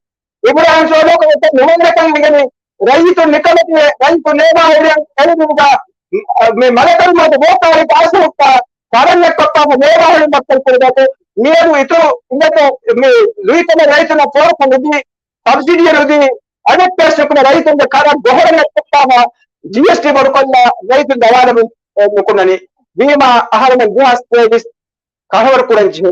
އިބްރާހިމް ސޯލިހު ކަމެއް ނުވަންނަކަން އެނގެނީ. ރައްޔިތުން ނިކަމެތިވެ، ރައްޔިތުން ނޭވާހޮޅިއަށް އެޅުމުގަ، މި މަލަކުލް މައުތު ބޯކާރި ބާސިމުގަ ތަރަންޏެއް ކޮށްފާފަ ނޭވާހޮޅި މައްސަލަ ކުރިގަތު، މިއަދު އިތުރު އިނގޭތޯ މި ލުއިކަމެއް ރައްޔިތުންނަށް ފޯރުކަން ނުދީ، ސަބްސިޑީއެއް ނުދީ، އަނެއްކާސް ނުކުމެ ރައްޔިތުންގެ ކަރަށް ގޮހޮޅެއް އެއްކޮށްފާފަ، ޖީއެސްޓީ ބޮޑުކޮށްލާ ރައްޔިތުން ދަވާލަމުން ނުކުންނަނީ. ވީމާ އަހަރެމެން ދެހާސް ތޭވީސް ކަހަލަ ކުރަން ޖެހޭ.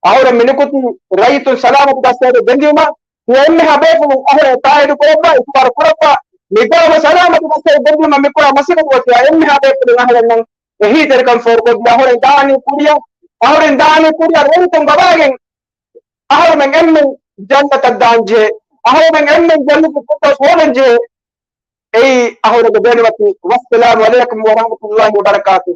އަހަރެން މި ނިކުތީ ރައްޔިތުން ސަލާމަތު ބަސްވެރި ގެންދިއުމަށް، މި އެންމެހާ ބޭފުޅުން އަހަރެން ތާއީދު ކުރައްވާ، އިތުބާރު ކުރައްވާ، މި ގައުމަށް ސަލާމަތު ބަސްވެރި ގެންދިއުމަށް މި ކުރާ މަސައްކަތު އޮތީ އެންމެހާ ބޭފުޅުން އަހަރެންނަށް އެހީތެރިކަން ފޯރުކޮށްދީ، އަހަރެން ދާނީ ކުރިއަށް، އަހަރެން ދާނީ ކުރިއަށް ރައްޔިތުން ގަވާގެން، އަހަރެމެން އެންމެން ޖަންނަތަށް ދާން ޖެހޭ، އަހަރެމެން އެންމެން ޖަންނަތު ފިރްދައުސް ހޯދަން ޖެހޭ. އެއީ އަހަރެންގެ ބޭނުމަކީ. ވައްސަލާމު ޢަލައިކުމް ވަރަޙްމަތުﷲ ވަބަރަކާތުހު.